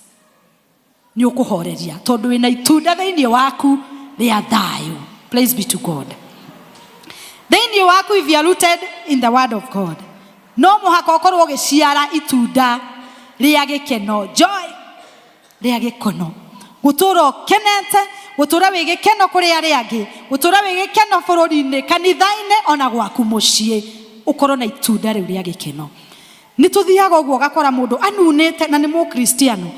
Nĩ ũkũhoreria tondũ wĩna itunda thĩinĩ waku rĩa thayũ. Praise be to God. Thĩinĩ waku, if you are rooted in the word of God, no mũhaka ũkorwo ũgĩciara itunda rĩa gĩkeno, joy rĩa gĩkono, gũtũra ũkenete, gũtũra wĩ gĩkeno kũrĩ arĩa angĩ, gũtũra wĩ gĩkeno bũrũri-inĩ, kanitha-inĩ, ona gwaku mũciĩ, ũkorwo na itunda rĩu rĩa gĩkeno. Nĩ tũthiaga ũguo ũgakora mũndũ anunĩte na nĩ mũkristiano,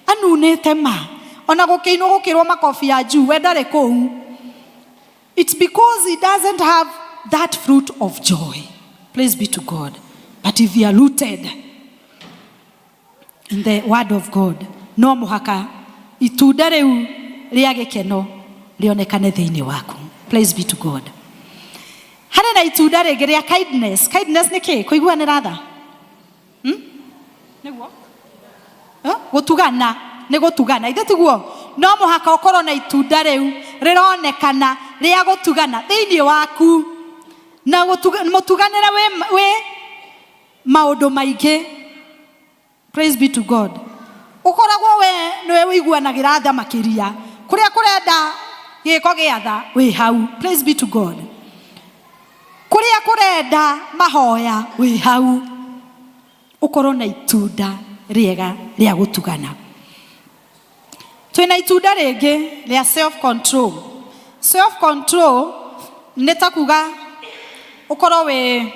anunĩte ma, ona gũkĩinwo gũkĩrwo makobi ya juu, we ndarĩ kũu. It's because he doesn't have that fruit of joy. Praise be to God. But if you are rooted in the word of God, no mũhaka itunda rĩu rĩa gĩkeno rĩonekane thĩinĩ waku. Praise be to God. Harĩ na itunda rĩngĩ rĩa kindness. Kindness nĩ kĩ? Kũiguanĩra tha? Nĩguo? Gũtugana. Nĩ gũtugana. Ithe tiguo? No mũhaka ũkorwo na itunda rĩu rĩronekana rĩa gũtugana thĩinĩ waku. Na mũtuganĩre wĩ maũndũ maingĩ. Praise be to God. Ũkoragwo we nĩwe ũiguanagĩra tha makĩria. Kũrĩa kũrenda gĩko gĩa tha wĩ hau. Praise be to God. Kũrĩa kũrenda mahoya wĩ hau. Ũkorwo na itunda rĩega rĩa gũtugana. Twĩna itunda rĩngĩ rĩa self control. Self control nĩ ta kuga ũkorwo wĩ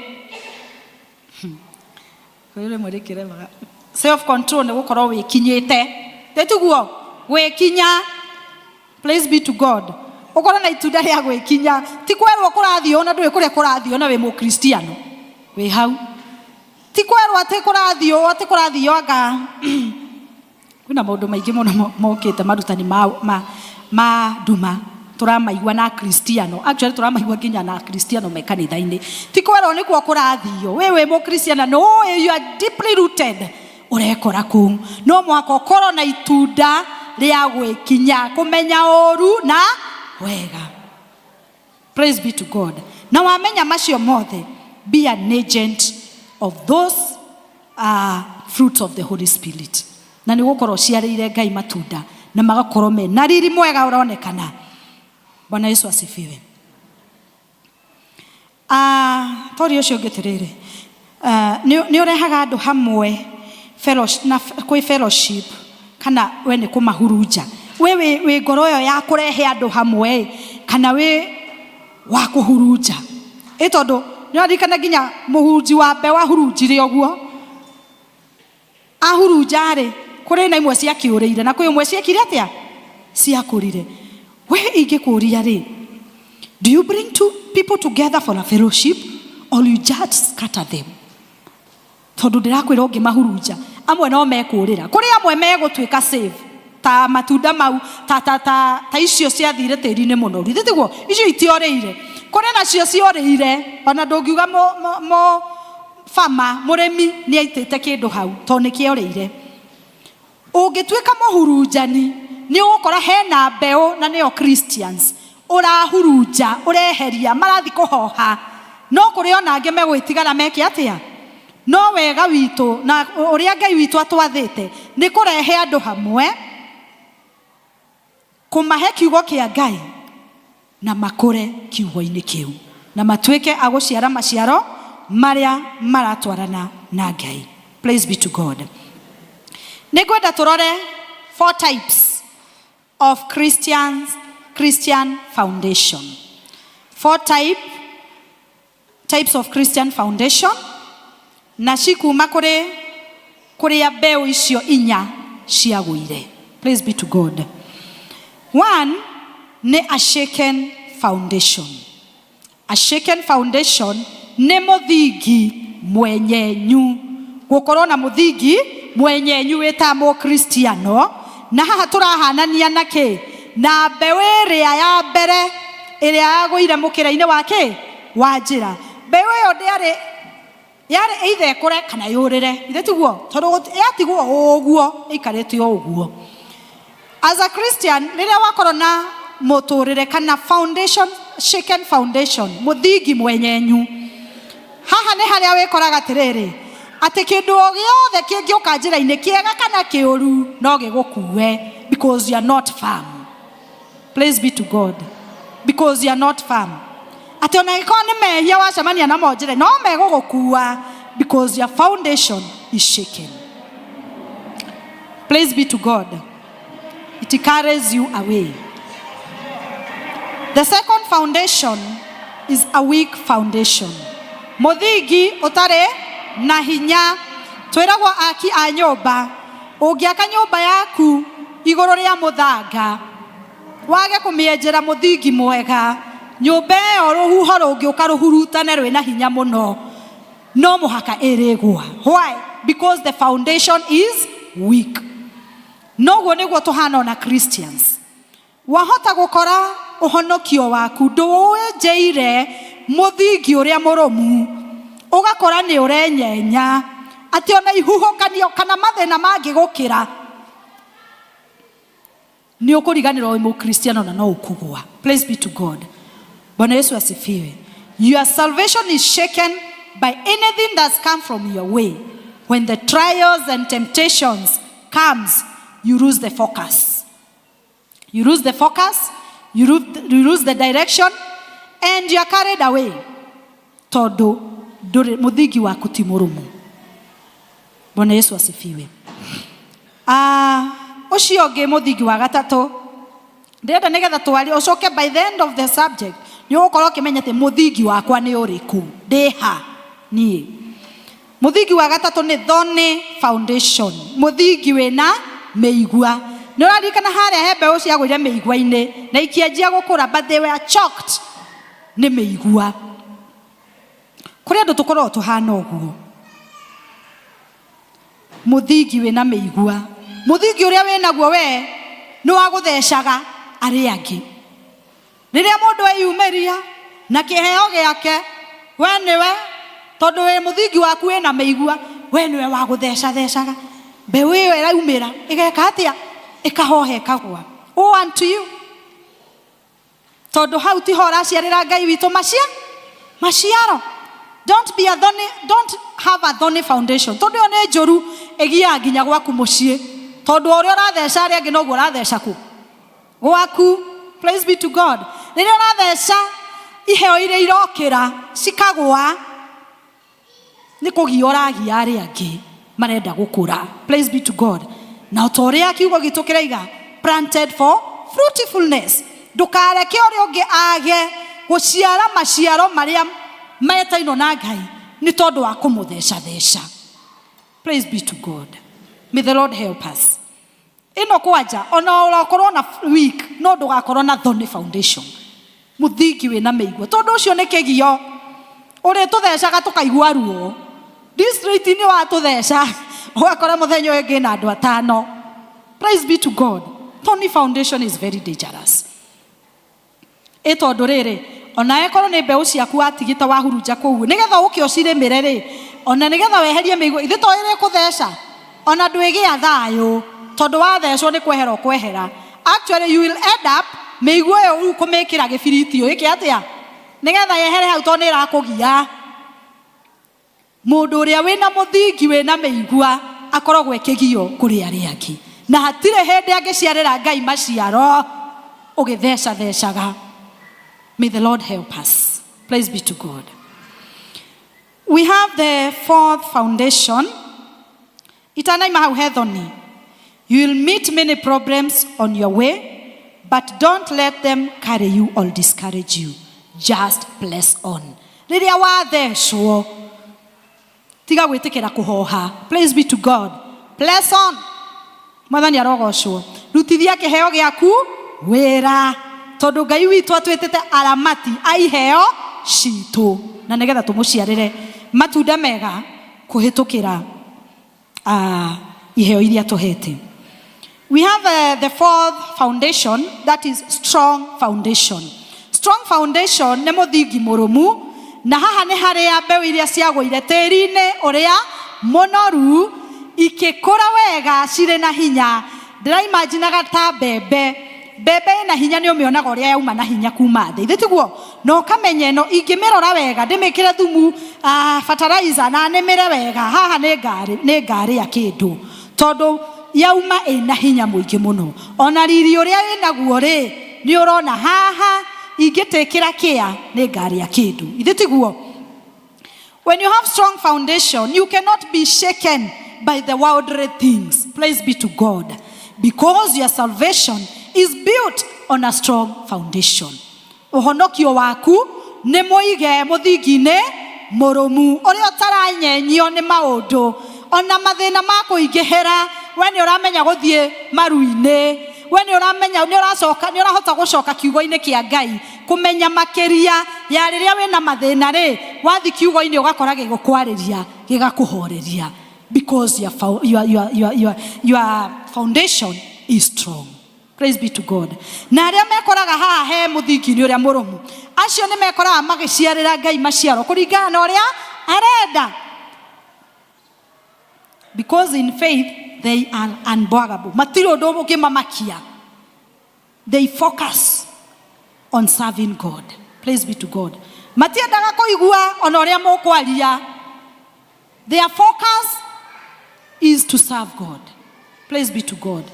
rĩmwe rĩkĩremaga. Self control nĩ gũkorwo wĩkinyĩte. Tĩtiguo? Gwĩkinya. Praise be to God. Ũkorwo na itunda rĩa gwĩkinya. Ti kwerwo kũrathiĩ ona ndũĩ kũrĩa kũrathiĩ ona wĩ mũkristiano. Wĩ hau. Ti kwerwo atĩ kũrathiĩ ũũ, atĩ kũrathiĩ anga. Kwĩna maũndũ maingĩ mũno mokĩte marutani ma nduma. Tũramaigua na Akristiano. Actually tũramaigua nginya na Akristiano me kanitha-inĩ. Ti kwerwo nĩkuo kũrathio. We wĩ mũkristiano, no you are deeply rooted. Ũrekora kũu. No mũhaka ũkorwo na itunda rĩa gwĩkinya, kũmenya ũru na wega. Praise be to God. Na wamenya macio mothe, be an agent of those fruits of the Holy Spirit. Na nĩ gũkorwo ũciarĩire Ngai matunda na magakorwo me na riri mwega ũronekana. Bwana Yesu asifiwe. Tori ũcio ũngĩ tĩrĩrĩ, nĩ ũrehaga andũ hamwe na kwĩ fellowship, kana we nĩ kũmahurunja. We wĩ ngoro ĩyo ya kũrehe andũ hamwe, kana wĩ wa kũhurunja. Ĩ tondũ nĩ ũraririkana nginya mũhunji wa mbeũ ahurunjire ũguo. Ahurunja rĩ, kũrĩ na imwe ciakĩũrĩire na kwĩ imwe ciekire atĩa? Ciakũrire. We ingĩkũria rĩ, do you bring two people together for a fellowship? Or you just scatter them? Tondũ ndĩrakwĩra ũngĩmahurunja amwe no mekũrĩra, kũrĩ amwe megũtuĩka save ta matunda mau, ta, ta, ta, ta icio ciathire tĩri-inĩ mũnoru, ithe tiguo? Icio itiorĩire, kũrĩ nacio ciorĩire, ona ndũngiuga mũ, mũ, mũ fama mũrĩmi nĩ aitĩte kĩndũ hau tondũ nĩ kĩorĩire. Ũngĩtuĩka mũhurunjani nĩ ũgũkora hena mbeũ na nĩyo Christians ũrahurunja, ũreheria, marathi kũhoha, no kũrĩ ona angĩ megwĩtigara meke atĩa? No wega witũ na ũrĩa Ngai witũ atwathĩte nĩ kũrehe andũ hamwe, kũmahe kiugo kĩa Ngai na makũre kiugo-inĩ kĩu na matuĩke a gũciara maciaro marĩa maratwarana na Ngai. Praise be to God. Nĩ ngwenda tũrore four types of Christians, Christian foundation. Four types of Christian foundation na cikuma kũrĩ kũrĩa mbeũ icio inya ciagũire. Praise be to God. One nĩ a shaken foundation. A shaken foundation nĩ mũthingi mwenyenyu, gũkorwo na mũthingi mwenyenyu wĩ ta mũkristiano. Na haha tũrahanania na kĩ? Na mbeũ ĩrĩa ya mbere ĩrĩa yagũire mũkĩra-inĩ wa kĩ? Wa njĩra. Mbeũ ĩyo ndĩarĩ yarĩ either ĩkũre kana yũrĩre, ithe tiguo? Tondũ yatigwo ũguo ĩikarĩte o ũguo. As a Christian, rĩrĩa wakorwo na mũtũrĩre kana foundation, shaken foundation, mũthingi mwenyenyu, haha nĩ harĩa wĩkoraga atĩrĩrĩ, atĩ kĩndũ o gĩothe kĩngĩũka njĩra-inĩ, kĩega kana kĩũru, no gĩgũkue because you are not firm. Praise be to God. Because you are not firm. Atĩ ona gĩkorwo nĩ mehia wacemania namo njĩra, no megũgũkua because your foundation is shaken. Praise be to God. It carries you away. The second foundation is a weak foundation. Mũthingi ũtarĩ na hinya. Twĩragwo aki a nyũmba, ũngĩaka nyũmba yaku igũrũ rĩa mũthanga, wage kũmĩenjera mũthingi mwega, nyũmba ĩyo rũhuho rũngĩũka rũhurutane rwĩna hinya mũno, no mũhaka ĩrĩgwa. Why? Because the foundation is weak. Noguo nĩguo tũhana ona Christians. Wahota gũkora ũhonokio waku ndũwenjeire mũthingi ũrĩa mũrũmu, ũgakora nĩ ũrenyenya atĩ ona ihuhũkanio kana mathĩna mangĩgũkĩra nĩ ũkũriganĩrwo wĩ mũkristiano na no ũkũgũa. Praise be to God. Bwana Yesu asifiwe. Your salvation is shaken by anything that's come from your way. When the trials and temptations comes, you lose the focus. You lose the focus, you lose the direction, and you are carried away. Tondũ ndũrĩ mũthingi waku ti mũrũmu. Bwana Yesu asifiwe. Ũcio ũngĩ mũthingi wa gatatũ ndĩrenda nĩgetha twarie ũcoke by the end of the subject nĩ ũgũkorwo ũkĩmenya atĩ mũthingi wakwa nĩ ũrĩkũ, ndĩha niĩ. Mũthingi wa gatatũ nĩ thorny foundation, mũthingi wĩna mĩigua. Nĩ ũraririkana harĩa he mbeũ ciagũire mĩigua-inĩ na ikĩanjia gũkũra, but they were choked nĩ mĩigua. Kũrĩ andũ tũkoragwo tũhana ũguo, mũthingi wĩna mĩigua. Mũthingi ũrĩa wĩnaguo we nĩ wa gũthecaga arĩa angĩ. Rĩrĩa mũndũ eyumĩria na kĩheo gĩake, we nĩwe, tondũ wĩ mũthingi waku wĩna mĩigua, we nĩwe wa gũthecathecaga. Mbeũ ĩyo ĩraumĩra ĩgeka atĩa? Ĩkahoha ĩkagũa. Woe unto you. Tondũ hau tiho ũraciarĩra Ngai witũ maciaro. Don't be a thorny, don't have a thorny foundation. Tondũ ĩyo nĩ njũru, ĩgiaga nginya gwaku mũciĩ. Tondũ ũrĩa ũratheca arĩa angĩ noguo ũratheca kũ? Gwaku. Praise be to God. Rĩrĩa ũratheca iheo iria irokĩra cikagũa, nĩ kũgia ũragia arĩa angĩ marenda gũkũra. Praise be to God. Na o ta ũrĩa kiugo gitũ kĩraiga, planted for fruitfulness. Ndũkareke ũrĩa ũngĩ age gũciara maciaro marĩa metainwo na Ngai nĩ tondũ wa kũmũthecatheca. Praise be to God. May the Lord help us. Ĩno kwanja ona ũrokorwo na weak, no ndũgakorwo na thorny foundation, mũthingi wĩna mĩigua, tondũ ũcio nĩ kĩgio. Ũrĩtũthecaga tũkaigua ruo. District-inĩ watũtheca ũgakora mũthenya ũyũ ũngĩ na andũ atano. Praise be to God. Thorny foundation is very dangerous. Ĩ tondũ rĩrĩ, ona ĩkorwo nĩ mbeũ ciaku watigĩte wahurunja kũu, nĩgetha ũke ũcirĩmĩre rĩ, ona nĩgetha weherie mĩigua, ithe to ĩrĩ kũtheca, ona ndwĩgĩa thayũ, tondũ wathecwo nĩ kwehera ũkwehera. Actually you will end up mĩigua ĩyo rĩu kũmĩkĩra gĩbiriti ĩke atĩa? Nĩgetha yehere hau tondũ nĩ ĩrakũgia. Mũndũ ũrĩa wĩna mũthingi wĩna mĩigua akoragwo e kĩgio kũrĩ arĩa angĩ, na hatirĩ hĩndĩ angĩciarĩra Ngai maciaro ũgĩthecathecaga. May the Lord help us. Praise be to God. We have the fourth foundation. Itanaima hau hethoni. You will meet many problems on your way, but don't let them carry you or discourage you. Just press on. Rĩrĩa wathecwo, tiga gwĩtĩkĩra kũhoha. Praise be to God. Press on. Mwathani arogocwo. Rutithia kĩheo gĩaku wĩra, tondũ Ngai witũ atwĩtĩte aramati a iheo citũ, na nĩgetha tũmũciarĩre matunda mega kũhĩtũkĩra iheo iria tũhete. We have the fourth foundation, that is strong foundation. Strong foundation nĩ mũthingi mũrũmu, na haha nĩ harĩa mbeũ iria ciagũire tĩri-inĩ ũrĩa mũnoru ikĩkũra wega cirĩ na hinya. Ndĩraimaginaga ta mbembe. Mbembe ĩna hinya nĩ ũmĩonaga ũrĩa yauma na hinya kuma thĩ, ithe tiguo? Na ũkamenya ĩno ingĩmĩrora wega, ndĩmĩkĩre thumu, fertilizer na nĩmĩre wega, haha nĩ ngarĩa kĩndũ, tondũ yauma ĩna hinya mũingĩ mũno. Ona riri ũrĩa ĩnaguo rĩ, nĩ ũrona haha ingĩtĩkĩra kĩa nĩ ngarĩa kĩndũ, ithe tiguo? When you have strong foundation, you cannot be shaken by the worldly things. Praise be to God. Because your salvation is built on a strong foundation. Ũhonokio waku nĩ mũige mũthingi-inĩ mũrũmu ũrĩa ũtaranyenyio nĩ maũndũ ona mathĩna ma kũingĩhĩra. We nĩ ũramenya gũthiĩ maru-inĩ, we nĩ ũramenya, nĩ ũracoka, nĩ ũrahota gũcoka kiugo-inĩ kĩa Ngai kũmenya makĩria ya rĩrĩa wĩna mathĩna rĩ, wathi kiugo-inĩ ũgakora gĩgũkwarĩria, gĩgakũhoreria, because your foundation is strong. Praise be to God. Na arĩa mekoraga haha he mũthingi-inĩ ũrĩa mũrũmu, acio nĩ mekoraga magĩciarĩra Ngai maciaro kũringana na ũrĩa arenda. Because in faith they are unbwagable. Matirĩ ũndũ ũngĩmamakia. They focus on serving God. Praise be to God. Matiendaga kũigua ona ũrĩa mũkwaria. Their focus is to serve God. Praise be to God.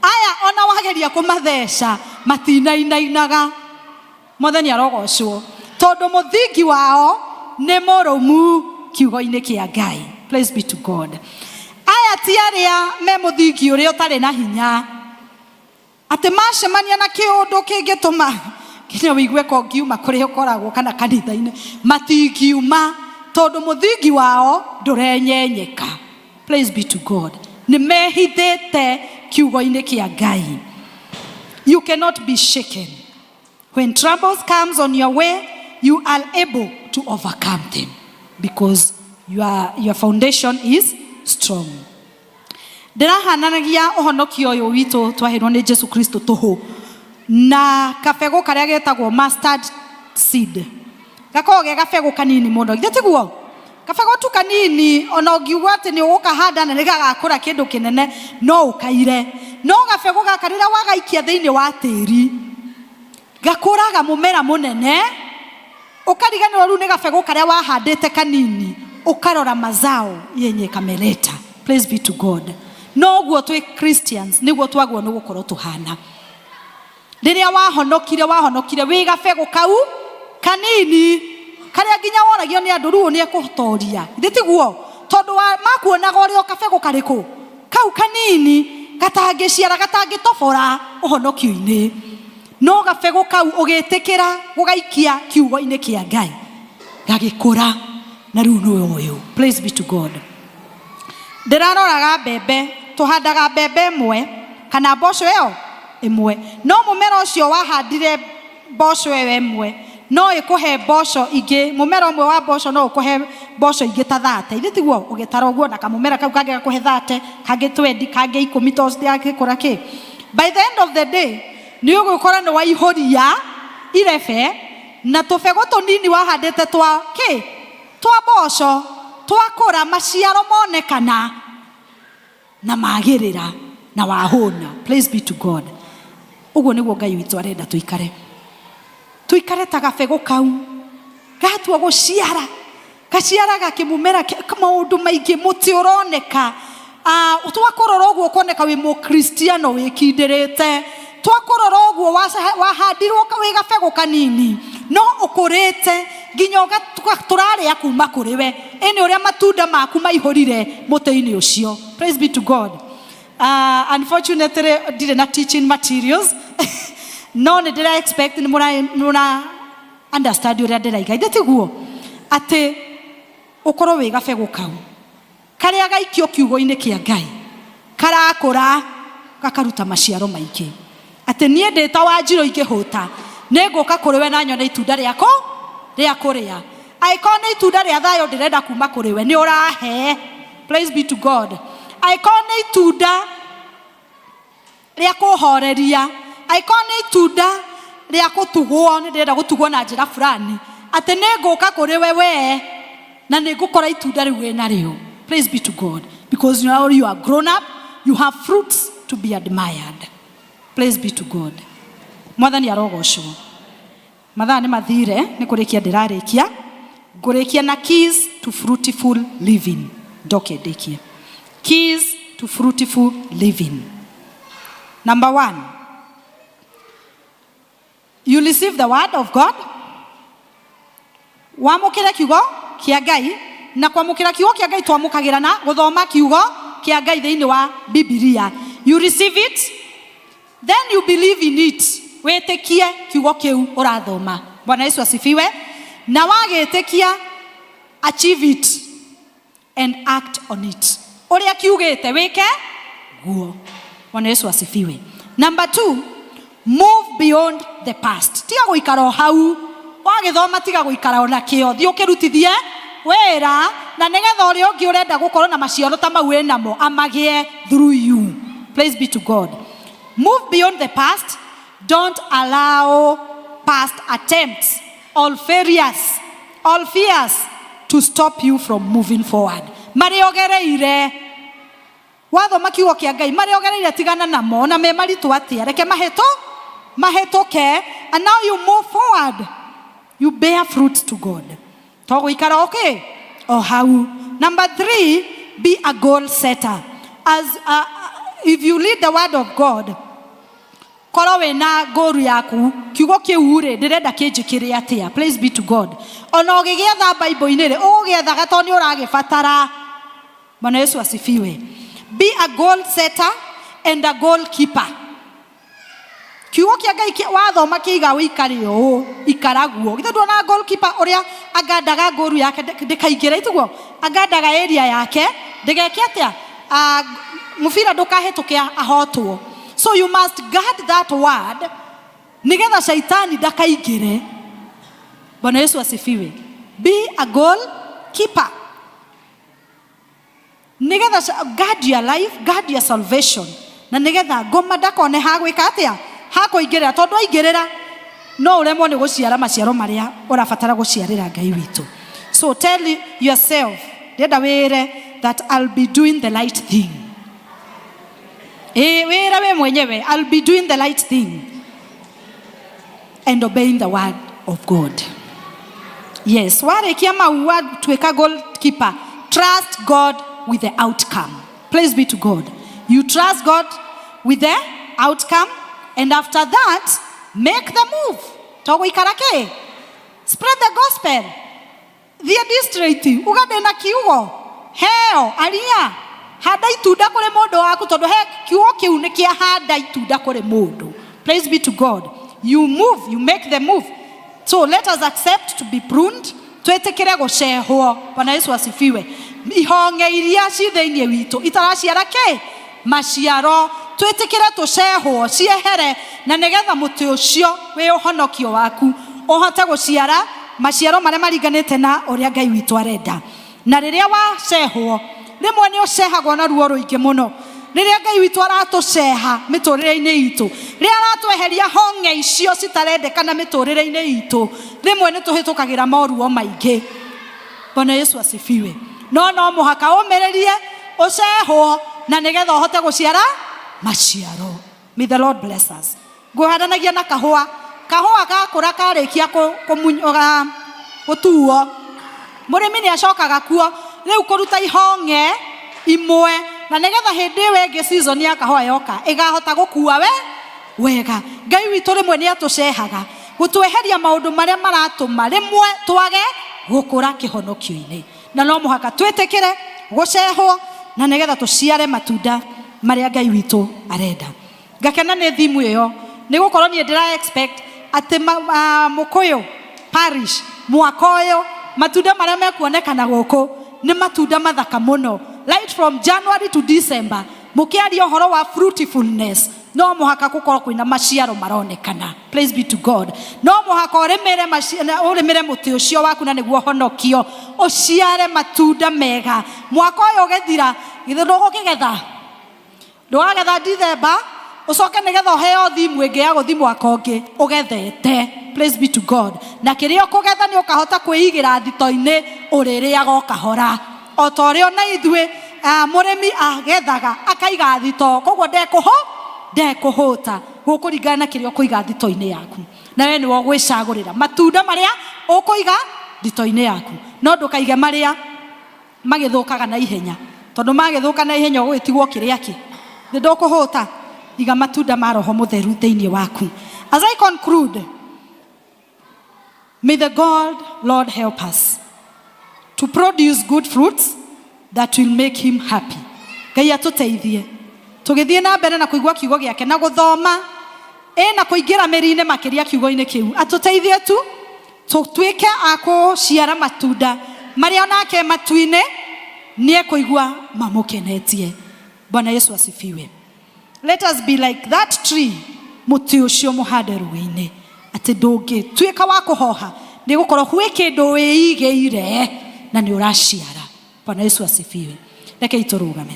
Aya ona wageria kũmatheca matinainainaga. Mwathani arogocwo, tondũ mũthingi wao nĩ mũrũmu kiugo-inĩ kĩa Ngai. Praise be to God. Aya ti arĩa me mũthingi ũrĩa ũtarĩ na hinya, atĩ macemania na kĩũndũ kĩngĩtũma nginya ũigue ko ngiuma kũrĩa ũkoragwo kana kanitha-inĩ, matingiuma tondũ mũthingi wao ndũrenyenyeka. Praise be to God. Nĩ mehithĩte kiugo-inĩ kĩa Ngai. You cannot be shaken. When troubles comes on your way, you are able to overcome them because your foundation is strong. Ndĩrahananagia ũhonokio ũyũ witũ twaheirwo nĩ Jesu Kristo tũhũ na kabegũ karĩa getagwo mustard seed. Gakoragwo ge gabegũ kanini mũno, githĩ tiguo? Kabegũ tu kanini, ona ũngiuga atĩ nĩ ũgũkahanda na nĩgagakũra kĩndũ kĩnene, no ũkaire. No gabegũ gaka rĩrĩa wagaikia thĩinĩ wa tĩri, gakũraga mũmera mũnene, ũkariganĩrwo rĩu nĩ gabegũ karĩa wahandĩte kanini, ũkarora mazao yenye kameleta. Praise be to God. Noguo twĩ Christians, nĩguo twagwo nĩ gũkorwo tũhana. Rĩrĩa wahonokire, wahonokire wĩ gabegũ kau kanini karĩa nginya woragio nĩ andũ rĩu nĩ ekũtoria, githĩ tiguo? Tondũ makuonaga ũrĩ o kabegũ karĩkũ kau kanini gatangĩciara, gatangĩtobora ũhonokio-inĩ, no gabegũ kau ũgĩtĩkĩra gũgaikia kiugo-inĩ kĩa Ngai gagĩkũra, na rĩu nĩwe ũyũ. Praise be to God. Ndĩraroraga mbembe, tũhandaga mbembe ĩmwe kana mboco ĩyo ĩmwe, no mũmera ũcio wahandire mboco ĩyo ĩmwe No ĩkũhe mboco ingĩ, mũmera ũmwe wa mboco no ũkũhe mboco ingĩ ta 30. Ithe tiguo ũgĩtara ũguo na kamũmera kau kangĩ gakũhe 30, kangĩ 20, kangĩ 10 to citirakĩkũra kĩ. By the end of the day nĩ ũgũkora nĩ waihũria irebe na tũbegũ tũnini wahandĩte twa kĩ? Twa mboco twakũra maciaro monekana na magĩrĩra na wahũna. Praise be to God. Ũguo nĩguo Ngai witũ arenda tũikare. Tũikare ta gabegũ kau gatua gũciara, gaciaraga kĩmũmera maũndũ maingĩ, mũtĩ ũroneka. Twakũrora ũguo ũkoneka wĩ mũkristiano wĩkindĩrĩte. Twakũrora ũguo wahandirwo wĩ gabegũ kanini no ũkũrĩte nginya tũrarĩa kuma kũrĩ we. Ĩ nĩ ũrĩa matunda maku maihũrire mũtĩ-inĩ ũcio. Praise be to God. Unfortunately ndirĩ na teaching materials no nĩ ndĩra expect nĩ mũra understand ũrĩa ndĩraiga. Ithe tiguo atĩ ũkorwo wĩ gabegũ kau karĩa gaikio kiugo-inĩ kĩa Ngai karakũra gakaruta maciaro maingĩ. Atĩ niĩ ndĩ ta Wanjirũ ingĩhũta nĩ ngũka kũrĩ we na nyone itunda rĩako rĩa kũrĩa. Angĩkorwo nĩ itunda rĩa thayũ ndĩrenda kuma kũrĩ we nĩ ũrahe. Praise be to God. Angĩkorwo nĩ itunda rĩa kũhoreria, angĩkorwo nĩ itunda rĩa gũtugwo, nĩ ndĩrenda gũtugwo na njĩra fulani, atĩ nĩ ngũka kũrĩ we we na nĩ ngũkora itunda rĩu wĩ narĩo. Praise be to God. Because now you are grown up, you have fruits to be admired. Praise be to God. Mwathani arogocwo. Mathaa nĩ mathire, nĩ kũrĩkia ndĩrarĩkia. Ngũrĩkia na keys to fruitful living. Ndoke ndĩkie. Keys to fruitful living. Number 1. You receive the word of God. Wamũkĩre kiugo kĩa Ngai, na kwamũkĩra kiugo kĩa Ngai twamũkagĩra na gũthoma kiugo kĩa Ngai thĩinĩ wa Bibilia. You receive it, then you believe in it. Wĩtĩkie kiugo kĩu ũrathoma. Bwana Yesu asifiwe. Na wagĩtĩkia, achieve it and act on it. Ũrĩa kiugĩte wĩke guo. Bwana Yesu asifiwe. Number 2, move beyond the past. Tiga gũikara o hau. Wagĩthoma tiga gũikara o nakĩo. Thiĩ ũkĩrutithie wĩra na nĩgetha ũrĩa ũngĩ ũrenda gũkorwo na maciaro ta mau wĩnamo amagĩe through you. Praise be to God. Move beyond the past. Don't allow past attempts or failures, or fears to stop you from moving forward. Marĩa ũgereire, wathoma kiugo kĩa Ngai, marĩa ũgereire tigana namo, na me maritũ atĩa, reke mahĩtũke, and now you move forward. You bear fruit to God. To gũikara okay? O hau. Number 3, be a goal setter. As if you read the word of God, korwo wĩna ngũru yaku, kiugo kĩu rĩ, ndĩrenda kĩnjĩkĩre atĩa. Praise be to God. Ona ũgĩgĩetha Bible-inĩ rĩ, ũgũgĩethaga tondũ nĩ ũragĩbatara. Bwana Yesu asifiwe. Be a goal setter and a goalkeeper. Kiugo kĩa Ngai wathoma kĩiga ũikare ũũ, ikara guo. Githĩ nduona goalkeeper ũrĩa agandaga ngũru yake ndĩkaingĩre, itiguo? Agandaga area yake ndĩgeke atĩa? Mũbira ndũkahĩtũke ahotwo. So you must guard that word nĩgetha shaitani ndakaingĩre. Bwana Yesu asifiwe. Be a goalkeeper. Nĩgetha guard your life, guard your salvation. Na nĩgetha ngoma ndakone ha gwĩka atĩa? Ha kũingĩrĩra, tondũ aingĩrĩra no ũremwo nĩ gũciara maciaro marĩa ũrabatara gũciarĩra Ngai witũ. So tell yourself, ndĩrenda wĩre that I'll be doing the right thing. Wĩre we mwenyewe, I'll be doing the right thing and obeying the word of God. Yes, warĩkia mau watuĩka goalkeeper, trust God with the outcome. Praise be to God. You trust God with the outcome, and after that, make the move. To gũikara kĩ? Spread the gospel. Thiĩ district, uga ndĩna kiugo. Heo, aria. Handa itunda kũrĩ mũndũ waku, tondũ he kiugo kĩu nĩ kĩa handa itunda kũrĩ mũndũ. Praise be to God. You move, you make the move. So let us accept to be pruned. Twĩtĩkĩre gũcehwo. Bwana Yesu asifiwe. Ihonge iria ci thĩinĩ witũ itaraciara kĩ? Maciaro. Twĩtĩkĩre tũcehwo ciehere, na nĩgetha mũtĩ ũcio wĩ ũhonokio waku Ũhote gũciara maciaro marĩa maringanĩte na ũrĩa Ngai witũ arenda. Na rĩrĩa wacehwo, rĩmwe nĩ ũcehagwo na ruo rũingĩ mũno. Rĩrĩa Ngai witũ aratũceha mĩtũrĩre-inĩ itũ, rĩrĩa aratweheria hong'e icio citarendekana mĩtũrĩre-inĩ itũ, rĩmwe nĩ tũhĩtũkagĩra moruo maingĩ. Bwana Yesu asifiwe. No no mũhaka ũmĩrĩrie ũcehwo na nĩgetha ũhote gũciara maciaro. May the Lord bless us. Ngũhandanagia na kahũa. Kahũa gakũra karĩkia gũtuo, mũrĩmi nĩ acokaga kuo rĩu kũruta ihong'e imwe, na nĩgetha hĩndĩ ĩyo ĩngĩ season ya kahũa yoka ĩgahota gũkua we wega. Ngai witũ rĩmwe nĩ atũcehaga gũtweheria maũndũ marĩa maratũma rĩmwe twage gũkũra kĩhonokio-inĩ, na no mũhaka twĩtĩkĩre gũcehwo na nĩgetha tũciare matunda marĩa Ngai witũ arenda. Ngakena nĩ thimu ĩyo, nĩ gũkorwo niĩ ndĩra expect atĩ Mũkũyũ parish mwaka ũyũ matunda marĩa mekuonekana gũkũ nĩ matunda mathaka mũno. Right from January to December, mũkĩaria ũhoro wa fruitfulness, no mũhaka gũkorwo kwĩna maciaro maronekana. Praise be to God. No mũhaka ũrĩmĩre mũtĩ ũcio waku na nĩguo ũhonokio, ũciare matunda mega. Mwaka ũyũ ũgĩthira, githĩ ndũgũkĩgetha? Ndũgagetha Dithemba, ũcoke nĩgetha ũheo thimu ĩngĩ ya gũthi mwaka ũngĩ ũgethete. Praise be to God. Na kĩrĩa ũkũgetha nĩ ũkahota kwĩigĩra thito-inĩ, ũrĩrĩaga o kahora. O ta ũrĩa ona ithuĩ, mũrĩmi agethaga akaiga thito, koguo ndekũhũta, gũkũringana na kĩrĩa ũkũiga thito-inĩ yaku. Na we nĩwe ũgwĩcagũrĩra matunda marĩa ũkũiga thito-inĩ yaku, no ndũkaige marĩa magĩthũkaga na ihenya, tondũ magĩthũka na ihenya ũgũgĩtigwo kĩrĩa kĩ nĩ ndũkũhũta. Iga matunda ma Roho Mũtheru thĩinĩ waku. As I conclude, may the God Lord help us to produce good fruits that will make him happy. Ngai atũteithie tũgĩthiĩ na mbere na kũigua kiugo gĩake na gũthoma na kũingĩra mĩri-inĩ makĩria kiugo-inĩ kĩu. Atũteithie tu tũtuĩke a kũciara matunda marĩa onake matu-inĩ nĩ ekũigua mamũkenetie. Bwana Yesu asifiwe. Let us be like that tree, mũtĩ ũcio mũhande rũĩ-inĩ, atĩ ndũngĩtuĩka wa kũhoha, nĩ gũkorwo gwĩ kĩndũ wĩigĩire na nĩ ũraciara. Bwana Yesu asifiwe. Rekei tũrũgame.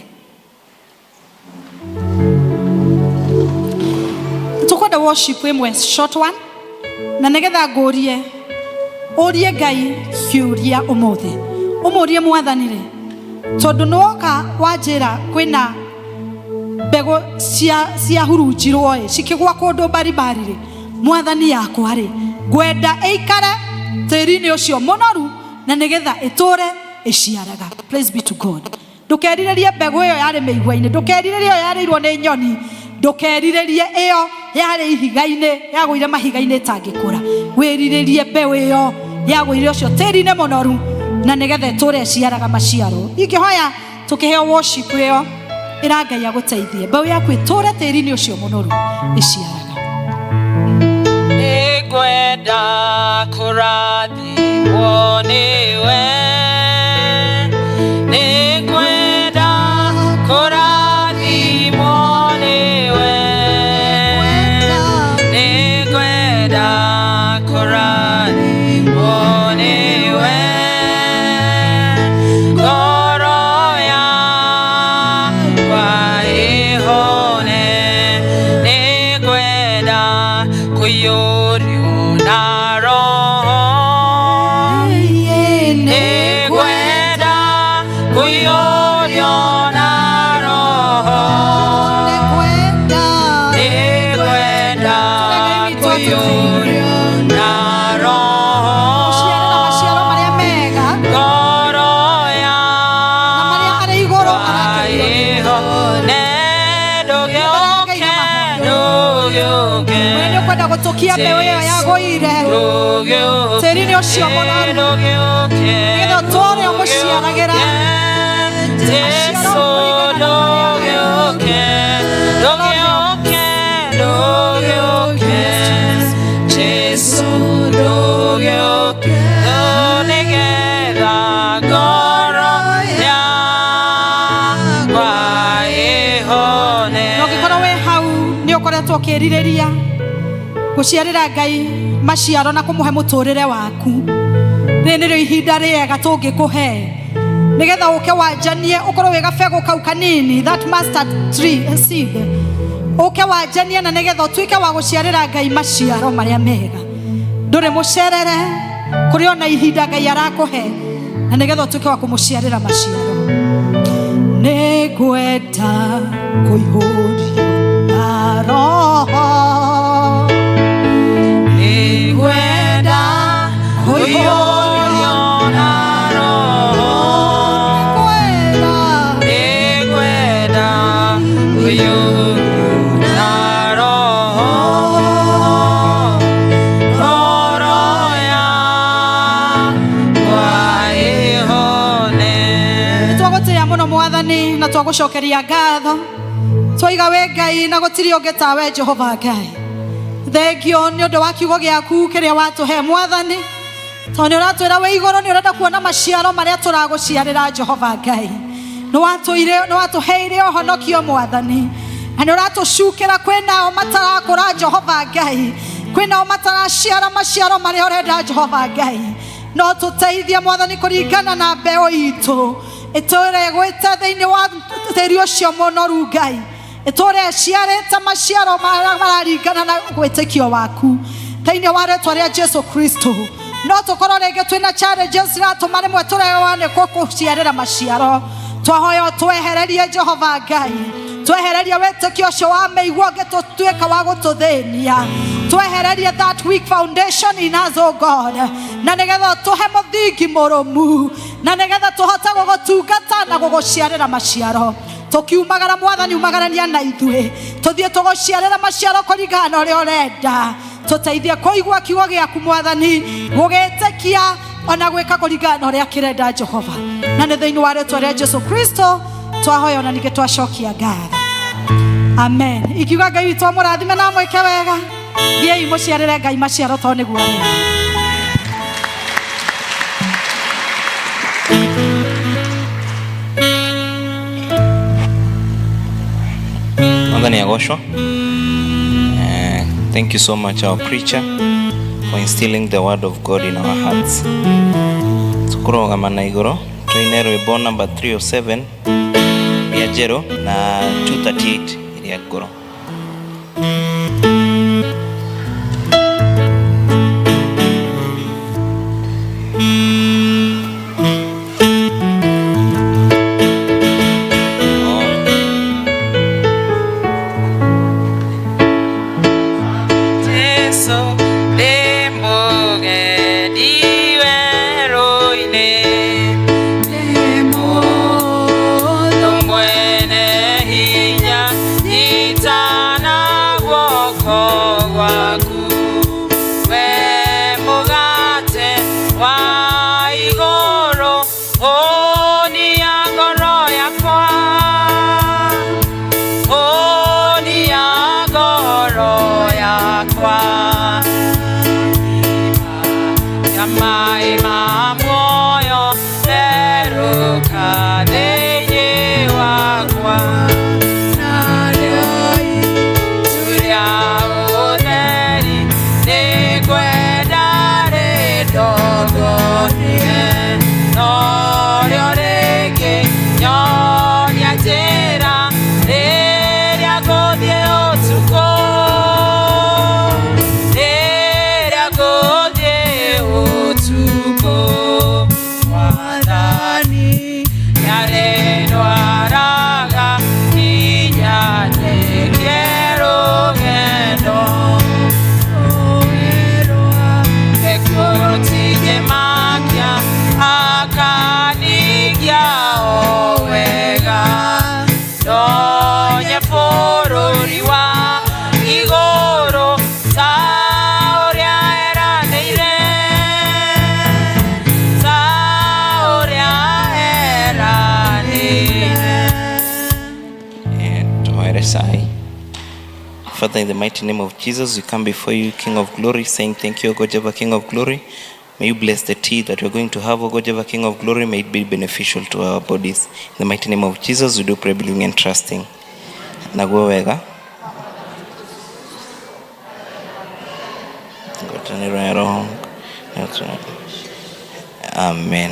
Tũkwenda worship ĩmwe, short one, na nĩgetha ngũrie, ũrie Ngai kĩũria ũmũthĩ, ũmũrie Mwathani rĩ, tondũ nĩwoka wanjĩra kwĩna mbegũ ciahurunjirwo ĩ, cikĩgwa kũndũ mbarimbari rĩ, Mwathani yakwa rĩ, ngwenda ĩikare tĩri-inĩ ũcio mũnoru na nĩgetha ĩtũre ĩciaraga. Praise be to God. Ndũkerirĩrie mbegũ ĩyo yarĩ mĩigua-inĩ, ndũkerirĩrie ĩyo yarĩirwo nĩ nyoni, ndũkerirĩrie ĩyo yarĩ ihiga-inĩ, yagũire mahiga-inĩ ĩtangĩkũra. Wĩrirĩrie mbeũ ĩyo yagũire ũcio tĩri-inĩ mũnoru na nĩgetha ĩtũre ĩciaraga maciaro. Ingĩhoya tũkĩheo worship ĩyo, ĩra Ngai agũteithie mbeũ yaku ĩtũre tĩri-inĩ ũcio mũnoru ĩciaraga. Nĩngwenda kũrathimwo nĩwe, nĩngwenda kũrathimwo nĩwe, nĩngwenda kũrathimwo nĩwe, ngoro yakwa ĩhone, nĩngwenda kũiyũrio na Roho, nĩngwenda kũiyũrio na Roho, nĩngwenda kũiyũrio na Roho, Ũciare na maciaro marĩa mega, ngoro na marĩa arĩ igũrũ arakenio nĩmo. ĩhone, ndũgĩũke, ndũgĩũke, Ũrĩa nĩ ũkwenda gũtũkia mbeũ ĩyo yagũire tĩri-inĩ ũcio mũnoru, nĩgetha ũtũũre ũmũciaragĩra Jesu, ndũgĩũke, ndũgĩũke, ndũgĩũke, Jesu, ndũgĩũke, nĩgetha ngoro yakwa ĩhone. Na ũngĩkorwo wĩ hau nĩ ũkoretwo ũkĩrirĩria Gũciarĩra Ngai maciaro na kũmũhe mũtũrĩre waku. Rĩrĩ nĩrĩo ihinda rĩega tũngĩkũhe nĩgetha ũke wanjanie, ũkorwo wĩ gabegũ kau kanini, that mustard tree seed, ũke wanjanie na nĩgetha ũtuĩke wa gũciarĩra Ngai maciaro marĩa mega. Ndũrĩ mũcerere, kũrĩ ona ihinda Ngai arakũhe na nĩgetha ũtuĩke wa kũmũciarĩra maciaro. Nĩngwenda kũihũrio na Roho, Nĩngwenda kũihũrio na Roho. Nĩngwenda kũihũrio na Roho. Ngoro yakwa ĩhone. Nĩtwagũtĩĩa mũno Mwathani na twagũcokeria ngatho, twaiga wĩ Ngai na gũtirĩ ũngĩ tawe Jehova Ngai. Thengio nĩ ũndũ wa kiugo gĩaku kĩrĩa watũhe Mwathani, tondũ nĩ ũratwĩra wĩ igũrũ nĩ ũrenda kuona maciaro marĩa tũragũciarĩra Jehova Ngai. Nĩ watũheire ũhonokio Mwathani, na nĩ ũratũcukĩra kwĩnao matarakũra Jehova Ngai, kwĩnao mataraciara maciaro marĩa ũrenda Jehova Ngai. No tũteithie Mwathani kũringana na mbeũ itũ ĩtũre gwĩte thĩinĩ wa tĩri ũcio mũnoru Ngai, ĩtũre ĩciarĩte maciaro marĩa mararingana na gwĩtĩkio waku thĩinĩ wa rĩtwa rĩa Jesu Kristo. No tũkorwo rĩngĩ twĩna challenges iratũma rĩmwe tũrewa nĩ gũkũciarĩra maciaro. Twahoya twehererie Jehova Ngai, twehererie wĩtĩkio ũcio wa mĩigua ũngĩtũtuĩka wa gũtũthĩnia, twehererie that weak foundation in us, oh God, na nĩgetha tũhe mũthingi mũrũmu, na nĩgetha tũhote gũgũtungata na gũgũciarĩra maciaro. Tũkiumagara Mwathani, umagarania na ithuĩ tũthiĩ tũgũciarĩra maciaro kũringana na ũrĩa ũrenda. Tũteithie kũigua kiugo gĩaku Mwathani, gũgĩtĩkia ona gwĩka kũringana na ũrĩa kĩrenda Jehova, na nĩ thĩinĩ wa rĩtwa rĩa Jesu Kristo twahoya ona ningĩ twacokia ngatho, amen. Ikiuga Ngai witũ amũrathime na amwĩke wega. Thiĩi mũciarĩre Ngai maciaro tondũ nĩguo arenda. Mwathani agocwo. Thank you so much, our preacher, for instilling the word of God in our hearts. Tũkũrũgama na igũrũ tũine rwĩmbo number 307 ria njerũ na 238 ria ngũrũ. Jesu ndĩ mũgendi werũ-inĩ, ndĩ mũndũ mwene hinya, nyita na guoko gwaku. We mũgate wa igũrũ, hũnia ngoro yakwa, hũnia ngoro yakwa. Ya maĩ ma muoyo therũka thĩinĩ wakwa, narĩo itu rĩa ũtheri nĩngwenda rĩndongorie, norĩo rĩngĩnyonia njĩra rĩrĩa ngũthiĩ ũtukũ, rĩrĩa ngũthiĩ ũtukũ. Mwathani nĩarĩndwaraga nginya ndĩkie rũgendo, rũĩ rwa gĩkuũ rũtingĩmakia, akanigia o wega, ndonye bũrũri wa igũrũ ta ũrĩa eranĩire, ta ũrĩa eranĩire. Tuhoere sai. Father, in the mighty name of Jesus, we come before you, King of Glory, saying thank you, O God, Jehovah, King of Glory. May you bless the tea that we're going to have, O God, Jehovah, King of Glory. May it be beneficial to our bodies. In the mighty name of Jesus, we do pray, believing and trusting. Naguo wega. Ngwatanĩro ya Roho. Amen.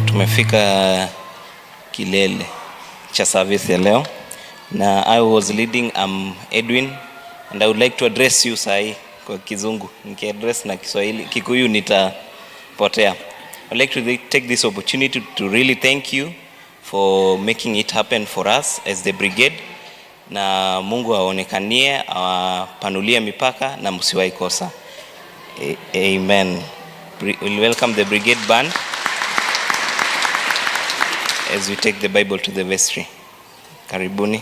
Tumefika kilele cha service ya leo na I was leading, Edwin, and I would like to address you sahi kwa Kizungu. Nikiaddress na Kiswahili, Kikuyu nitapotea. I'd like to take this opportunity to really thank you for making it happen for us as the brigade, na Mungu aonekanie, awapanulie mipaka na msiwahi kosa. Amen. We'll welcome the brigade band as we take the Bible to the vestry. Karibuni.